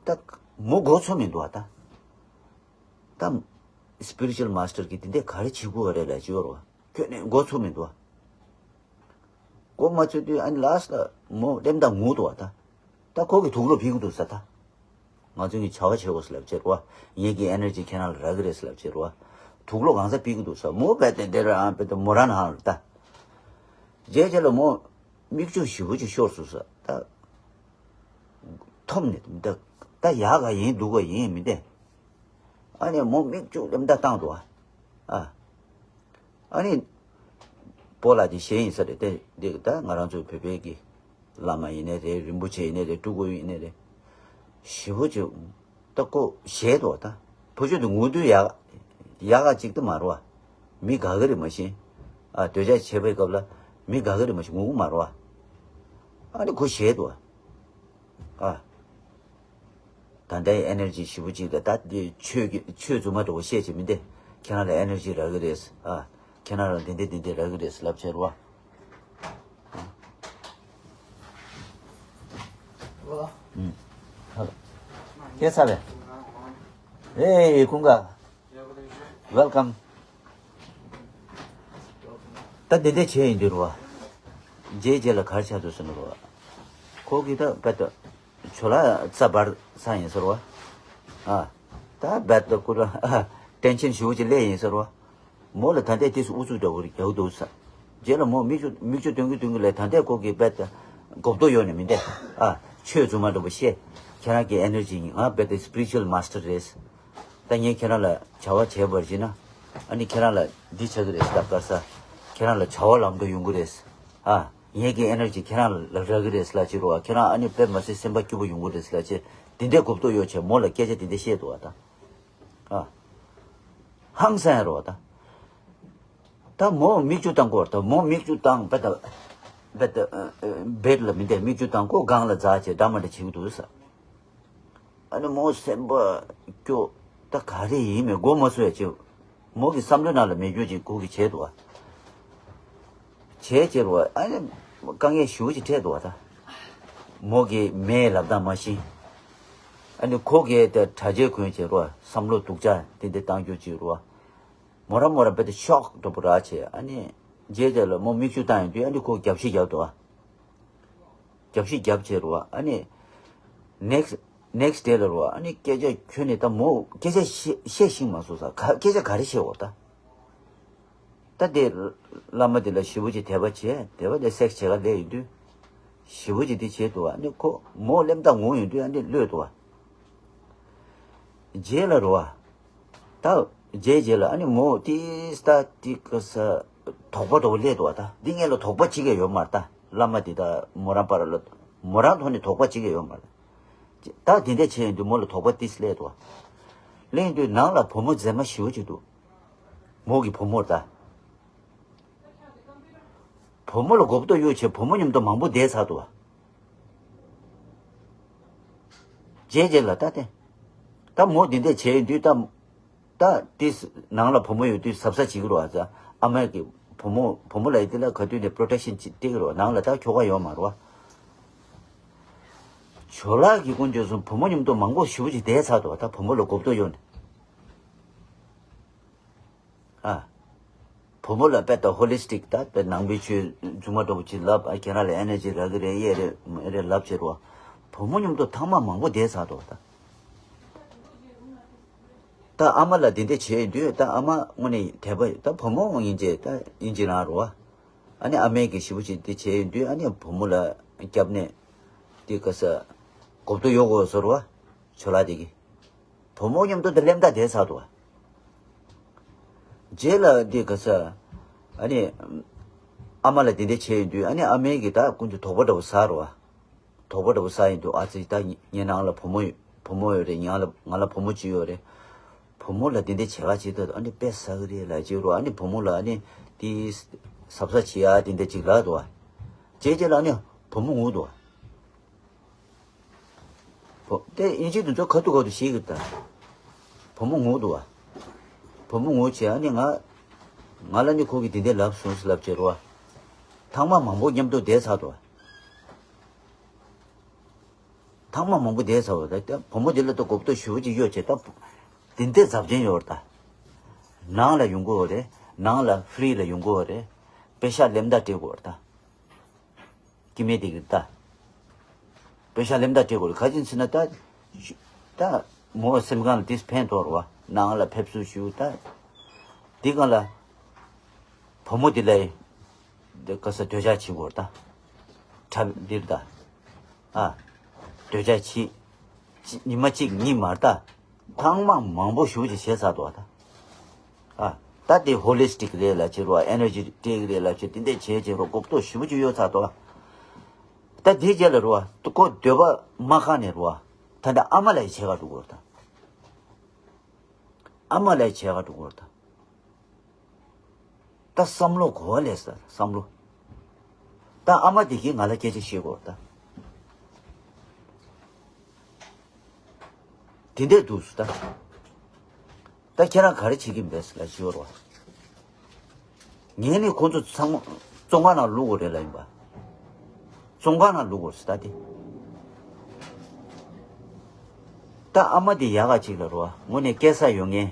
ད་མོ་མགོ་ཚོས་མི་འདུག་ཨ། ད་ད་spiritual master གིས་དེ་འདྲ་ག་རེ་བྱེད་དགོས་རེད་ལབ་ཅིག་ཡོད་རེད་བ། ཁྱོད་ནི་མགོ་ཚོས་མི་འདུག་ཨ། མགོ་མ་ཚོས་དུས་ཨ་ནི་last ལ་མོ་ལེམ་ད་ངུ་འདུག་ཨ། ད་ད་ཁོ་གིས་དུག་སློག་ཕུལ་གི་འདུག་ས། ད་ང་ཚོ་གིས་བྱ་བ་བྱེད་དགོས་ཟེར་ལབ་བྱས་རེད་བ། ངེད་ཀྱི་ཨེ་ནར་ཇི་ཁྱེད་རང་ལ་རག་གི་རེད་ཟེར་ལབ་བྱས་རེད་བ། དུག་སློག་གང་ས་ཕུལ་གི་འདུག་ས། མོ་རྦད་དེ་དེ་རུ་ཨ་རྦད་དེ་མོ་རང་ཧང་རེད་ད། རྗེས་རྗེས་ལ་མོ་མིག་ཆུ་ཞེ་པོ་ཅིག་ཤོར་སོང་ས། ད་འཐོམ་ནས་ད་ད་ཡག་ག་ཡིན་སྡུག་ག་ཡིན་མི་འདྲ། ཨ་ནི་མོ་མིག་ཆུ་ལེམ་ད་བཏང་འདུག་ཨ། ཨ། ཨ་ནི། སྤོ་ལགས་ཀྱི་གཞས་ཡིན་ས་རེད་དེ། འདི་ད་ང་རང་ཚོའི་བོད་པའི་གི་བླ་མ་ཡིན་ནའི་རེད། རིན་པོ་ཆེ་ཡིན་ནའི་རེད། སྤྲུལ་སྐུ་ཡིན་ནའི་རེད། ཞེ་པོ་ཅིག་ད་ཁོ་གཞས་འདུག་ད། ཕོ་ཆུ་འདི་ངུ་དུས་ཡག་ཡག་ག་ཅིག་ཏུ་མ་རེད་བ། མི་དགའ་གི་རེད་མ་གཞི། ཨ། འདོད་ཆགས་ཆེ་བའི་སྐབས་ལ་མི་དགའ་གི་རེད་མ་གཞི། ངུ་གི་མ་རེད་བ། ཨ་ནི་ཁོ་གཞས་འདུག་ཨ། ད་ལྟའི་ཨེ་ནར་ཇི་ཞེ་པོ་ཅིག་ད་ད་འདི་ཆོས་ཀྱི་ཆོས་རྫུན་མ་འདྲ་བོ་བཤད་ཅིག་མི་འདི། ཁྱེད་རང་ལ་ཨེ་ནར་ཇི་རག་གི་རེད། ཨ། ཁྱེད་རང་ལ་འདི་འདི་འདི་འདི་རག་གི་རེད་ལབ་བྱས་རེད་བ། ཨུམ། ཧ་ལོ། ཁྱེད་ཚ་བས། ཨེ་ཀུན་དགའ། Welcome། ད་འདི་འདྲ་བྱས་ཡིན་དུས་རེད་བ། རྗེས་རྗེས་ལ་ག་རེ་ཆགས་འདུག་ཟེར་ན་རེད་བ། ཁོ་གིས་ད་རྦད་དེ་ཇོ་ལགས་རྩ་འབར་ཚར་ཡིན་ཟེར་བ། ཨ། ད་རྦད་དེ་ཁོ་ལ་ཨ་ཊེན་ཤན་ཞེ་པོ་ཅིག་སླེབས་ཡིན་ཟེར་བ། མོ་ལ་ད་ལྟའི་དུས་སུ་ཨུ་ཚུགས་འདྲ་བོ་རྒྱག་གི་འདུག་ཟེར། རྗེས་ལ་མོ་མིག་ཆུ་མིག་ཆུ་འདོན་གི་འདོན་གི་ལ་ད་ལྟའི་ཁོ་གིས་རྦད་དེ་མགོ་བཏོག་ཡོད་ནི་མི་འདྲ། ཨ། ཆོས་རྫུན་མ་འདྲ་བོ་བཤད། ཁྱེད་རང་གི་ཨེ་ནར་ཇི་ཡིན། ང་རྦད་དེ་སི་པི་རི་ཅུ་ཨལ་མཱ་སི་ཊར་རེད། ད་ངས་ཁྱེད་རང་ལ་བྱ་བ་བྱས་པར་བྱས་ན། ཨ་ནི་ཁྱེད་རང་ལ་འདི་ཆགས་ཀྱི་རེད་ཟེར། ད་ག་རེ་ཟེར། ཁྱེད་རང་ལ་བྱ་བ་ལམ་འགྲོ་ཡོང་གི་རེད། ཨ། ངེད་ཀྱི་ཨེ་ནར་ཇི་ཁྱེད་རང་ལ་རག་གི་རེད་ལབ་བྱས་རེད་བ། ཁྱེད་རང་ཨ་ནི་དཔེ་མ་སྲིད་སེམས་པ་སྐྱིད་པོ་ཡོང་གི་རེད་ལབ་བྱས། དེ་འདྲའི་མགོ་བཏོག་ཡོད་བྱས་མོ་ལ་སྐད་ཆ་དེ་འདྲ་བཤད་འདུག་བ་ད། ཨ། ཧང་སང་རེད་བ་ད། ད་མོ་མིག་ཆུ་བཏང་གོ་བ་ད། མོ་མིག་ཆུ་བཏང་རྦད་དེ་རྦད་དེ་ཨ་ཨ་བེཌ་ལ་མི་བསྡད། མིག་ཆུ་བཏང་གོ་སྒང་ལ་འཛེགས་བྱས་འདྲ་མི་འདྲ་བྱེད་ཀྱི་འདུག་ཟེར། ཨ་ནི་མོ་སེམས་པ་སྐྱོ། ད་ག་རེ་ཡིན་མིན་མགོ་མ་ཚོས་ཡ་ཅིག། མོ་གི་བསམ་བློའི་ནང་ལ་མེད་རྒྱུ་ཅིག་ཁོ་གིས་བྱས་འདུག་བ། བྱས་བྱས་རེད་བ། ཨ་ནི་དཀའ་ངལ་ཞེ་པོ་ཅིག་འཕྲད་འདུག་བ་ད། མོ་གི་མེད་ལབ་སྟངས་མ་ཤེས། ཨ་ནི་ཁོ་གིས་དེ་གྲྭ་ཆས་གོན་བྱས་རེད་བ། བསམ་བློ་སྡུག་ཅག་དེ་འདྲ་བཏང་རྒྱུ་ཅིག་རེད་བ། མོ་རང་མོ་རང་རྦད་དེ་ཤོག་འདྲ་པོ་རག་བྱས། ཨ་ནི་རྗེས་དེ་ལ་མོ་མིག་ཆུ་བཏང་ཡོང་དུས་ཨ་ནི་ཁོ་རྒྱབ་ཤིག་རྒྱབ་འདུག་བ། རྒྱབ་ཤིག་རྒྱབ་བྱས་རེད་བ། ཨ་ནི་ནེག་སི་ཊི་ནེག་སི་ཊི་ཌེ་ལ་རེད་བ། ཨ་ནི་སྐད་ཆ་ཁྱོན་ནས་ད་མོ་སྐད་ཆ་བཤད་བཤད་ཤེས་མ་སོང་ས། ག་སྐད་ཆ་ག་རེ་བཤད་འོ་ད། ད་དེ་བླ་མ་དེ་ལ་ཞེ་པོ་ཅིག་དད་པ་བྱས། དད་པ་དེ་སེག་སི་བྱེད་ག་སླེབས་ཡོང་དུས་ཞེ་པོ་ཅིག་དེ་བྱས་འདུག་བ། ཨ་ནི་ཁོ་མོ་ལེམ་ད་ངུ་ཡོང་དུས་ཨ་ནི་གློད་འདུག་བ། རྗེས་ལ་རེད་བ། ད་རྗེས་རྗེས་ལ་ཨ་ནི་མོ་ཏིས་ད་ཏི་ཀ་ས་དོགས་པ་འདྲ་བོ་སླེབས་འདུག་བ། ད་འདི་ངེད་ལ་དོགས་པ་བྱེད་ཀྱི་ཡོད་མ་རེད། ད་བླ་མ་འདི་ད་མོ་རང་བར་ལ་མོ་རང་ཐོག་ནས་དོགས་པ་བྱེད་ཀྱི་ཡོད་མ་རེད། ད་དེ་འདྲ་བྱས་ཡོང་དུས་མོ་ལ་དོགས་པ་ཏིས་སླེབས་འདུག་བ། སླེབས་ཡོང་དུས་ནང་ལ་བུ་མོ་མཛེས་མ་ཞེ་པོ་ཅིག་འདུག། མོ་གི་བུ་མོ་ད། བུ་མོ་ལ་མགོ་བཏོག་གཡུག་བྱས་བུ་མོ་མཉམ་དུ་མང་པོ་བསྡད་ཚར་འདུག་བ། རྗེས་རྗེས་ལ་ད་དེ། ད་མོ་འདི་འདྲ་བྱས་ཡོང་དུས་ད། ད་དེ་ནང་ལ་བུ་མོ་ཡོད་དུས་གཟབ་གཟབ་བྱེད་ཀྱི་རེད་བ། ཨ་མ་གི་བུ་མོ་བུ་མོ་ལ་ཡིན་དེ་ལ་ག་དུས་ནས་པོ་རོ་ཊེག་ཤན་ཅིག་སྤྲད་ཀྱི་རེད་བ། ནང་ལ་ད་ཁྱོ་ག་ཡོད་མ་རེད་བ། ཇོ་ལགས་ཀྱི་ཀུན་སྤྱོད་སོང་བུ་མོ་མཉམ་དུ་མང་པོ་ཞེ་པོ་ཅིག་བསྡད་ཚར་འདུག་བ། ད་བུ་མོ་ལ་མགོ་བཏོག་གཡུག་ནས། ཨ། བུ་མོ་ལ་དཔེ་ད་ཧོ་ལི་སི་ཊིག་ད་དཔེ་ནང་པའི་ཆོས་རྫུན་མ་འདྲ་པོ་ཅིག་ལབ། ཨ། ཁྱེད་རང་ལ་ཨེ་ནར་ཇི་རག་གི་རེད། ཨེ་རེད་མ་རེད་ལབ་བྱེད་རོགས། བུ་མོ་མཉམ་དུ་ཐེངས་མ་མང་པོ་བསྡད་ཚར་འདུག་ད། ད་ཨ་མ་ལ་འདི་འདྲ་བྱས་ཡོང་དུས་ད་ཨ་མ་དངོས་གནས་དད་པ་ད་བུ་མོ་ཡིན་གྱི་ད་ཡིན་གྱི་རང་རེད་བ། ཨ་ནི་ཨ་མས་ཀྱི་ཞེ་པོ་ཅིག་འདི་བྱས་ཡོང་དུས་ཨ་ནི་བུ་མོ་ལ་རྒྱབ་ནས་འདི་ག་ས་མགོ་བཏོག་གཡུག་དགོས་བཟོ་རེད་བ། ཇོ་ལགས་དེ་གིས། བུ་མོ་མཉམ་དུ་དེ་སླེབས་ད་བསྡད་ཚར་འདུག་བ། རྗེས་ལ་འདི་ག་ས། ཨ་ནི། ཨ་མ་ལ་འདི་འདྲ་བྱས་ཡོང་དུས་ཨ་ནི་ཨ་མས་ཀྱིས་ད་ཀུན་གྱི་དོགས་པ་འདྲ་བོ་ཟ་རོ་བ། དོགས་པ་འདྲ་བོ་ཟ་ཡོང་དུས་ཨ་ཙི་ད་ངའི་ནང་ལ་བུ་མོ་ཡོད་བུ་མོ་ཡོད་རེད། ང་ལ་ང་ལ་བུ་མོ་གཅིག་ཡོད་རེད། བུ་མོ་ལ་འདི་འདྲ་བྱེད་ག་བྱེད་ད་ཨ་ནི་དཔེ་ཟ་གི་རེད་ལབ་བྱས་རོ། ཨ་ནི་བུ་མོ་ལ་ཨ་ནི་དེ་གཟབ་གཟབ་བྱེད་ཡ་དེ་འདྲ་ཅིག་ལབ་འདུག་བ། རྗེས་རྗེས་ལ་ཨ་ནི་བུ་མོ་ངུ་འདུག་བ། བུ་དེ་དབྱིན་ཇི་དེ་ཚོ་ཁ་ཐུག་ཁ་ཐུག་ཤེས་གི་ད། བུ་མོ་ངུ་འདུག་བ། བུ་མོ་ངུ་བྱས་ཨ་ནི་ང་། ང་ལ་ནི་ཁོ་གིས་དེ་འདྲ་ལབ་སོང་ཟེར་ལབ་བྱས་རོ་བ། ཐེངས་མ་མང་པོ་མཉམ་དུ་བསྡད་ཚར་འདུག་བ། ཐེངས་མ་མང་པོ་བསྡད་ཚར་བ་རེད། ད་བུ་མོ་དེ་ལ་ད་གོ་སྐབས་ཞེ་པོ་ཅིག་ཡོད་བྱས། ད་དེ་འདྲའི་གཟབ་ཅན་ཡོད་རེད། ད་ནང་ལ་ཡོང་གི་ཡོད་རེད། ནང་ལ་ཧྥི་རི་ལ་ཡོང་གི་ཡོད་རེད། པེ་ཤག་ལེན་ད་སྤྲད་དགོས་རེད་ད། སྐྱེ་དམན་དེ་གི་ད། པེ་ཤག་ལེན་ད་སྤྲད་དགོས་རེད། ག་ཅི་ཡིན་ཟེར་ན་ད། ད་མོ་སེམས་ཁམས་ལ་དེ་ཕན་ཐོགས་རེད་བ། ནང་ལ་ཕེབས་བསུ་ཞུ་ད། དེ་སྒང་ལ། བུ་མོ་དེ་ལ། དེ་ག་ས་འདོད་ཆགས་བྱེད་དགོས་རེད་ད། ཁྲབ་འདིར་ད། ཨ། འདོད་ཆགས་བྱེད། ཅི་ཉི་མ་གཅིག་གཉིས་མ་རེད་ད། ཐེངས་མ་མང་པོ་ཞེ་པོ་ཅིག་བྱས་ཚར་འདུག་ད། ཨ། ད་དེ་ཧོ་ལི་སི་ཊིག་རེད་ལབ་བྱས་རེད་བ། ཨེ་ནར་ཇི་ཊིག་རེད་ལབ་བྱས། དེ་འདྲ་བྱས་བྱས་རེད་བ། གོ་སྐབས་ཞེ་པོ་ཅིག་ཡོད་ཚར་འདུག་ད་དེའི་རྗེས་ལ་རེད་བ། ཁོ་འདོད་པ་མ་ཁེངས་ནས་རེད་བ། ད་ད་ཨ་མ་ལགས་ཀྱི་ཕྱེད་ཀ་འགྲོ་དགོས་རེད་ད། ཨ་མ་ལགས་ཀྱི་ཕྱེད་ཀ་འགྲོ་དགོས་རེད་ད། ད་བསམ་བློ་གོ་བ་ལེན་ས་བསམ་བློ། ད་ཨ་མ་དེ་གིས་ང་ལ་སྐད་ཆ་བཤད་དགོས་རེད་ད། དེ་འདྲས་འདུག་ཟེར་ད། ད་ཁྱེད་རང་ག་རེ་བྱེད་ཀྱི་འདུག་ལབ་ཞུ་བ་རེད་བ། ངས་ནི་ཁོང་ཚོ་ཚང་མ་བཙོན་ཁང་ནང་བླུག་དགོས་རེད་ལབ་ཡིན་པ། བཙོན་ཁང་ནང་བླུག་དགོས་ཟེར་ད་དེ། ད་ཨ་མ་དེ་ཡག་ག་ཅིག་ལ་རེད་བ། དངོས་གནས་སྐྱེལ་ས་ཡོད་མཁན།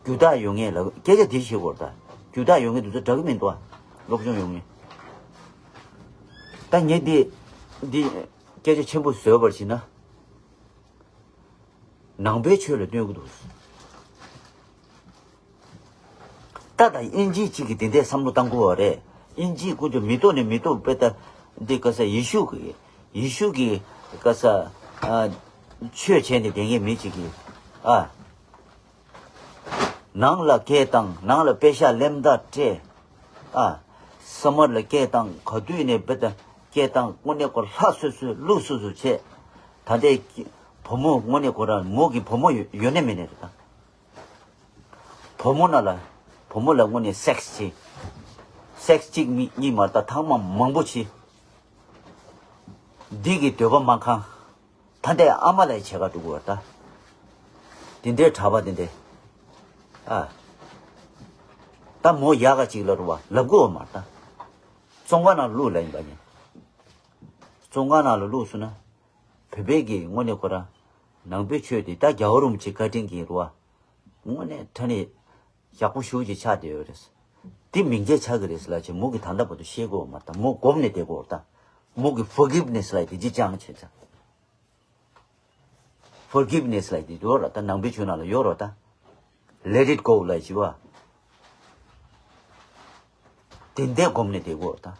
རྒྱུ་དག་ཡོད་མཁན་ལ་སྐད་ཆ་དེ་བཤད་དགོས་རེད་ད། རྒྱུ་དག་ཡོད་མཁན་དེ་ཚོ་དྲག་གི་མི་འདུག་བ། སློབ་སྦྱོང་ཡོད་མཁན། ད་ངས་འདི་འདི་སྐད་ཆ་ཆེན་པོ་བཟོས་པར་བྱས་ན། ནང་པའི་ཆོས་ལ་གནོད་གི་འདུག་ད་ད་དབྱིན་ཇི་གཅིག་གིས་དེ་འདྲའི་བསམ་བློ་བཏང་གི་ཡོད་རེད། དབྱིན་ཇིའི་ཀུན་སྤྱོད་མི་ཐོག་ནས་མི་ཐོག་དཔེ་ལྟ། འདི་ག་ས་ཡེ་ཤུ་གི་ཡེ་ཤུ་གི་ག་ས་ཨ། ཆོས་བྱས་ནས་བསྡད་མཁན་མི་གཅིག་གིས་ཨ། ནང་ལ་སྐད་བཏང་། ནང་ལ་པེ་ཤག་ལེན་ད་སྤྲད། ཨ། ས་མར་ལ་སྐད་བཏང་། ག་དུས་ནས་དཔེ་ལྟ་སྐད་བཏང་། དངོས་གནས་ཁོ་ལྷ་བཟོས་བཟོས་ཀླུ་བཟོས་བཟོས་བྱས། ད་ལྟའི་བུ་མོ་དངོས་གནས་ཁོ་རང་མོ་གི་བུ་མོ་ཡོད་ཡོད་ནི་མེད་ནི་རེད་ད། བུ་མོ་ན་ལ། བུ་མོ་ལ་དངོས་གནས་སེག་སི་བྱེད། སེག་སི་གཅིག་གཉིས་གཉིས་མ་རེད་ད། ཐེངས་མ་མང་པོ་བྱེད། འདི་གི་འདོད་པ་མ་ཁེངས། ད་ལྟའི་ཨ་མ་ལགས་ཀྱི་ཕྱེད་ཀ་འགྲོ་གི་ཡོད་རེད་ད། དེ་འདྲའི་གྲྭ་པ་དེ་འདྲའི། ཨ། ད་མོ་ཡག་ག་ཅིག་ལབ་རེད་བ། ལབ་དགོས་བ་མ་རེད་ད། བཙོན་ཁང་ནང་བླུགས་ལབ་ཡིན་པ་ཡིན། བཙོན་ཁང་ནང་ལ་བླུགས་སོང་ན། བོད་པའི་གི་དངོས་གནས་ཁོ་རང་། ནང་པའི་ཆོས་དེ་ད་རྒྱལ་བ་རིན་པོ་ཆེ་བཀའ་དྲིན་གྱིས་རེད་བ། དངོས་གནས་དྲང་གནས་ཡག་པོ་ཞེ་པོ་ཅིག་ཆགས་བསྡད་ཡོད་རེད། དེ་མིང་ཆད་ཆགས་ཀྱི་རེད་ཟེར་ལབ་བྱས། མོ་གིས་ད་ལྟ་བར་དུ་ཤེས་དགོས་བ་མ་རེད་ད། མོ་སྒོམ་ནས་བསྡད་དགོས་རེད་ད། མོ་གིས་ཕོར་གིབ་ནེ་སི་ལབ་དེ་ཅིག་སྦྱངས་བྱས་ཙང་། ཕོར་གིབ་ནེ་སི་ལབ་དེ་ཡོད་རེད་ད། ནང་པའི་ཆོས་ནང་ལ་ཡོད་རེད་ད། Let it go ལབ་བྱས་བ། དེ་འདྲའི་སྒོམ་ནས་བསྡད་དགོས་རེད་ད།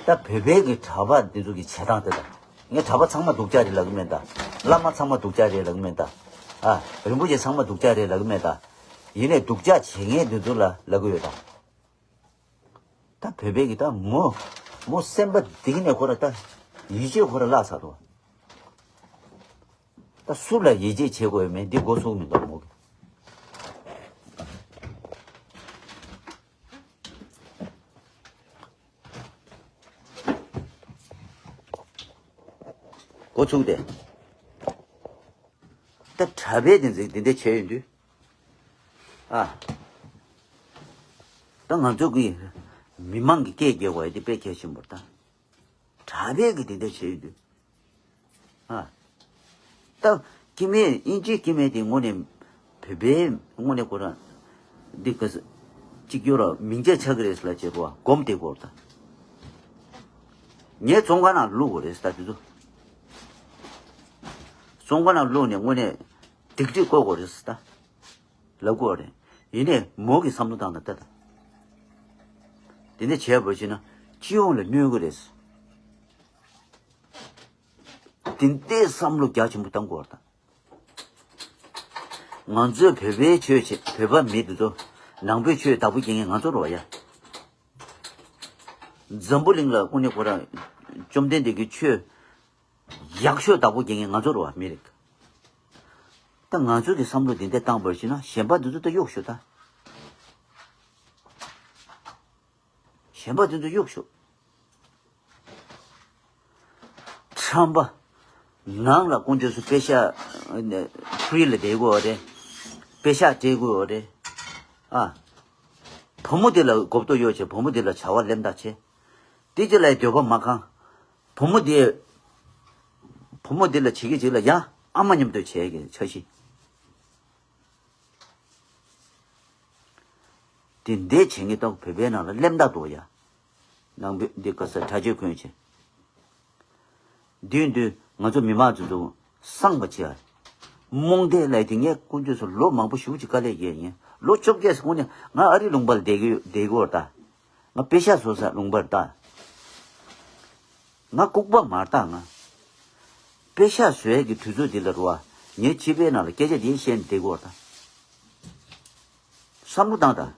ད་བོད་པའི་གི་གྲྭ་པ་འདི་ཚོ་གི་བྱེད་སྟངས་དེ་དང་། ངས་གྲྭ་པ་ཚང་མ་སྡུག་ཅག་རེད་ལབ་གི་མེད་ད། བླ་མ་ཚང་མ་སྡུག་ཅག་རེད་ལབ་གི་མེད་ད། ཨ། རིན་པོ་ཆེ་ཚང་མ་སྡུག་ཅག་རེད་ལབ་གི་མེད་ད། ཡིན་ནའི་སྡུག་ཅག་བྱེད་མཁན་འདི་ཚོ་ལ་ལབ་གི་ཡོད་ད། ད་བོད་པའི་གི་ད་མོ། མོ་སེམས་པ་འདི་ནས་ཁོ་ར་ད། ཡིད་ཆེས་ཁོ་ར་བརླག་ཚར་འདུག་ད་སུ་ལ་ཡིད་ཆེས་བྱེད་དགོས་མེད་འདི་མགོ་ཚོས་མི་འདུག་མོ་གི། མགོ་ཚོས་ཏེ། ད་གྲྭ་པས་དེ་འཛིན་དེ་འདྲ་བྱས་ཡོང་དུས། ཨ། ད་ང་ཚོ་གི་མི་མང་གི་སྐད་རྒྱག་དགོས་ཡ་དེ་དཔེ་གལ་ཆེན་པོ་རེད་ད། གྲྭ་པས་གི་དེ་འདྲ་བྱས་ཡོང་དུས། ཨ། ད་སྐྱེ་དམན་དབྱིན་ཇིའི་སྐྱེ་དམན་དེ་དངོས་གནས་བོད་པའི་དངོས་གནས་ཁོ་རང་འདི་ག་ས་གཅིག་གྱུར་ར་མིང་ཆད་ཆགས་ཀྱི་རེད་ཟེར་ལབ་བྱས་རོ་སྒོམ་བསྡད་དགོས་རེད་ད། ངས་བཙོན་ཁང་ནང་བླུག་དགོས་རེད་ཟེར་ད་དེ་ཚོ། བཙོན་ཁང་ནང་བླུགས་ནས་དངོས་གནས་སྡིག་སྒྲིབ་བཀོག་དགོས་རེད་ཟེར་ད། ལབ་དགོས་རེད། ཡིན་ནའི་མོ་གི་བསམ་བློ་བཏང་ན་ལྟ་ད། དེ་འདྲ་བྱས་པ་བྱས་ན་སྤྱི་ཡོངས་ལ་གནོད་གི་རེད། དེ་འདྲའི་བསམ་བློ་རྒྱ་ཆེན་པོ་བཏང་དགོས་རེད་ད། ང་ཚོས་བོད་པའི་ཆོས་བྱེད་བོད་པ་མི་འདི་ཚོ་ནང་པའི་ཆོས་བདག་པོ་རྒྱག་མཁན་ང་ཚོ་རེད་བ་ཡ། འཛམ་བུ་གླིང་ལ་དངོས་གནས་ཁོ་རང་བཅོམ་ལྡན་འདས་ཀྱི་ཆོས་ཡག་ཤོས་བདག་པོ་རྒྱག་མཁན་ང་ཚོ་རེད་བ་མི་རིགས། ད་ང་ཚོ་གི་བསམ་བློ་འདི་འདྲ་བཏང་བར་བྱས་ན་གཞན་པ་འདི་ཚོ་ད་གཡུག་ཤོག་ད། གཞན་པ་དེ་ཚོ་གཡུག་ཤོག་ཁྲམ་པ། ནང་ལ་དཀོན་མཆོག་གསུམ་པེ་ཤ་ཕི་རི་ལ་བསྡད་དགོས་རེད། པེ་ཤ་སྤྲད་དགོས་རེད། ཨ། བུ་མོ་དེ་ལ་གོ་བརྡ་ཡོད་བྱས་བུ་མོ་དེ་ལ་བྱ་བ་ལེན་ད་བྱས། དེ་ཅི་ལ་འདོད་པ་མ་ཁེངས། བུ་མོ་དེ། བུ་མོ་འདི་ལ་བྱེད་ཀྱི་ཅིག་ལ་ཡང་ཨ་མ་མཉམ་དུ་བྱས་ཀྱི་འཆར་གཞི། དེ་འདྲའི་བྱེད་ངེས་ཏོག་བོད་པའི་ནང་ལ་སླེབས་ད་འདུག་ཡ། ནང་པའི་འདི་ག་ས་གྲྭ་ཆས་གོན་བྱས། དུས་དུས་ང་ཚོ་མི་མང་ཚོ་ཚོ་སངས་པ་བྱེད་ཨ། རྨོངས་དད་ལས་དེ་ངས་དཀོན་མཆོག་སོ་ལོ་མང་པོ་ཞུ་ཅིག་དཀའ་ལས་བརྒྱབ་ཡིན། ལོ་བཅོ་བརྒྱད་སྔོན་ནས་ང་ཨ་རི་ལུང་པར་བསྡད་ཀྱི་བསྡད་ཀྱི་ཡོད་ད། ང་པེ་ཤག་བཟོ་ས་ལུང་པར་ད། ང་ལྐུགས་པ་མ་རེད་ད་ང་། པེ་ཤག་བཟོ་ཡས་ཀྱི་དུས་ཚོད་འདི་ལ་རུ་བ། ངའི་སྤྱི་པའི་ནང་ལ་སྐད་ཆ་འདི་བཤད་ནས་བསྡད་དགོས་ད། བསམ་བློ་བཏང་ད།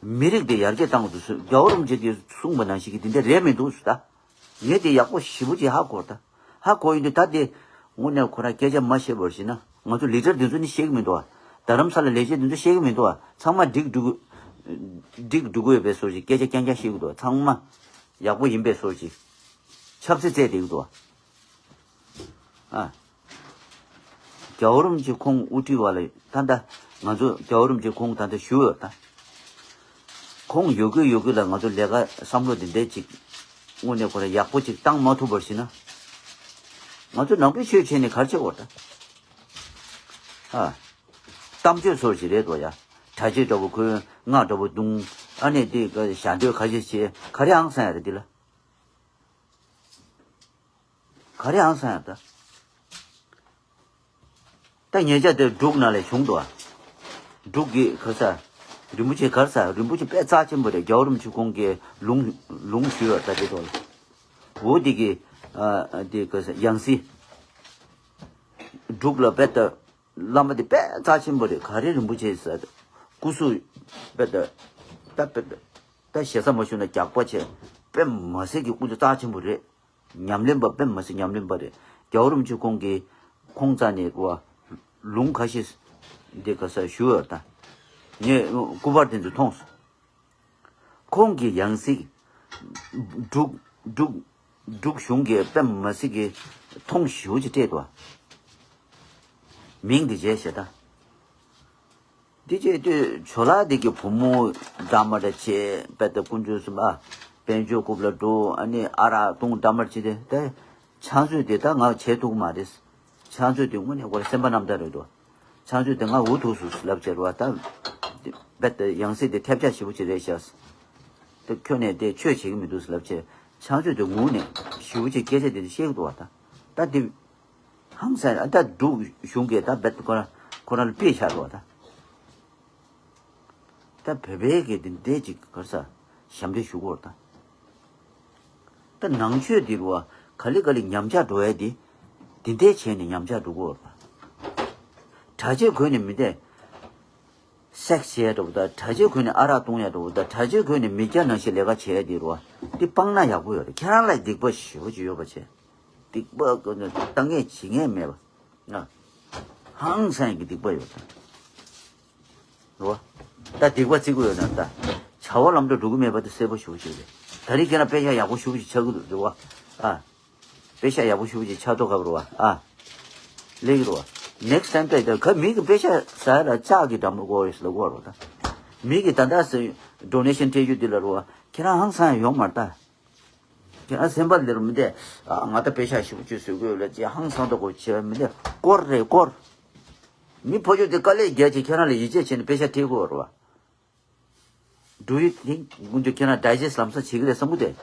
མི་རིགས་འདི་ཡར་རྒྱས་བཏང་དགོས་འདུག་ཟེར། རྒྱལ་བ་རིན་པོ་ཆེ་གིས་གསུངས་པ་ནང་བཞིན་གྱི་འདི་འདྲ་རེད་མི་འདུག་ཟེར་ད། ངས་འདི་ཡག་པོ་ཞེ་པོ་ཅིག་ཧ་གོ་ད། ཧ་གོ་ཡིན་དུས་ད་འདི་དངོས་གནས་ཁོ་རང་སྐད་ཆ་མ་བཤད་པར་བྱས་ན་ང་ཚོ་ལི་ཌར་འདི་ཚོ་ནི་ཤེས་ཀྱི་མི་འདུག་ཨ། རྡ་རམ་ས་ལ་ལས་བྱེད་འདི་ཚོ་ཤེས་ཀྱི་མི་འདུག་ཨ། ཚང་མ་འགྲིག་འགྲོ་གི་འགྲིག་འགྲོ་གི་ཡོད་པའི་བཟོ་ཅིག་སྐད་ཆ་རྐྱང་རྐྱང་བཤད་ཀྱི་འདུག་ཨ། ཚང་མ་ཡག་པོ་ཡིན་པའི་བཟོ་ཅིག་ཆབ་སྲིད་རྩེད་བསྡད་ཀྱི་འདུག་ཨ། ཨ། རྒྱལ་བ་རིན་པོ་ཆེ་ཁོང་དབུ་ཁྲིད་པ་ལ་ད་ལྟ་ང་ཚོ་རྒྱལ་བ་རིན་པོ་ཆེ་ཁོང་ད་ལྟ་བཞུགས་ཡོད་ད། ཁོང་ཡོད་དུས་ཡོད་དུས་ལ་ང་ཚོ་ལས་ཀ་བསམ་བློ་འདི་འདྲ་ཅིག་དངོས་གནས་ཁོ་རང་ཡག་པོ་ཅིག་བཏང་མ་ཐུབ་པར་ཤི་ན། ང་ཚོ་ནང་པའི་ཆོས་བྱས་ནས་ག་རེ་བྱེད་དགོས་ད། ཨ། གཏམ་བརྗོད་སོགས་ཅིག་རེད་དོ་ཡ། གྲྭ་ཆས་འདྲ་པོ་གོན་སྔགས་འདྲ་པོ་བརྡུང་ཨ་ནི་འདི་ཞལ་འདོན་ཁ་ཤས་བྱས་ག་རེ་ཧང་སང་ཡ་རེད་འདི་ལ། ག་རེ་ཨང་སང་ཡང་ད། ད་ཉེ་ཆར་དེ་འབྲུག་ནང་ལ་བྱུང་འདུག་ཨ། འབྲུག་གི་ག་ས། རིན་པོ་ཆེ་ག་ས་རིན་པོ་ཆེ་དཔེ་རྩ་ཆེན་པོ་རེད། རྒྱལ་བ་རིན་པོ་ཆེ་ཁོང་གི་ལུང་ལུང་ཞུས་པ་ད་དེ་ཐོག་ལ། འོ་དེ་གི་ཨ་དེ་ག་ས་ཡང་སྲིད། འབྲུག་ལ་དཔེ་ད། བླ་མ་དེ་དཔེ་རྩ་ཆེན་པོ་རེད། ག་རེ་རིན་པོ་ཆེ་ཟེར། སྐུ་གཟུགས་དཔེ་ད། ད་དཔེ་ད། ད་ཞེ་ས་མ་ཞུ་ན་རྒྱགས་པ་ཆེ། དཔེ་མ་སྲིད་ཀྱི་སྐུ་ཚེ་རྩ་ཆེན་པོ་རེད། ཉམས་ལེན་པ་དཔེ་མ་སྲིད་ཉམས་ལེན་པ་རེད། རྒྱལ་བ་རིན་པོ་ཆེ་ཁོང་གིས་ཁོང་རྩ་ནས་བ། ལུང་ཁ་ཤས་འདི་ག་ས་ཞུ་བ་དང་། ངས་སྐུ་པར་དེ་ཚོ་མཐོང་སོང་། ཁོང་གི་ཡང་སྲིད། འབྲུག་འབྲུག་འབྲུག་གཞུང་གི་དཔེ་མ་སྲིད་ཀྱི་མཐོང་ཞེ་པོ་ཅིག་སྤྲད་འདུག་མིང་འདི་བྱས་ཞེ་ད། འདི་བྱས་དུས་ཇོ་ལགས་འདི་གི་བུ་མོ་འདྲ་མ་འདྲ་བྱས་དཔེ་ད་དཀོན་མཆོག་གསུམ་ཨ། དཔལ་འབྱོར་རྐུབ་ལ་འགྲོ་ཨ་ནི་ཨ་རག་བཏུང་འདྲ་མ་བྱས་ཏེ་ད། ཕྱག་མཛོད་དེ་ད་ང་བྱེད་ཐུབ་མ་རེད། ཕྱག་མཛོད་དེ་དངོས་གནས་ཁོ་རང་སེམས་པ་རྣམ་དག་རེད་དོ། ཕྱག་མཛོད་དེ་ང་འུ་ཐུག་སུ་ལབ་བྱས་རོ་ད། དཔེ་ད་ཡང་སྲིད་དེ་ཐེབས་ཆག་ཞེ་པོ་ཅིག་རེད་ཤག་ད་ཁྱོད་ནས་དེ་ཆོས་བྱེད་ཀྱི་མི་འདུག་ལབ་བྱས་ཕྱག་མཛོད་དེ་ངུ་ནས་ཞེ་པོ་ཅིག་སྐད་ཆ་དེ་བཤད་ཀྱི་འདུག་བ་ད། ད་དེ། ཧང་སང་ཨ་ད་འབྲུག་གཞུང་གིས་ད་རྦད་ཁོ་རང་ཁོ་རང་ལ་དཔེ་བཞག་འགྲོ་བ་ད། ད་བོད་པའི་གི་འདི་འདྲས་ཅིག་ག་རེ་ཟ་ཞབས་འདྲེན་ཞུ་དགོས་རེད་ད། ད་ནང་ཆོས་འདི་རུ་བ་ག་ལེ་ག་ལེ་ཉམས་ཆག་འགྲོ་ཡ་འདི་འདི་འདྲས་བྱས་ནས་ཉམས་ཆག་འགྲོ་དགོས་རེད་པ། གྲྭ་ཆས་གོན་ནས་མི་འདྲས། སེག་སི་བྱས་འགྲོ་བ་ད་གྲྭ་ཆས་གོན་ནས་ཨ་རག་བཏུང་ཡ་འགྲོ་བ་ད་གྲྭ་ཆས་གོན་ནས་མི་སྐྱ་ནང་བཞིན་ལས་ཀ་བྱས་ཡ་འདི་རུ་བ་འདི་སྤང་ན་ཡག་པོ་ཡོད་རེད། ཁྱེད་རང་ལ་སྡིག་པ་ཞེ་པོ་ཅིག་ཡོད་པ་བྱས། སྡིག་པ་ཀུན་ནས་ལྟ་ངན་བྱེད་ངན་མེད་པ། ང་། ཧང་སང་གི་སྡིག་པ་ཡོད་ད། རེད་བ། ད་སྡིག་པ་བརྩི་དགོས་ཡོད་ན་ད། བྱ་བ་ལམ་འགྲོ་འགྲོ་གི་མེད་པ་དེ་གསལ་པོ་ཞེ་པོ་ཅིག་རེད། ད་རེས་ཁྱེད་རང་དཔེ་ཆ་ཡག་པོ་ཞེ་པོ་ཅིག་ཆགས་ཀྱི་འདུག་རེད་བ། ཨ། དཔེ་ཆ་ཡག་པོ་ཞེ་པོ་ཅིག་ཆགས་ཐུབ་ག་རེད་བ། ཨ། ལེགས་རེད་བ། ནེག་སི་ཊའིམ་ད་ད་ག་མི་གི་དཔེ་ཆ་ཟ་ཡ་ལ་ལྕགས་ཀྱི་འགྲམ་དུ་དགོས་རེད་ཟེར་ལ་དགོས་རེད་ད། མི་གི་ད་ལྟ་སེ་ཌོ་ནེ་ཤན་སྤྲད་རྒྱུ་འདི་ལ་རེད་བ། ཁྱེད་རང་ཧང་སང་ཡོང་མ་རེད་ད། ཁྱེད་རང་སེམས་པ་འདིར་མི་འདེ། ཨ་ང་ད་དཔེ་ཆ་ཞིབ་ཅིག་བཟོ་དགོས་ལ་ཅེས་ཧང་སང་ད་གོ་བྱེད་མི་འདེ་སྐོར་རེ་སྐོར། མི་ཕོ་ཆོས་དེ་དཀའ་ལས་རྒྱག་ཅིག་ཁྱེད་རང་ལ་ཡིད་ཆེས་བྱས་ནས་དཔེ་ཆ་སྤྲད་དགོས་རེད་བ། Do you think དཀོན་མཆོག་ཁྱེད་རང་ཌའི་ཇེ་སི་ཊི་ལམ་སང་བྱེད་ཀྱི་རེད་བསམ་གི་དེ།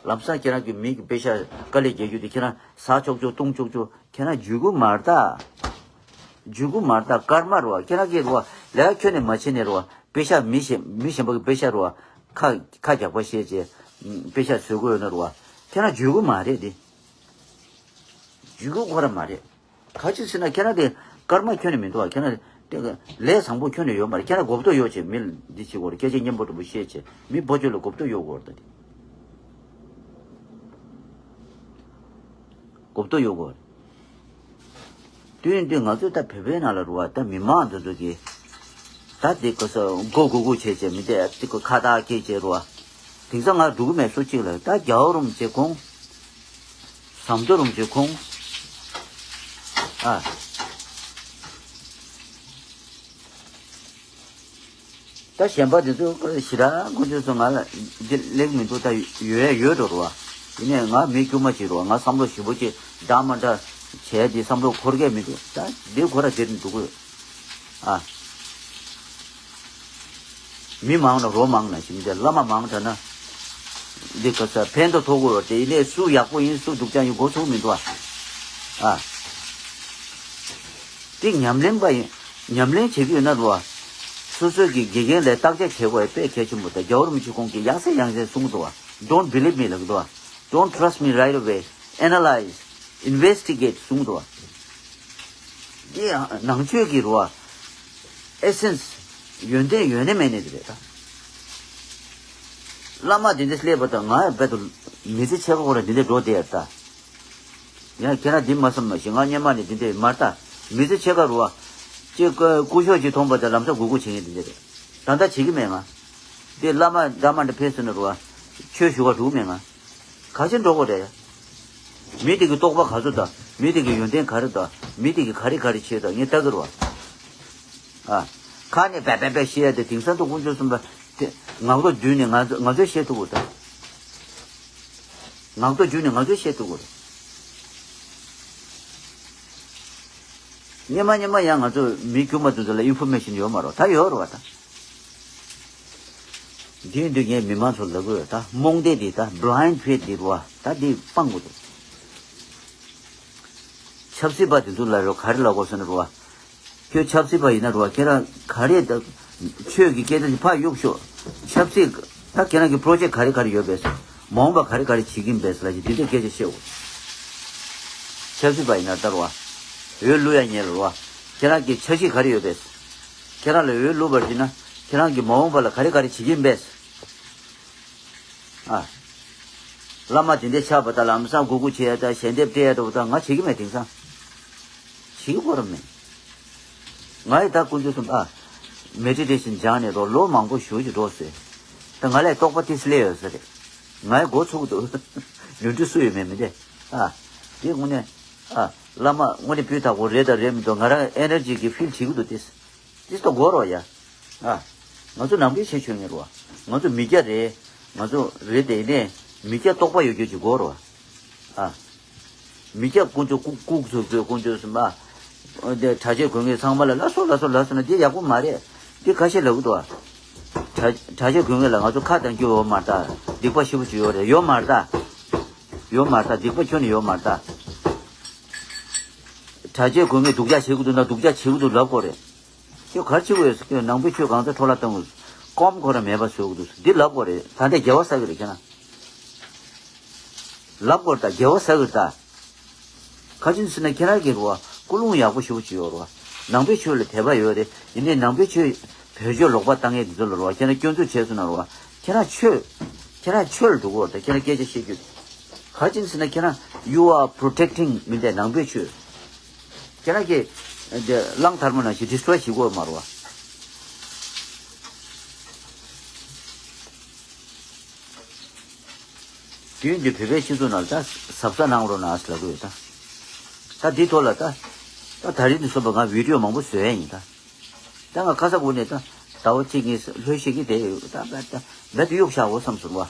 ལམ་སང་ཁྱེད་རང་གི་མི་གི་དཔེ་ཆ་དཀའ་ལས་རྒྱག་རྒྱུ་དེ་ཁྱེད་རང་ཟ་ཆོག་ཆོག་བཏུང་ཆོག་ཆོག་ཁྱེད་རང་འཇུས་གི་མ་རེད་ད། འཇུས་གི་མ་རེད་ད་སྐར་མ་རེད་བ། ཁྱེད་རང་གིས་རེད་བ་ལས་ཀ་ཁྱོན་ནས་མ་བྱེད་ནས་རེད་བ། དཔེ་ཆ་མི་གཞན་མི་གཞན་པ་གི་དཔེ་ཆ་རུ་བ། ཁ་ཁ་རྒྱག་པ་བཤད་ཅེས། དཔེ་ཆ་བཟོ་དགོས་ཡོད་ན་རུ་བ། ཁྱེད་རང་འཇུས་གི་མ་རེད་དེ། འཇུས་གི་ཁོ་ར་མ་རེད། ག་ཅི་ཟེར་ན་ཁྱེད་རང་དེ་སྐར་མ་ཁྱོན་ནས་མི་འདུག་བ། ཁྱེད་རང་དེ་ལས་བཟང་པོ་ཁྱོན་ནས་ཡོད་མ་རེད། ཁྱེད་རང་གོ་བརྡ་ཡོད་ཅེས་མི་ལ་འདི་བྱེད་དགོས་རེད། སྐད་ཆ་སྙན་པོ་འདྲ་པོ་བཤད་ཅེས་མི་ཕོ་ཆོས་ལ་གོ་བརྡ་ཡོད་དགོས་རེད་ད་དེ། གོ་བརྡ་ཡོད་དགོས་རེད། དུས་ཡུན་དུས་ང་ཚོས་ད་བོད་པའི་ནང་ལ་རུ་བ་ད་མི་མང་དེ་ཚོ་གིས་ད་དེ་ག་ས་མགོ་སྒུར་སྒུར་བྱས་བྱས་མི་དེ་ཅིག་གི་ཁ་བཏགས་སྐྱེས་བྱས་རུ་བ། དེང་སང་ང་འགྲོ་གི་མེད་སུ་གཅིག་ལ་ད་རྒྱལ་བ་རིན་པོ་ཆེ་ཁོང་། ཟམ་གདོང་རིན་པོ་ཆེ་ཁོང་། ཨ། ད་གཞན་པ་དེ་ཚོ་ཞེ་དྲག་དཀོན་མཆོག་གསུམ་ང་ལ་འདི་ལེགས་མི་འདུག་ད་ཡོད་ཡ་ཡོད་འགྲོ་རུ་བ། ཡིན་ནའི་ང་མི་དཀྱུས་མ་ཅིག་རེད་བ། ང་བསམ་བློ་ཞིབ་པོ་ཅིག་འདྲ་མ་འདྲ་བྱས་དེ་བསམ་བློ་འཁོར་གྱི་མི་འདུག་ད་འདི་ཁོ་ར་དེར་འདུག་གི་ཡོད། ཨ། མི་མང་ན་རོ་མང་ན་ཞིག་མི་འདུག་བླ་མ་མང་དྲགས་ན་འདི་ག་ས་ཕན་ཐོགས་ཐོགས་གི་ཡོད་རེད་དེ། ཡིན་ནའི་སུ་ཡག་པོ་ཡིན་སུ་སྡུག་ཅག་ཡིན་མགོ་ཚོས་མི་འདུག་ཨ། ཨ། འདི་ཉམས་ལེན་པ་ཡིན། ཉམས་ལེན་བྱེད་ཀྱི་ཡོད་ན་རེད་བ། སོ་སོའི་གི་དགེ་རྒན་ལ་བརྟག་དཔྱད་བྱེད་དགོས་དཔེ་གལ་ཆེན་པོ་དང་། རྒྱལ་བ་རིན་པོ་ཆེ་ཁོང་གིས་ཡང་སེ་ཡང་སེ་གསུངས་འདུག་བ། Don't believe me ལབ་འདུག་བ། Don't trust me right away. Analyze, investigate གསུངས་འདུག་བ། འདི་ནང་ཆོས་ཀྱི་རེད་བ། ཨེ་སེན་སི། ཡོན་ཏན་ཡོད་ནི་མེད་ནི་དེ་རེད་ད། བླ་མ་འདི་འདྲ་སླེབས་པ་དང་ང་ཡང་རྦད་དུ་མི་ཚེ་ཕྱེད་ཀ་ཁོ་ར་འདི་འདྲ་འགྲོ་བསྡད་ཡ་ད། ཡང་ཁྱེད་རང་འདི་མ་བསམ་མ་ཤེས། ང་སྔོན་མ་ནས་འདི་འདྲ་མ་རེད་ད། མི་ཚེ་ཕྱེད་ཀ་རེད་བ། ཅིག་སྐུ་ཤོགས་ཅིག་མཐོང་པ་དང་ལམ་སང་སྒུར་སྒུར་བྱེད་མཁན་འདི་འདྲ་རེད། ད་ལྟ་བྱེད་ཀྱི་མེད་ང་། འདི་བླ་མ་འདྲ་མ་འདྲ་ཕེབས་སོང་ན་རེད་བ། ཆོས་ཞུ་བར་འགྲོ་གི་མེད་ང་། ག་ཕྱིར་འགྲོ་དགོས་རེད། མི་དེ་གི་རྟོགས་པ་ག་ཚོད་དང་མི་དེ་གི་ཡོན་ཏན་ག་རེ་དང་མི་དེ་གི་ག་རེ་ག་རེ་བྱེད་དང་ངས་ལྟ་གི་རེད་བ། ཨ། ཁ་ནས་བེ་བེ་བེ་བཤད་ཡ་དེ་དེང་སང་དུ་དཀོན་མཆོག་གསུམ་པ་དེ་ངག་ཐོག་བསྡུས་ནས་ང་ཚོ་ང་ཚོས་བཤད་ཐུབ་དགོས་ད། ངག་ཐོག་བསྡུས་ནས་ང་ཚོས་བཤད་ཐུབ་དགོས་རེད། སྙེ་མ་སྙེ་མ་ཡང་ང་ཚོ་མི་དཀྱུས་མ་དེ་ཚོ་ལ་ཨིན་ཕོར་མེ་ཤིན་ཡོད་མ་རེད་ད། ཡོད་རེད་བ་ད། འདི་འདི་ངས་མི་མང་ཚོ་ལབ་དགོས་ད། རྨོངས་དད་འདི་ད་blind faith འདི་རེད་བ། ད་འདི་སྤང་དགོས་འདུག་ཆབ་སྲིད་པ་དེ་ཚོ་ལ་རོ་ག་རེ་ལབ་དགོས་ཟེར་ན་རོ། ཁྱོད་ཆབ་སྲིད་པ་ཡིན་ན་རོ་ཁྱེད་རང་ག་རེ་ད། ཆོས་ཀྱི་སྐད་ཆ་ཕར་གཡུག་ཤོག་ཆབ་སྲིད་ད་ཁྱེད་རང་གི་པོ་རོ་ཇེག་ག་རེ་ག་རེ་ཡོད་པས། མ་འོངས་པ་ག་རེ་ག་རེ་བྱེད་ཀྱིན་པས་ལ་ཞིག་དེ་ཚོའི་སྐད་ཆ་བཤད་འོ། ཆབ་སྲིད་པ་ཡིན་ན་ད་རོ། འོས་བླུག་ཡ་ཉེ་ལ་རོ། ཁྱེད་རང་གི་འཆར་གཞི་ག་རེ་ཡོད་པས། ཁྱེད་རང་ལ་འོས་བླུག་པར་བྱེད་ན་ཁྱེད་རང་གི་མ་འོངས་པ་ལ་ག་རེ་ག་རེ་བྱེད་ཀྱིན་པས། ཨ། བླ་མ་དེ་འདྲ་ཆགས་པ་དང་ལམ་སང་སྒུར་སྒུར་བྱེད་ཡ་དང་ཞལ་འདེབས་སྤྲད་ཡ་འདྲ་བོ་དང་ང་བྱེད་ཀྱི་མེད། དེང་སང་བྱེད་ཀྱི་ཁོ་རང་མེད། ང་ཡི་ད་དཀོན་མཆོག་གསུམ་ཨ། མེ་ཌི་ཊེ་ཤན་སྦྱངས་ནས་རོ་ལོ་མང་པོ་ཞེ་ཅིག་འགྲོ་སོང་། ད་ང་ལ་རྟོགས་པ་ཏོག་ཙམ་སླེབས་ཡོད་ས་རེད། ང་ཡི་མགོ་ཚོས་ཀྱི་འདུག་ནོར་འཁྲུལ་སུ་ཡོད་མེད་མི་འདྲ། ཨ། དེ་དངོས་གནས་ཨ། བླ་མ་དངོས་གནས་སྤུས་དག་པོ་རེད་དང་རེད་མི་འདུག་ང་རང་ཨེ་ནར་ཇི་གི་ཕིལ་བྱེད་ཀྱི་འདུག་དེ། ཏིས་ཏོ་གོ་རོ་ཡ། ཨ། ང་ཚོ་ནང་པའི་ཆོས་ཆོས་ངེར་བ། ང་ཚོ་མི་སྐྱ་རེད། ང་ཚོ་རེད་དེ་ནས་མི་སྐྱ་རྟོགས་པ་ཡོད་རྒྱུ་ཅིག་གོ་རོ། ཨ། མི་སྐྱ་དཀོན་མཆོག་ལྐུགས་ལྐུགས་ཚུར་ཚུར་དཀོན་མཆོག་གསུམ་པ། དེ་གྲྭ་ཆས་གོན་མཁན་ཚང་མ་ལ་ལ་སོ་ལ་སོ་ལ་སོ་ན་དེ་ཡག་པོ་མ་རེད། དེ་ཁ་ཤས་ལབ་གི་འདུག་ཨ། གྲྭ་གྲྭ་ཆས་གོན་མཁན་ལ་ང་ཚོ་ཁ་གཏད་རྒྱུ་ཡོད་མ་རེད་ད། སྡིག་པ་ཞེ་པོ་ཅིག་ཡོད་རེད། ཡོད་མ་རེད་ད། ཡོད་མ་རེད་ད། སྡིག་པ་ཁྱོན་ནས་ཡོད་མ་རེད་ད། གྲྭ་ཆས་གོན་མཁན་སྡུག་ཅག་བྱེད་གི་འདུག་ན་སྡུག་ཅག་བྱེད་གི་འདུག་ལབ་དགོས་རེད། ཁྱོད་ག་རེ་བྱེད་དགོས་ཡོད་ཟེར། ཁྱོད་ནང་པའི་ཆོས་གང་ཚ་འཕྲོ་བརླག་བཏང་དགོས། ཀོམ་ཁོ་ར་མེད་པ་བཟོ་གི་འདུག་འདི་ལབ་དགོས་རེད། ད་ལྟ་དགེ་བ་བསགས་གི་རེད་ཁྱེད་རང་། ལབ་དགོས་རེད་ད། དགེ་བ་བསགས་གི་རེད་ད། ག་ཅི་ཟེར་ན་ཁྱེད་རང་གི་རེད་བ། ཀུན་སློང་ཡག་པོ་ཞེ་པོ་ཅིག་ཡོད་རེད་བ། ནང་པའི་ཆོས་ལ་དད་པ་ཡོད་རེད། ཡིན་ནའི་ནང་པའི་ཆོས་བེད་སྤྱོད་ལོག་པ་བཏང་མཁན་འདི་ཚོ་ལ་རེད་བ། ཁྱེད་རང་སྐྱོན་འཛུགས་བྱས་སོང་ན་རེད་བ། ཁྱེད་རང་ཆོས། ཁྱེད་རང་ཆོས་ལ་འགྲོ་གི་རེད་ད། ཁྱེད་རང་སྐད་ཆ་བཤད་རྒྱུ། ག་ཅི་ཟེར་ན་ཁྱེད་རང་you are protecting མི་འདྲ་ནང་པའི་ཆོས། ཁྱེད་རང་གིས་འདི་གླང་དར་མ་ནང་བཞིན་ཌི་སི་ཊོ་རོའི་བྱེད་དགོས་མ་རེད་བ། དུས་འདི་བོད་པའི་སྤྱི་ཚོགས་ནང་ལ་ད་གཟབ་གཟབ་གནང་རོགས་གནང་ལབ་དགོས་ཡོད་ད། ད་འདི་ཐོག་ལ་ད། ད་ད་རིང་དུ་སོང་པ་ང་བི་ཌིའོ་མང་པོ་བཟོ་ཡ་ཡིན་ད། ད་ང་ཁ་ས་གོ་ནས་ད་ཟླ་བ་གཅིག་གཉིས་ལྷོད་ཤེས་ཀྱི་དེ་ཡོད་ད། རྦད་ད་རྦད་དུ་གཡུག་བཞག་འོ་བསམ་སོང་བ།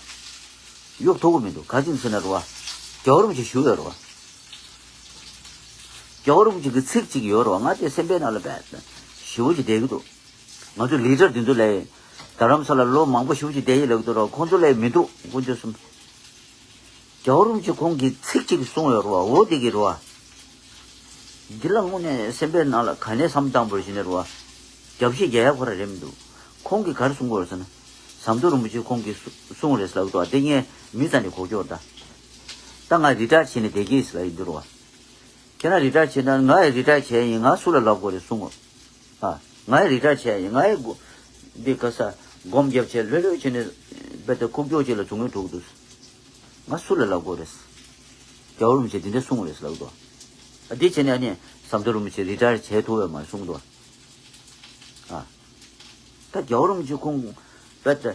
གཡུག་ཐུབ་ཀྱི་མི་འདུག་ག་ཅི་ཟེར་ན་རེད་བ། རྒྱལ་བ་རིན་པོ་ཆེ་བཞུགས་ཡོད་རེད་བ། རྒྱལ་བ་རིན་པོ་ཆེ་གི་ཚིག་ཅིག་ཡོད་རེད་བ། ང་དེ་སེམས་པའི་ནང་ལ་རྦད་ཞེ་པོ་ཅིག་བསྡད་ཀྱི་འདུག་ང་ཚོ་ལི་ཌར་འདི་ཚོ་ལ་རྡ་རམ་ས་ལ་ལོ་མང་པོ་ཞེ་པོ་ཅིག་བསྡད་ཡིན་ལབ་ཀྱི་འདུག་ར། ཁོང་ཚོ་ལ་མི་འདུག་དཀོན་མཆོག་གསུམ། རྒྱལ་བ་རིན་པོ་ཆེ་ཁོང་གིས་ཚིག་གཅིག་གསུངས་ཡོད་རེད་བ། འོ་དེ་གི་རེད་བ། འདི་ལ་དངོས་གནས་སེམས་པའི་ནང་ལ་ག་ནས་བསམ་བཏང་བར་ཞིག་ནས་རེད་བ། རྒྱབ་བཤིག་རྒྱག་ཡ་ཁོ་ར་རེད་མི་འདུག་ཁོང་གིས་ག་རེ་གསུང་གི་ཡོད་ཟེར་ན། ཟམ་གདོང་རིན་པོ་ཆེ་ཁོང་གིས་གསུ་གསུངས་རེད་ཟེར་ལབ་འདུག་བ། དེ་ངས་མི་ཚ་ནས་གོ་སྐྱོར་ད། ད་ང་རི་ཊ་ཡར་བྱས་ནས་བསྡད་ཀྱི་ཡིན་ཟེར་ལབ་ཡིན་འདུག་རེད་བ། ཁྱེད་རང་རི་ཊ་ཡར་བྱས་ན། ང་ཡང་རི་ཊ་ཡར་བྱས་ཡིན། ང་སུ་ལ་ལབ་དགོས་རེད་གསུང་ངོ་། ཨ། ང་ཡང་རི་ཊ་ཡར་བྱས་ཡིན། ང་ཡང་སྒོ་འདི་ག་ས་སྒོམ་རྒྱབ་བྱས་ལྷོད་ལྷོད་བྱས་ནས་རྦད་དེ་ཁུག་ཀྱོག་ཅིག་ལ་བྱུང་མི་འགྲོ་གི་འདུག་ང་སུ་ལ་ལབ་དགོས་རེད། རྒྱལ་བ་རིན་པོ་ཆེ་འདི་འདྲ་གསུངས་རེད་ལབ་འདུག་ཨ། འདི་བྱས་ནས་ཨ་ནི་ཟམ་གདོང་རིན་པོ་ཆེ་རི་ཊ་ཡར་བྱས་ཐུབ་པས་མ་གསུངས་འདུག་ཨ། ད་རྒྱལ་བ་རིན་པོ་ཆེ་ཁོང་རྦད་དེ།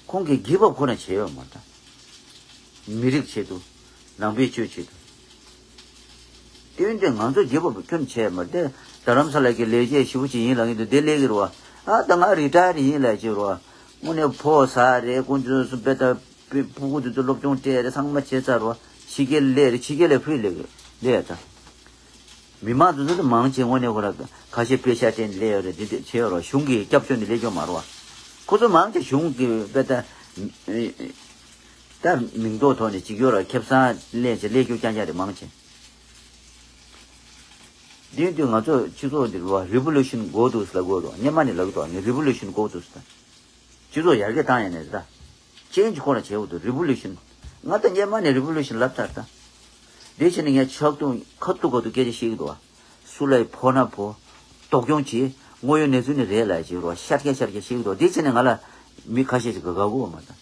ཁོང་གིས་གིབ་ཨབ་ཁོ་ན་བྱས་ཡོད་མ་རེད་ད། མི་རིགས་ཆེད་དུ། ནང་པའི་ཆོས་ཆེད་དུ། དེ་ཡིན་དུས་ང་ཚོ་གིབ་ཨབ་ཁྱོན་བྱས་མ་རེད་དེ། རྡ་རམ་ས་ལ་གི་ལས་བྱེད་ཞེ་པོ་ཅིག་ཡིན་ལབ་ཀྱི་འདུག་དེ་ལས་ཀྱི་རེད་བ། ཨ་ད་ང་རི་ཊ་ཡར་ཡིན་ལབ་ཀྱི་རེད་བ། དངོས་གནས་ཕོ་ཟ་རེད། དཀོན་མཆོག་གསུམ་དཔེ་ད། པའི་ཕྲུ་གུ་དེ་ཚོ་སློབ་སྦྱོང་སྤྲད་རེད། ཚང་མ་བྱས་ཚར་རོ། ཕྱི་རྒྱལ་སླེབས་རེད། ཕྱི་རྒྱལ་ལ་ཕུད་ལས་ལས་ད། མི་མང་དེ་ཚོ་དེ་མང་ཆེ་དངོས་གནས་ཁོ་ར་ཁ་ཤས་པེ་ཤ་སྤྲད་ནས་སླེབས་ཡོད་རེད། དེ་དེ་བྱས་ཡོད་རོ། གཞུང་གི་སྐྱབས་བཅོལ་ནས་སླེབས་ཡོད་མ་རོ། ཁོ་ཚོ་མང་ཆེ་གཞུང་གི་དཔེ་ད། ད་མིང་འདོགས་ཐོག་ནས་ཅིག་ཡོད་རོ། ཁེ་བཟང་ལེན་བྱས་སླེབས་རྒྱུ་རྐྱང་རྐྱང་རེད་མང་ཆེ། དེ་དུས་ང་ཚོ་སྤྱི་ཚོགས་འདི་རུ་བ་རི་བོ་ལུ་ཤན་དགོས་འདུག་ཟེར་ལབ་དགོས་རོ། སྔོན་མ་ནས་ལབ་ཀྱི་འདུག་ནི་རི་བོ་ལུ་ཤན་དགོས་འདུག་ཟེར། སྤྱི་ཚོགས་ཡར་རྒྱས་བཏང་ཡ་ནས་ཟེར། ཅེན་ཇི་ཁོ་ན་བྱེད་དགོས་འདུག་རི་བོ་ལུ་ཤན། ང་ད་སྔོན་མ་ནས་རི་བོ་ལུ་ཤན་ལབ་ཚར་ད། དེ་བྱས་ནས་ངས་ཕྱག་ཐུག་ཁ་ཐུག་ཁ་ཐུག་སྐད་ཆ་བཤད་ཀྱི་འདུག་བ། སུ་ལ་ཕོ་ན་ཕོ། སྡུག་གྱོང་ཆེ། དངོས་ཡོད་གནས་ཚུལ་ནི་རེད་ལབ་བྱེད་རོ། ཤར་རྒྱ་ཤར་རྒྱ་བཤད་ཀྱི་འདུག་དེ་བྱས་ནས་ང་ལ་མི་ཁ་ཤས་ཤིག་ག་ག་གོ་བ་མ་ད།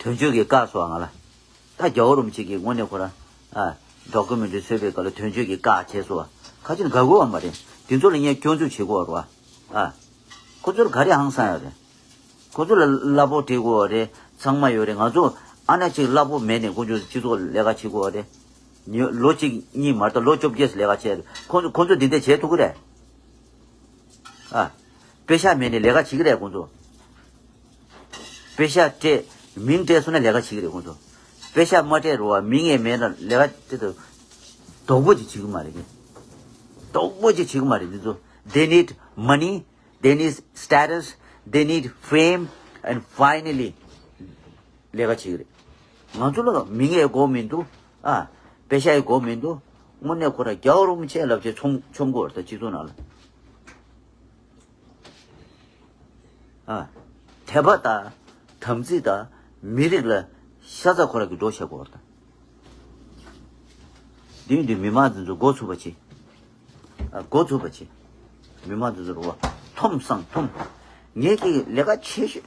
དོན་གཅོད་ཀྱིས་བཀག་སོང་ང་ལ། ད་རྒྱལ་བ་རིན་པོ་ཆེ་གིས་དངོས་གནས་ཁོ་རང་ཨ་ཌོ་ཀུ་མེན་ཊི་རི་བཟོས་པའི་སྐབས་ལ་དོན་གཅོད་ཀྱིས་བཀག་བྱས་སོང་བ། ཁ་ཅིག་དགའ་གོ་བ་མ་རེད། དེ་ཚོ་ལ་ངས་སྐྱོན་འཛུགས་བྱེད་དགོས་བ་རེད་བ། ཨ། ཁོ་ཚོར་ག་རེ་ཧང་སང་ཡོད་རེད། ཁོ་ཚོ་ལ་གླ་ཕོགས་སྤྲད་དགོས་བ་རེད། ཚང་མ་ཡོད་རེད། ང་ཚོ་ཨ་ན་ཅིག་གླ་ཕོགས་མེད་ནས་དཀོན་མཆོག་སྤྱི་ཚོགས་ལས་ཀ་བྱེད་དགོས་བ་རེད། ཉི་ལོ་གཅིག་གཉིས་མ་གཏོགས་ལོ་བཅོ་བརྒྱད་ལས་ཀ་བྱས་རེད། ཁོ་ཚོ་ཁོ་ཚོ་འདི་འདྲ་བྱེད་ཐུབ་ཀྱི་རེད། ཨ། པེ་ཤག་མེད་ནས་ལས་ཀ་བྱེད་ཀྱི་རེད་ཁོང་ཚོ། པེ་ཤག་སྤྲད། མིང་སྤྲད་སོང་ན་ལས་ཀ་བྱེད་ཀྱི་རེད་ཁོང་ཚོ། པེ་ཤག་མ་སྤྲད་རུང་བ་མིང་ངས་མེད་ན་ལས་ཀ་དེ་ཚོ་རྡོག་པོ་ཅིག་བྱེད་ཀྱི་མ་རེད། རྡོག་པོ་ཅིག་བྱེད་ཀྱི་མ་རེད་འདི་ཚོ། They need money, they need status, they need fame, and finally ལས་ཀ་བྱེད་ཀྱི་རེད། ང་ཚོ་ལ་མིང་ངས་དགོས་མི་འདུག་ཨ། པེ་ཤག་ཡི་དགོས་མི་འདུག་དངོས་གནས་ཁོ་ར་རྒྱལ་བ་རིན་པོ་ཆེ་ལབ་བྱས་ཆོམ་ཆོམ་དགོས་རེད་ད་སྤྱི་ཚོགས་ནང་ལ། ཨ། དད་པ་དང་། དམ་ཚིག་དང་། མི་རིགས་ལ་ཤ་ཚ་ཁོ་རང་གི་འགྲོ་བྱེད་དགོས་པ་དང་། འདི་འདི་མི་མང་འདི་ཚོ་འགོ་ཚུགས་པ་བྱེད། ཨ། འགོ་ཚུགས་པ་བྱེད། མི་མང་འདི་ཚོ་རུ་བ་འཐོམ་སང་འཐོམ། ངེད་ཀྱི་ལས་ཀ་ཆེ་ཤོས་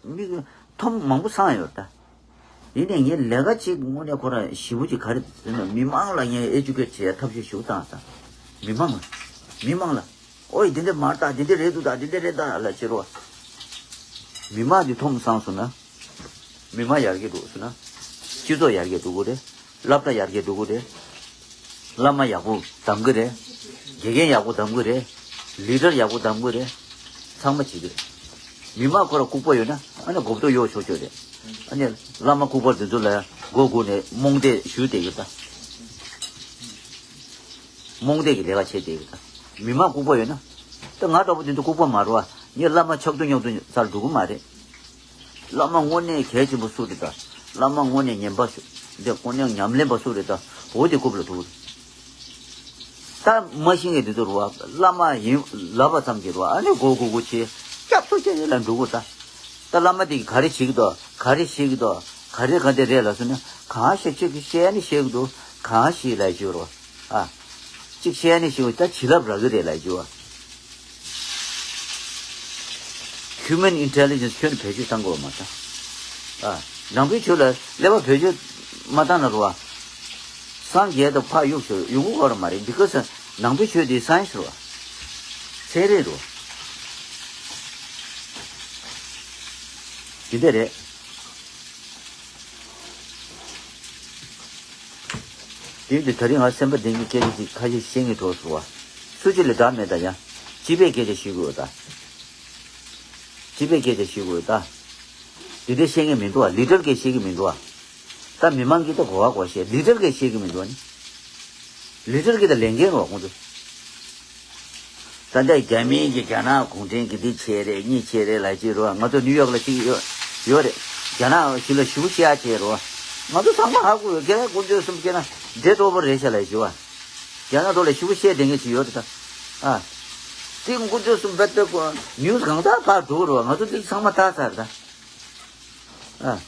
མི་འཐོམ་མང་པོ་སང་ཡོད་ད། ཡིན་ནའི་ངའི་ལས་ཀ་གཅིག་དངོས་གནས་ཁོ་རང་ཞེ་པོ་ཅིག་ག་རེ་ཟེར་ན། མི་མང་ལ་ངས་ཨེ་ཌུ་ཀེ་ཊི་བྱེད་ཡ་ཐབས་ཤེས་ཞེ་པོ་བཏང་ས། མི་མང་ལ། མི་མང་ལ། ཨོའི་འདི་འདྲ་མ་རེད་ད། འདི་འདྲ་རེད་འདུག་ད། འདི་འདྲ་རེད་ད་ལབ་བྱེད་རོགས། མི་མང་འདི་འཐོམ་སང་སོང་ན། མི་མང་ཡར་རྒྱས་འགྲོ་སོང་ན། སྤྱི་ཚོགས་ཡར་རྒྱས་འགྲོ་གི་རེད། སློབ་གྲྭ་ཡར་རྒྱས་འགྲོ་གི་རེད། བླ་མ་ཡག་པོ་གདམ་གི་རེད། དགེ་རྒན་ཡག་པོ་གདམ་གི་རེད། ལི་ཌར་ཡག་པོ་གདམ་གི་རེད། ཚང་མ་བྱེད་ཀྱི་རེད། མི་མང་ཁོ་ར་ལྐུགས་པ་ཡོད་ན་ཨ་ནི་མགོ་ཐོག་གཡོག་ཆོག་ཆོག་རེད། ཨ་ནི་བླ་མ་ལྐུགས་པ་དེ་ཚོ་ལ་མགོ་སྒུར་ནས་རྨོངས་དད་ཞུ་བསྡད་ཀྱི་ད། རྨོངས་དད་ཀྱི་ལས་ཀ་བྱེད་བསྡད་ཀྱི་ད། མི་མང་ལྐུགས་པ་ཡོད་ན། ད་ང་འདྲ་པོ་དེ་ཚོ་ལྐུགས་པ་མ་རེད་བ། ངས་བླ་མ་ཆགས་སྡང་ཉོག་སྡང་ཚར་འགྲོ་གི་མ་རེད། བླ་མ་དངོས་གནས་གལ་ཆེན་པོ་སུ་རེད་ད། བླ་མ་དངོས་གནས་ངན་པ་སུ། འདི་དངོས་གནས་ཉམས་ལེན་པ་སུ་རེད་ད། འོ་དེ་རྐུབ་ལ་ཐུག་ད་མ་ཤེས་མཁན་དེ་ཚོ་རུ་བ། བླ་མ་ཡིན་ལབ་པ་ཙམ་གྱིས་རུ་བ། ཨ་ནི་མགོ་སྒུར་སྒུར་བྱེད། སྐྱབས་སུ་མཆི་ལབ་འགྲོ་གི་ད། ད་བླ་མ་དེ་གིས་ག་རེ་བྱེད་ཀྱི་འདུག་ག་རེ་བཤད་ཀྱི་འདུག་ག་རེ་ག་འདྲ་རེད་ལབ་སོང་ན། གང་ཤེས་ཅིག་གིས་བཤད་ནི་བཤད་ཀྱི་འདུག་གང་ཤེས་ལབ་བརྗོད་རོ། ཨ། གཅིག་བཤད་ནས་ཞིག་ད་བྱིན་རླབས་རག་གི་རེད་ལབ་རྒྱུ་བ། Human intelligence ཁྱོན་ནས་བེད་སྤྱོད་བཏང་དགོས་པ་མ་ཚང་། ཨ། ནང་པའི་ཆོས་ལ་ཀླད་པ་བེད་སྤྱོད་མ་བཏང་ན་རུ་བ། སངས་རྒྱས་དང་ཕར་གཡུག་ཞོར་ཡོང་གི་ཡོད་མ་རེད། because ནང་པའི་ཆོས་དེ་སའེན་སི་རུ་བ། ཚན་རིག་རུ་བ། དེ་འདྲ་རེད། དེ་དུས་ད་རིང་ང་སེམས་པ་བདེ་གི་སྐད་ཆ་ཅིག་ཁ་ཤས་བཤད་ངེས་འགྲོ་སོང་བ། སུ་གཅིག་ལ་དགྲ་མེད་ད་ཡ། སྤྱི་པའི་སྐད་ཆ་ཞུ་དགོས་ད། སྤྱི་པའི་སྐད་ཆ་ཞུ་དགོས་ད། དེ་འདྲ་བཤད་ངེས་མི་འདུག་བ། ལི་ཌར་གིས་བཤད་ཀྱི་མི་འདུག་བ། ད་མི་མང་གིས་ད་གོ་བ་གོ་བཤད། ལི་ཌར་གིས་བཤད་ཀྱི་མི་འདུག་བ་ནི། ལི་ཌར་གྱི་ད་ལས་འགན་རོགས་ཁོང་ཚོ། ད་ལྟ་རྒྱ་མིའི་གི་རྒྱ་ནག་གུང་ཁྲན་གྱི་འདི་བྱས་རེད་གཉིས་བྱས་རེད་ལབ་ཀྱི་རོགས། ང་ཚོ་ནིའུ་ཡོག་ལ་གཅིག་ཡོད་ཡོད་རེད། རྒྱ་ནག་ཞིག་ལ་ཞུ་བཤད་བྱས་རོགས། ང་ཚོ་ཚང་མ་ཧ་གོ་ཡོད། རྒྱ་ནག་དཀོན་མཆོག་གསུམ་སྐྱེ་ན་འདྲེ་གྲོགས་པོ་རེད་ཤག་ལབ་ཞུ་བ། རྒྱ་ནག་ཐོག་ལ་ཞུ་བཤད་བསྡད་མཁན་ཅིག་ཡོད་རེད་ད། ཨ། དེ་དཀོན་མཆོག་གསུམ་བེད་སྤྱོད་ནིའུ་སི་གང་ལྟར་ཕར་འགྲོ་རོགས། ང་ཚོ་འདི་ཚང་མ་ལྟ་ཚར་ད། ཨ།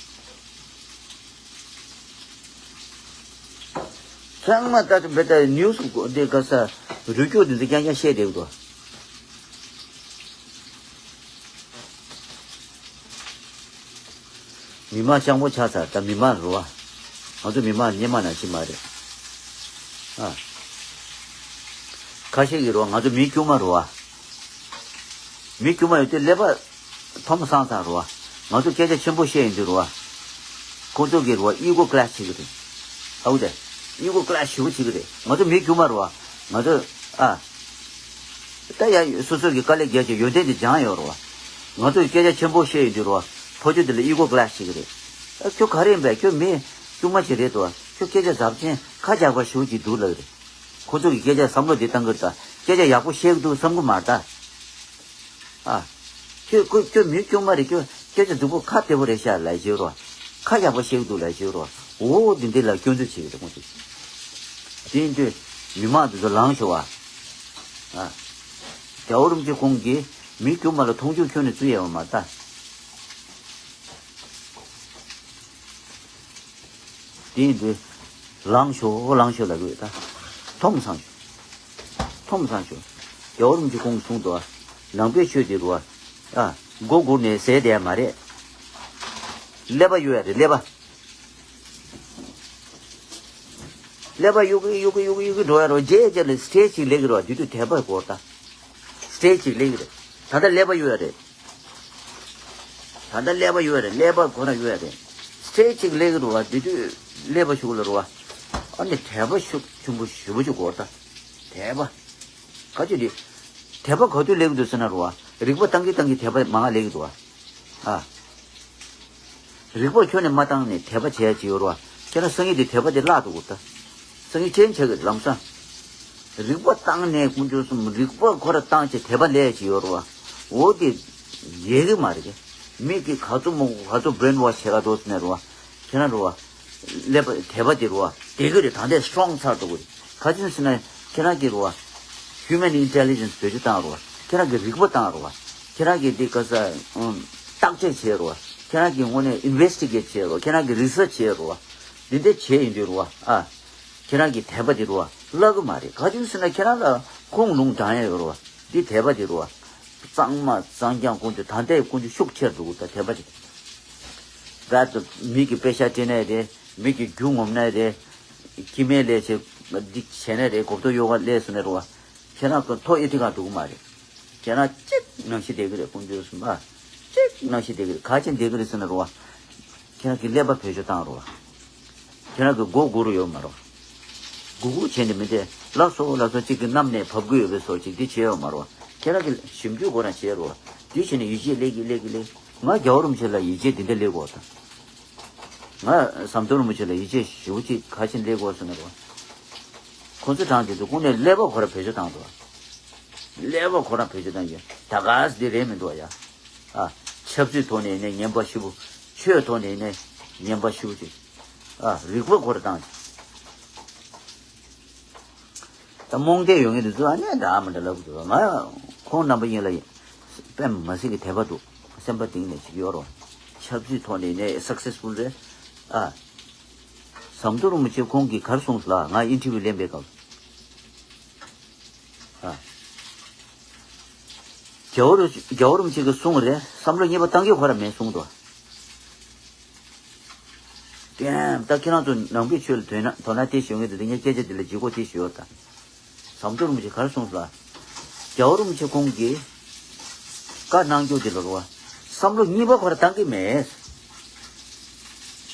ཚང་མ་ལྟ་ཚུལ་བེད་ལྟ་ནིའུ་སི་འདི་ག་ས་རུ་སྐྱོ་འདི་ཚོ་རྐྱང་རྐྱང་བཤད་བསྡད་འདུག་མི་མང་སྤྱང་པོ་ཆགས་ཚར་ད། མི་མང་རུ་བ། ང་ཚོ་མི་མང་སྔོན་མ་ནང་བཞིན་མ་རེད། ཨ། ཁ་ཤས་ཀྱིས་རུ་བ་ང་ཚོ་མི་དཀྱུས་མ་རུ་བ། མི་དཀྱུས་མ་ཡོད་དུས་ཀླད་པ་ཐོམ་སང་སང་རུ་བ། ང་ཚོ་སྐད་ཆ་ཆེན་པོ་བཤད་ཡོང་དུས་རུ་བ། ཁོ་ཚོ་གིས་རུ་བ་ཨི་གོ་ཀི་ལེ་ཤི་བྱེད་ཀྱི་རེད། ཧ་གོ་དེ། ཨི་གོ་ཀི་ལེ་ཤི་ཞེ་པོ་བྱེད་ཀྱི་རེད། ང་ཚོ་མི་དཀྱུས་མ་རུ་བ། ང་ཚོ་ཨ། ད་ཡ་སོ་སོ་གི་དཀའ་ལས་རྒྱག་བྱས་ཡོན་ཏན་དེ་སྦྱངས་ཡོད་རུ་བ། ང་ཚོ་སྐད་ཆ་ཆེན་པོ་བཤད་ཡོང་དུས་རུ་བ། ཕོ་ཆོས་དེ་ལ་ཨི་གོ་ཀ་ལེ་སི་ཞིག་རེད། ཨ་ཁྱོད་ག་རེ་ཡིན་པས། ཁྱོད་མི་དཀྱུས་མ་ཞིག་རེད་དོ། ཁྱོད་སྐད་ཆ་ཟབ་ཅན་ཁ་རྒྱག་པ་ཞུ་གཅིག་འདུག་ལབ་རེད། ཁོ་ཚོ་གི་སྐད་ཆ་བསམ་བློ་འདི་བཏང་གི་རེད་ད། སྐད་ཆ་ཡག་པོ་བཤད་གི་འདུག་བསམ་གི་མ་རེད་ད། ཨ། ཁྱོད་ཁོ་ཁྱོད་མི་དཀྱུས་མ་རེད། ཁྱོད་སྐད་ཆ་རྫིག་པོ་ཁ་བདེ་པོ་རེད་ཤག་ལབ་ཞིག་རོ། ཁ་ཡག་པོ་བཤད་གི་འདུག་ལབ་ཞིག་རོ། འོ་འདི་འདི་ལ་སྐྱོན་འཛུགས་བྱེད་ཀྱི་རེད་ཁོ་ཚོས། དེ་ཡིན་དུས་མི་མང་དེ་ཚོ་ལངས་ཤོག་ཨ། ཨ། རྒྱལ་བ་རིན་པོ་ཆེ་ཁོང་གིས་མི་དཀྱུས་མ་ལ་མཐོང་ཆུང་ཁྱོན་ནས་བརྩི་ཡས་ཡོད་མ་རེད་ད། དེ་ཡིན་དུས། ལངས་ཤོག་ལངས་ཤོག་ལབ་དགོས་ད། མཐོ་མོ་སང་ཤོག་མཐོ་མོ་སང་ཤོག་རྒྱལ་བ་རིན་པོ་ཆེ་ཁོང་གིས་གསུངས་འདུག་ནང་པའི་ཆོས་དེ་རུ་བ། ཨ། མགོ་སྒུར་ནས་ཟས་བསྡད་ཡ་མ་རེད། ཀླད་པ་གཡོ་ཡ་རེད་ཀླད་པ། ཀླད་པ་གཡུག་གི་གཡུག་གི་གཡུག་གི་གཡུག་གི་འགྲོ་ཡ་རོ། རྗེས་རྗེས་ལ་སི་ཊེ་ཆི་ཅིག་སླེབས་ཀྱི་རོ། དེ་དུས་དད་པ་དགོས་ད། སི་ཊེ་ཆི་ཅིག་སླེབས་ཀྱི་རེད། ད་ལྟ་ཀླད་པ་གཡུག་ཡ་རེད། ད་ལྟ་ཀླད་པ་གཡུག་ཡ་རེད། ཀླད་པ་ཁོ་རང་གཡུག་ཡ་རེད། སི་ཊེ་ཆི་ཅིག་སླེབས་ཀྱི་རོ། དེ་དུས་ཀླད་པ་ཤུགས་ལ་རོ། ཨ་ནི་དད་པ་ཤུགས་ཆེན་པོ་ཞེ་པོ་ཅིག་དགོས་ད། དད་པ། ག་ཅི་རེད། དད་པ་ག་དུས་སླེབས་ཀྱི་འདུག་ཟེར་ན་རོ། རིག་པ་བཏང་གི་བཏང་གི་དད་པ་མང་ང་སླེབས་ཀྱི་འདུག་ཨ། རིག་པ་ཁྱོན་ནས་མ་བཏང་ནས་དད་པ་བྱས་ཡ་ཅིག་ཡོད་རེད་བ། ཁྱེད་རང་སང་ཉིན་དེ་དད་པ་དེ་བརླག་འགྲོ་གི་རེད་ད། སང་ཉིན་ཅན་ཆགས་ཀྱི་ལམ་སང་། རིག་པ་བཏང་ནས་དཀོན་མཆོག་གསུམ། རིག་པ་ཁོ་ར་བཏང་བྱས་དད་པ་སླེབས་ཡ་ཅིག་ཡོད་རེད་བ། འོ་དེ་ཡལ་གི་མ་རེད། མི་གིས་ག་ཚོད་མང་པོ་ག་ཚོད་brainwash བྱས་ག་འགྲོ་ཟེར་ནས་རེད་བ། ཁྱེད་རང་རེད་བ། ཀླད་པ་དད་པ་དེ་རེད་བ། དེ་གི་རེད། ད་ལྟའི་སི་ཊོང་ཚར་འགྲོ་གི་རེད། ག་ཅི་ཟེར་ན་ཁྱེད་རང་གིས་རེད་བ། Human intelligence བེད་སྤྱོད་བཏང་རོགས། ཁྱེད་རང་གི་རིག་པ་བཏང་རོགས། ཁྱེད་རང་གི་འདི་ག་ས་ཨུམ་བརྟག་དཔྱད་བྱེད་རོགས། ཁྱེད་རང་གི་ངོས་ནས་investigate བྱེད་རོགས། ཁྱེད་རང་གི་research བྱེད་རོགས། འདི་འདྲ་བྱེད་ཡིན་དུས་རོགས་ཨ། ཁྱེད་རང་གི་དད་པ་འདི་རོགས་བརླག་གི་མ་རེད། ག་ཅི་ཟེར་ན་ཁྱེད་རང་ལ་ཁུངས་ལུང་དྲང་ཡ་ཡོད་རོགས། འདི་དད་པ་འདི་རོགས། གཙང་མ་གཙང་རྐྱང་དཀོན་མཆོག་ད་ལྟའི་དཀོན་མཆོག་ཤུགས་ཆེར་འདུག་ད་དད་པ་འདི། རྦད་དེ་མི་གི་པེ་ཤ་སྤྲད་ནའི་རེད། མི་གི་རྒྱུ་ངོམ་ནའི་རེད། སྐྱེ་དམན་ལས་བྱེད་འདི་བྱས་ནའི་རེད། གོབ་ཏོ་ཡོ་ག་ལས་སུ་ནས་རོགས། ཁྱེད་རང་གི་ཐོ་ཨེ་ཐི་གང་འགྲོ་གི་མ་རེད། ཁྱེད་རང་གཅིག་ནང་བཞིན་བསྡད་ཀྱི་རེད། དཀོན་མཆོག་གསུམ་པ། གཅིག་ནང་བཞིན་བསྡད་ཀྱི་རེད། ག་ཅན་བསྡད་ཀྱི་རེད་ཟེར་ན་རོ། ཁྱེད་རང་གི་ཀླད་པ་བེད་སྤྱོད་བཏང་རོ། ཁྱེད་རང་གི་མགོ་སྒུར་རོ་ཡོད་མ་རོ། སྒུར་སྒུར་བྱས་ནས་མི་འདས་ལ་སོ་ལ་སོ་གཅིག་གི་གནམ་ནས་བབས་ཀྱི་ཡོད་པའི་སོ་གཅིག་འདི་བྱས་ཡོད་མ་རོ། ཁྱེད་རང་གི་ཞིབ་འཇུག་ཁོ་རང་བྱས་རོ། འདི་བྱས་ནས་ཡིད་ཆེས་སླེབས་ཀྱི་སླེབས་ཀྱི་སླེབས། ང་རྒྱལ་བ་རིན་པོ་ཆེ་ལ་ཡིད་ཆེས་འདི་འདྲ་སླེབས་གོ་ད། ང་ཟམ་གདོང་རིན་པོ་ཆེ་ལ་ཡིད་ཆེས་ཞེ་པོ་ཅིག་ག་ཅན་སླེབས་གོ་ཟེར་ན་རོ། ཁོ་ཚོ་གྲངས་དེ་ཚོ་ཁོང་ནས་ཀླད་པ་ཁོ་ར་བེད་སྤྱོད་བཏང་འདུག་ཀླད་པ་ཁོ་རང་བེད་སྤྱོད་བཏང་གི་ད་ག་སི་དེ་རེད་མི་འདུག་ཡ། ཨ། ཆབ་སྲིད་ཐོག་ནས་ནས་ངན་པ་ཞེ་པོ། ཆོས་ཐོག་ནས་ནས་ངན་པ་ཞེ་པོ་ཅིག་ཨ། རིག་པ་ཁོ་ར་བཏང་། ད་རྨོངས་དད་ཡོད་མཁན་དེ་ཚོ་ཨ་ནི་འདྲ་མི་འདྲ་ལབ་གི་འདུག་ང་ཁོང་རྣམ་པ་གཉིས་ལ་དཔེ་མ་སྲིད་ཀྱི་དད་པ་འདུག་སེམས་པ་གཏིང་ནས་ཞིག་ཡོད་རོ། ཆབ་སྲིད་ཐོག་ནས་ནས་སག་སེ་སི་ཕུལ་རེད། ཨ། ཟམ་གདོང་རིན་པོ་ཆེ་ཁོང་གིས་ག་རེ་གསུངས་སོང་ལ། ང་ཨིན་ཊར་བིའུ་ལེན་པའི་སྐབས། ཨ། རྒྱལ་བ་རུ་རྒྱལ་བ་རིན་པོ་ཆེ་གིས་གསུངས་རེད། བསམ་བློ་གཉིས་པ་བཏང་གི་ཁོ་ར་མེད་གསུངས་འདུག་ཀྱེ་མ། ད་ཁྱེད་རང་ཚོ་ནང་པའི་ཆོས་ལ་དོ་སྣང་དོ་སྣང་ཏོག་ཙམ་ཡོད་མཁན་དེ་ཚོ་ངས་སྐད་ཆ་འདི་ལ་ལྗིད་ཁོག་ཏོག་ཙམ་ཡོད་ད། ཟམ་གདོང་རིན་པོ་ཆེ་ག་རེ་གསུངས་སོང་ལ། རྒྱལ་བ་རིན་པོ་ཆེ་ཁོང་གིས་བཀའ་གནང་རྒྱུ་དེ་ལ་རོ། བསམ་བློ་གཉིས་པ་ཁོ་ར་བཏང་གི་མེད།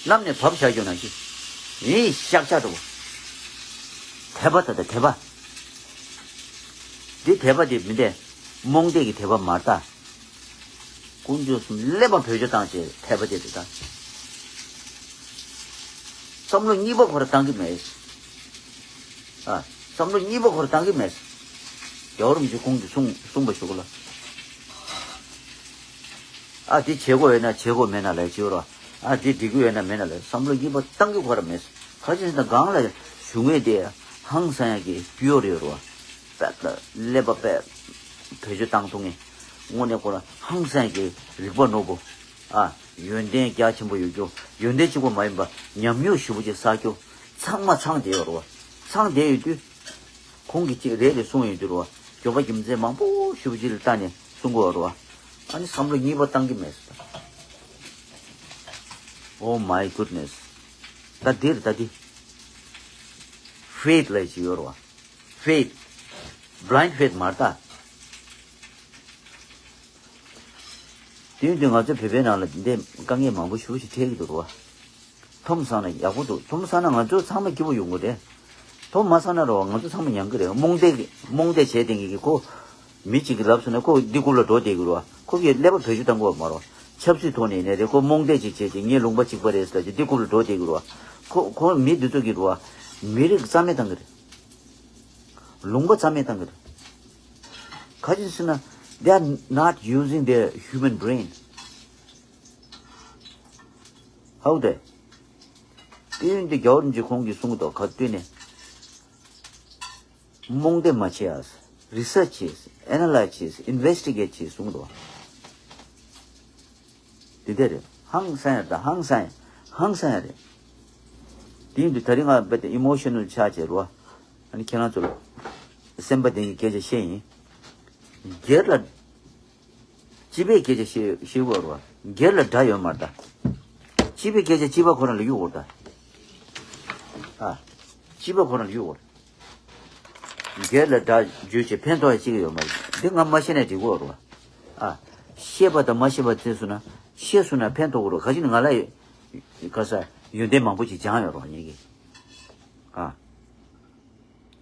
གནམ་ནས་བབས་བཞག་རྒྱུ་ནང་བཞིན། ཨེ་ཤག་ཤག་འགྲོ། དད་པ་ད་ད་དད་པ། འདི་དད་པ་དེ་མི་འདས། རྨོངས་དད་ཀྱི་དད་པ་མ་རེད་ད། དཀོན་མཆོག་གསུམ་ཀླད་པ་བེད་སྤྱོད་བཏང་བྱས་དད་པ་དེ་རེད་ད། བསམ་བློ་གཉིས་པ་ཁོ་ར་བཏང་གི་མེད། ཨ། བསམ་བློ་གཉིས་པ་ཁོ་ར་བཏང་གི་མེད། རྒྱལ་བ་རིན་པོ་ཆེ་ཁོང་གིས་གསུངས་གསུངས་པ་ཞུ་གི་ལ། ཨ། དེ་བྱེད་དགོས་ཡོད་ན་བྱེད་དགོས། མེད་ན་ལས་བྱེད་རོགས། ཨ། དེ་འགྲིག་གི་ཡོད་ན་མེད་ན་ལས། བསམ་བློ་གཉིས་པ་བཏང་གི་ཁོ་ར་མེད། ག་ཅི་ཟེར་ན་སྒང་ལ་ཞུ་ངེས་དེ་ཧང་སང་ཡག་གི་པིའུར་ཡོད་རོགས། པད་ཀླད་པ་པད་བེད་སྤྱོད་བཏང་ཐུབ་ངེས། དངོས་གནས་ཁོ་ར་ཧང་སང་གི་རིག་པ་རྣོ་པོ། ཨ། ཡོན་ཏན་རྒྱ་ཆེན་པོ་ཡོད་རྒྱུ། ཡོན་ཏན་གཅིག་པོ་མ་ཡིན་པ་ཉམས་མྱོང་ཞེ་པོ་ཅིག་བསགས་རྒྱུ། ཚང་མ་ཚང་བསྡད་ཡོད་རེད་བ། ཚང་བསྡད་ཡོད་དུས། ཁོང་གིས་གཅིག་རེ་རེ་གསུངས་ཡོད་དུས་རེད་བ། མགྱོགས་པ་རྒྱུ་མཚན་མང་པོ་ཞེ་པོ་ཅིག་ལ་བལྟས་ནས་གསུང་གི་ཡོད་རེད་བ། ཨ་ནི་བསམ་བློ་གཉིས་པ་བཏང་གི་མེད་ཟེར། Oh my goodness. ད་འདིར་ད་འདི། ཕེ་ཐི་ལབ་ཅིག་ཡོད་རེད་བ། ཕེ་ཐི། བྷི་ལའིན་ཌི་ཕེ་ཐི་མ་རེད་ད། དེ་ཡིན་དུས་ང་ཚོ་བོད་པའི་ནང་ལ་འདི་འདྲའི་དཀའ་ངལ་མང་པོ་ཞེ་པོ་ཅིག་འཕྲད་ཀྱི་འདུག་རེད་བ། མཐོང་སོང་ན་ཡག་པོ་འདུག་མཐོང་སོང་ན་ང་ཚོ་ཚང་མ་སྐྱིད་པོ་ཡོང་གི་རེད། མཐོང་མ་སོང་ན་རེད་བ། ང་ཚོ་ཚང་མ་མྱང་གི་རེད། རྨོངས་དད་ཀྱི་རྨོངས་དད་བྱས་བསྡད་མཁན་གྱི་ཁོ། མི་གཅིག་གིས་ལབ་སོང་ན་ཁོ་འདི་སྐོར་ལ་འགྲོ་བསྡད་ཀྱི་རེད་བ། ཁོ་གིས་ཀླད་པ་བེད་སྤྱོད་བཏང་དགོས་པ་མ་རེད་བ། ཆབ་སྲིད་ཐོག་ནས་ནས་རེད། ཁོ་རྨོངས་དད་ཅིག་བྱས་ཅིག་ངས་ལུང་པ་གཅིག་པ་རེད་ཟེར་ཅིག་འདི་རྐུབ་ལ་འགྲོ་བསྡད་ཀྱི་རེད་བ། ཁོ་ཁོ་མི་འདི་ཚོ་གི་རེད་བ། མི་རིགས་རྩ་མེད་བཏང་གི་རེད། ལུང་པ་རྩ་མེད་བཏང་གི་རེད། ག་ཅི་ཟེར་ན། They are not using their human brain. How they? དེ་ཡིན་དུས་རྒྱལ་བ་རིན་པོ་ཆེ་ཁོང་གིས་གསུངས་འདུག་ག་བཏོན་ནས། རྨོངས་དད་མ་བྱེད་ཨ། Research་བྱེད། Analyze་བྱེད། Investigate་བྱེད་གསུངས་འདུག་དེ་འདྲ་རེད། ཧང་སང་ཡ་ད་ཧང་སང་ཡ། ཧང་སང་ཡ་རེད། དེ་ཡིན་དུས་ད་རིང་ང་རྦད་དེ་emotional་ཆགས་བྱས་རོ། ཨ་ནི་ཁྱེད་རང་ཚོ་ལ་སེམས་པ་ལྡན་གྱི་སྐད་ཆ་བཤད་ཡིན། སྒེར་ལ། སྤྱི་པའི་སྐད་ཆ་བཤད་བཤད་དགོས་རོ། སྒེར་ལ་དགྲ་ཡོད་མ་རེད་ད། སྤྱི་པའི་སྐད་ཆ་སྤྱི་པ་ཁོ་རང་ལ་གཡུག་དགོས་རེད་ད། ཨ། སྤྱི་པ་ཁོ་རང་ལ་གཡུག་དགོས་རེད། སྒེར་ལ་དགྲ་བརྗོད་བྱེད་ཕན་ཐོགས་ཡ་གཅིག་ཡོད་མ་རེད། འདི་ང་མ་ཤེས་ན་འགྲིག་གོ་རོ། ཨ། ཤེས་པ་དང་མ་ཤེས་པ་བརྩི་སོང་ན། ཤེས་སོང་ན་ཕན་ཐོགས་གོ་རོ། ག་ཅི་ནི་ང་ལ་ཡི་ག་ས་ཡོན་ཏན་མང་པོ་ཅིག་སྦྱངས་ཡོད་རོ་ངེད་ཀྱིས། ཨ།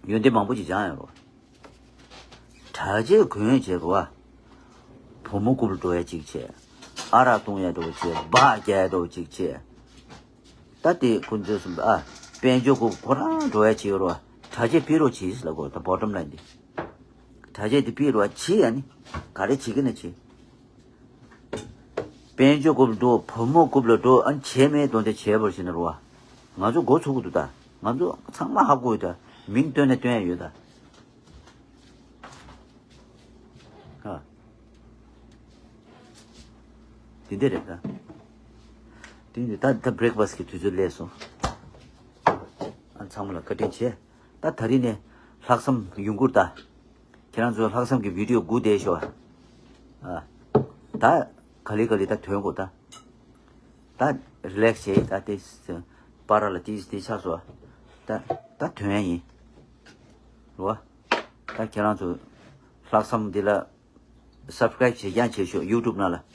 ཡོན་ཏན་མང་པོ་ཅིག་སྦྱངས་ཡོད་རོ། གྲྭ་ཆས་གོན་བྱས་རོ། བུ་མོ་རྐུབ་ལ་འགྲོ་ཡ་གཅིག་བྱས། ཨ་རག་བཏུང་ཡ་འགྲོ་བྱས། སྦག་རྒྱག་ཡ་འགྲོ་གཅིག་བྱས། ད་དེ་ཁོ་ཚོས་གསུངས་པ། ཨ། དཔལ་འབྱོར་གོ་ཁོ་རང་འགྲོ་ཡ་བྱེད་རོགས། གྲྭ་ཆས་ཕུད་རོགས་བྱེད་ལ་གོ། ད་bottom line་འདི། གྲྭ་ཆས་དེ་ཕུད་རོགས་བྱེད་ཡ་ནི། ག་རེ་བྱེད་ཀྱི་ན་བྱེད། དཔལ་འབྱོར་རྐུབ་ལ་འགྲོ། བུ་མོ་རྐུབ་ལ་འགྲོ། ཨ་ནི་བྱས་མེད་དོན་དེ་བྱས་པར་བྱས་ན་རོ། ང་ཚོ་མགོ་ཚོས་ཀྱི་འདུག་ད། ང་ཚོ་ཚང་མ་ཧ་གོ་ཡོད་ད། མིང་བཏོན་ན་བཏོན་ཡ་ཡོད་ད། ཨ། དེ་འདྲ་རེད་ད། དེ་འདྲ་ད་ད་breakfast་གི་དུས་ཚོད་སླེབས་སོང་། ཨ། ཚང་མ་ལ་བཀའ་དྲིན་ཆེ། ད་ད་རིང་ནས་ལྷག་བསམ་ཡོང་གི་རེད་ད། ཁྱེད་རང་ཚོ་ལྷག་བསམ་གྱི་video་སྒུག་བསྡད་ཤོག་ཨ། ད་ག་ལེ་ག་ལེ་ད་ཐོན་དགོས་ད། ད་relax་བྱེད་ད། དེ་པར་ལ་དེ་དེ་ཆགས་སོང་ཨ། ད་ད་ཐོན་ཡ་ཡིན། རོ། ད་ཁྱེད་རང་ཚོ་ལྷག་བསམ་འདི་ལ་subscribe་བྱེད་རྐྱང་བྱེད་ཤོག YouTube་ནང་ལ།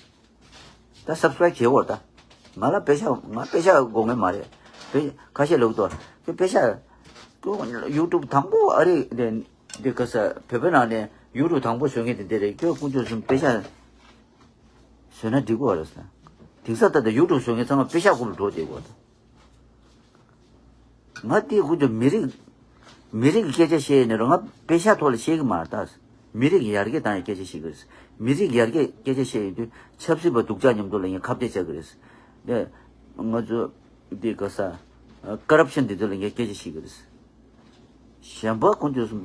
ད་subscribe་བྱེད་དགོས་ད། ང་ལ་པེ་ཤ་ང་པེ་ཤ་དགོས་ངེས་མ་རེད། པེ་ཁ་ཤས་ལབ་ཏོ། ཁྱོད་པེ་ཤ་ཁྱོད་YouTube་དང་པོ་ཨ་རི་འདི་འདི་ག་ས་བོད་པའི་ནང་ནས་YouTube་དང་པོ་བཟོ་མཁན་དེ་འདི་རེད། ཁྱོད་དཀོན་མཆོག་གསུམ་པེ་ཤ་བཟོས་ན་འགྲིག་གི་རེད་ཟེར། དེང་སང་ད་ལྟ་YouTube་བཟོ་མཁན་ཚང་མ་པེ་ཤ་སྐོར་ལ་འགྲོ་བསྡད་ཀྱི་ཡོད་ད། ང་དེ་ཁོ་ཚོ་མི་རིགས་མི་རིགས་ཀྱི་སྐད་ཆ་བཤད་ཡིན་ན་རུང་ང་པེ་ཤ་ཐོག་ལ་བཤད་ཀྱི་མ་རེད་ད། མི་རིགས་ཡར་རྒྱས་བཏང་ཡའི་སྐད་ཆ་བཤད་ཀྱི་རེད། མི་རིགས་ཡར་རྒྱས་སྐད་ཆ་བཤད་ཡོང་དུས་ཆབ་སྲིད་པ་སྡུག་ཅག་མཉམ་དུ་ལ་ཡང་ཁ་གཏད་བཅག་གི་རེད། དེ་ང་ཚོ་འདི་ག་ས་corruption་འདི་ཚོ་ལ་ཡང་སྐད་ཆ་བཤད་ཀྱི་རེད། གཞན་པ་ཁོང་ཚོས་གསུངས་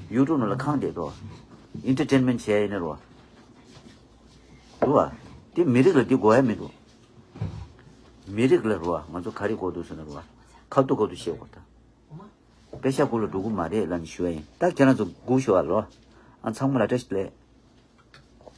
པའི་YouTube་ནང་ལ་ཁེངས་བསྡད་དོ། Entertainment་བྱས་ཡིན་ན་རོ། འདུག་བ། དེ་མི་རིགས་ལ་དེ་དགོས་ཡ་མི་འདུག་མི་རིགས་ལ་རོ། ང་ཚོ་ག་རེ་དགོས་འདུག་ཟེར་ན་རོ། ཁ་ཐུག་ཁ་ཐུག་བཤད་དགོས་ད། པེ་ཤ་སྐོར་ལ་འགྲོ་གི་མ་རེད་ལབ་ནས་ཞུ་ཡ་ཡིན། ད་ཁྱེད་རང་ཚོ་སྒུག་ཤོག་ཨ་ལོ། ཨ། ཚང་མ་ལ་བཀྲ་ཤིས་བདེ་ལེགས།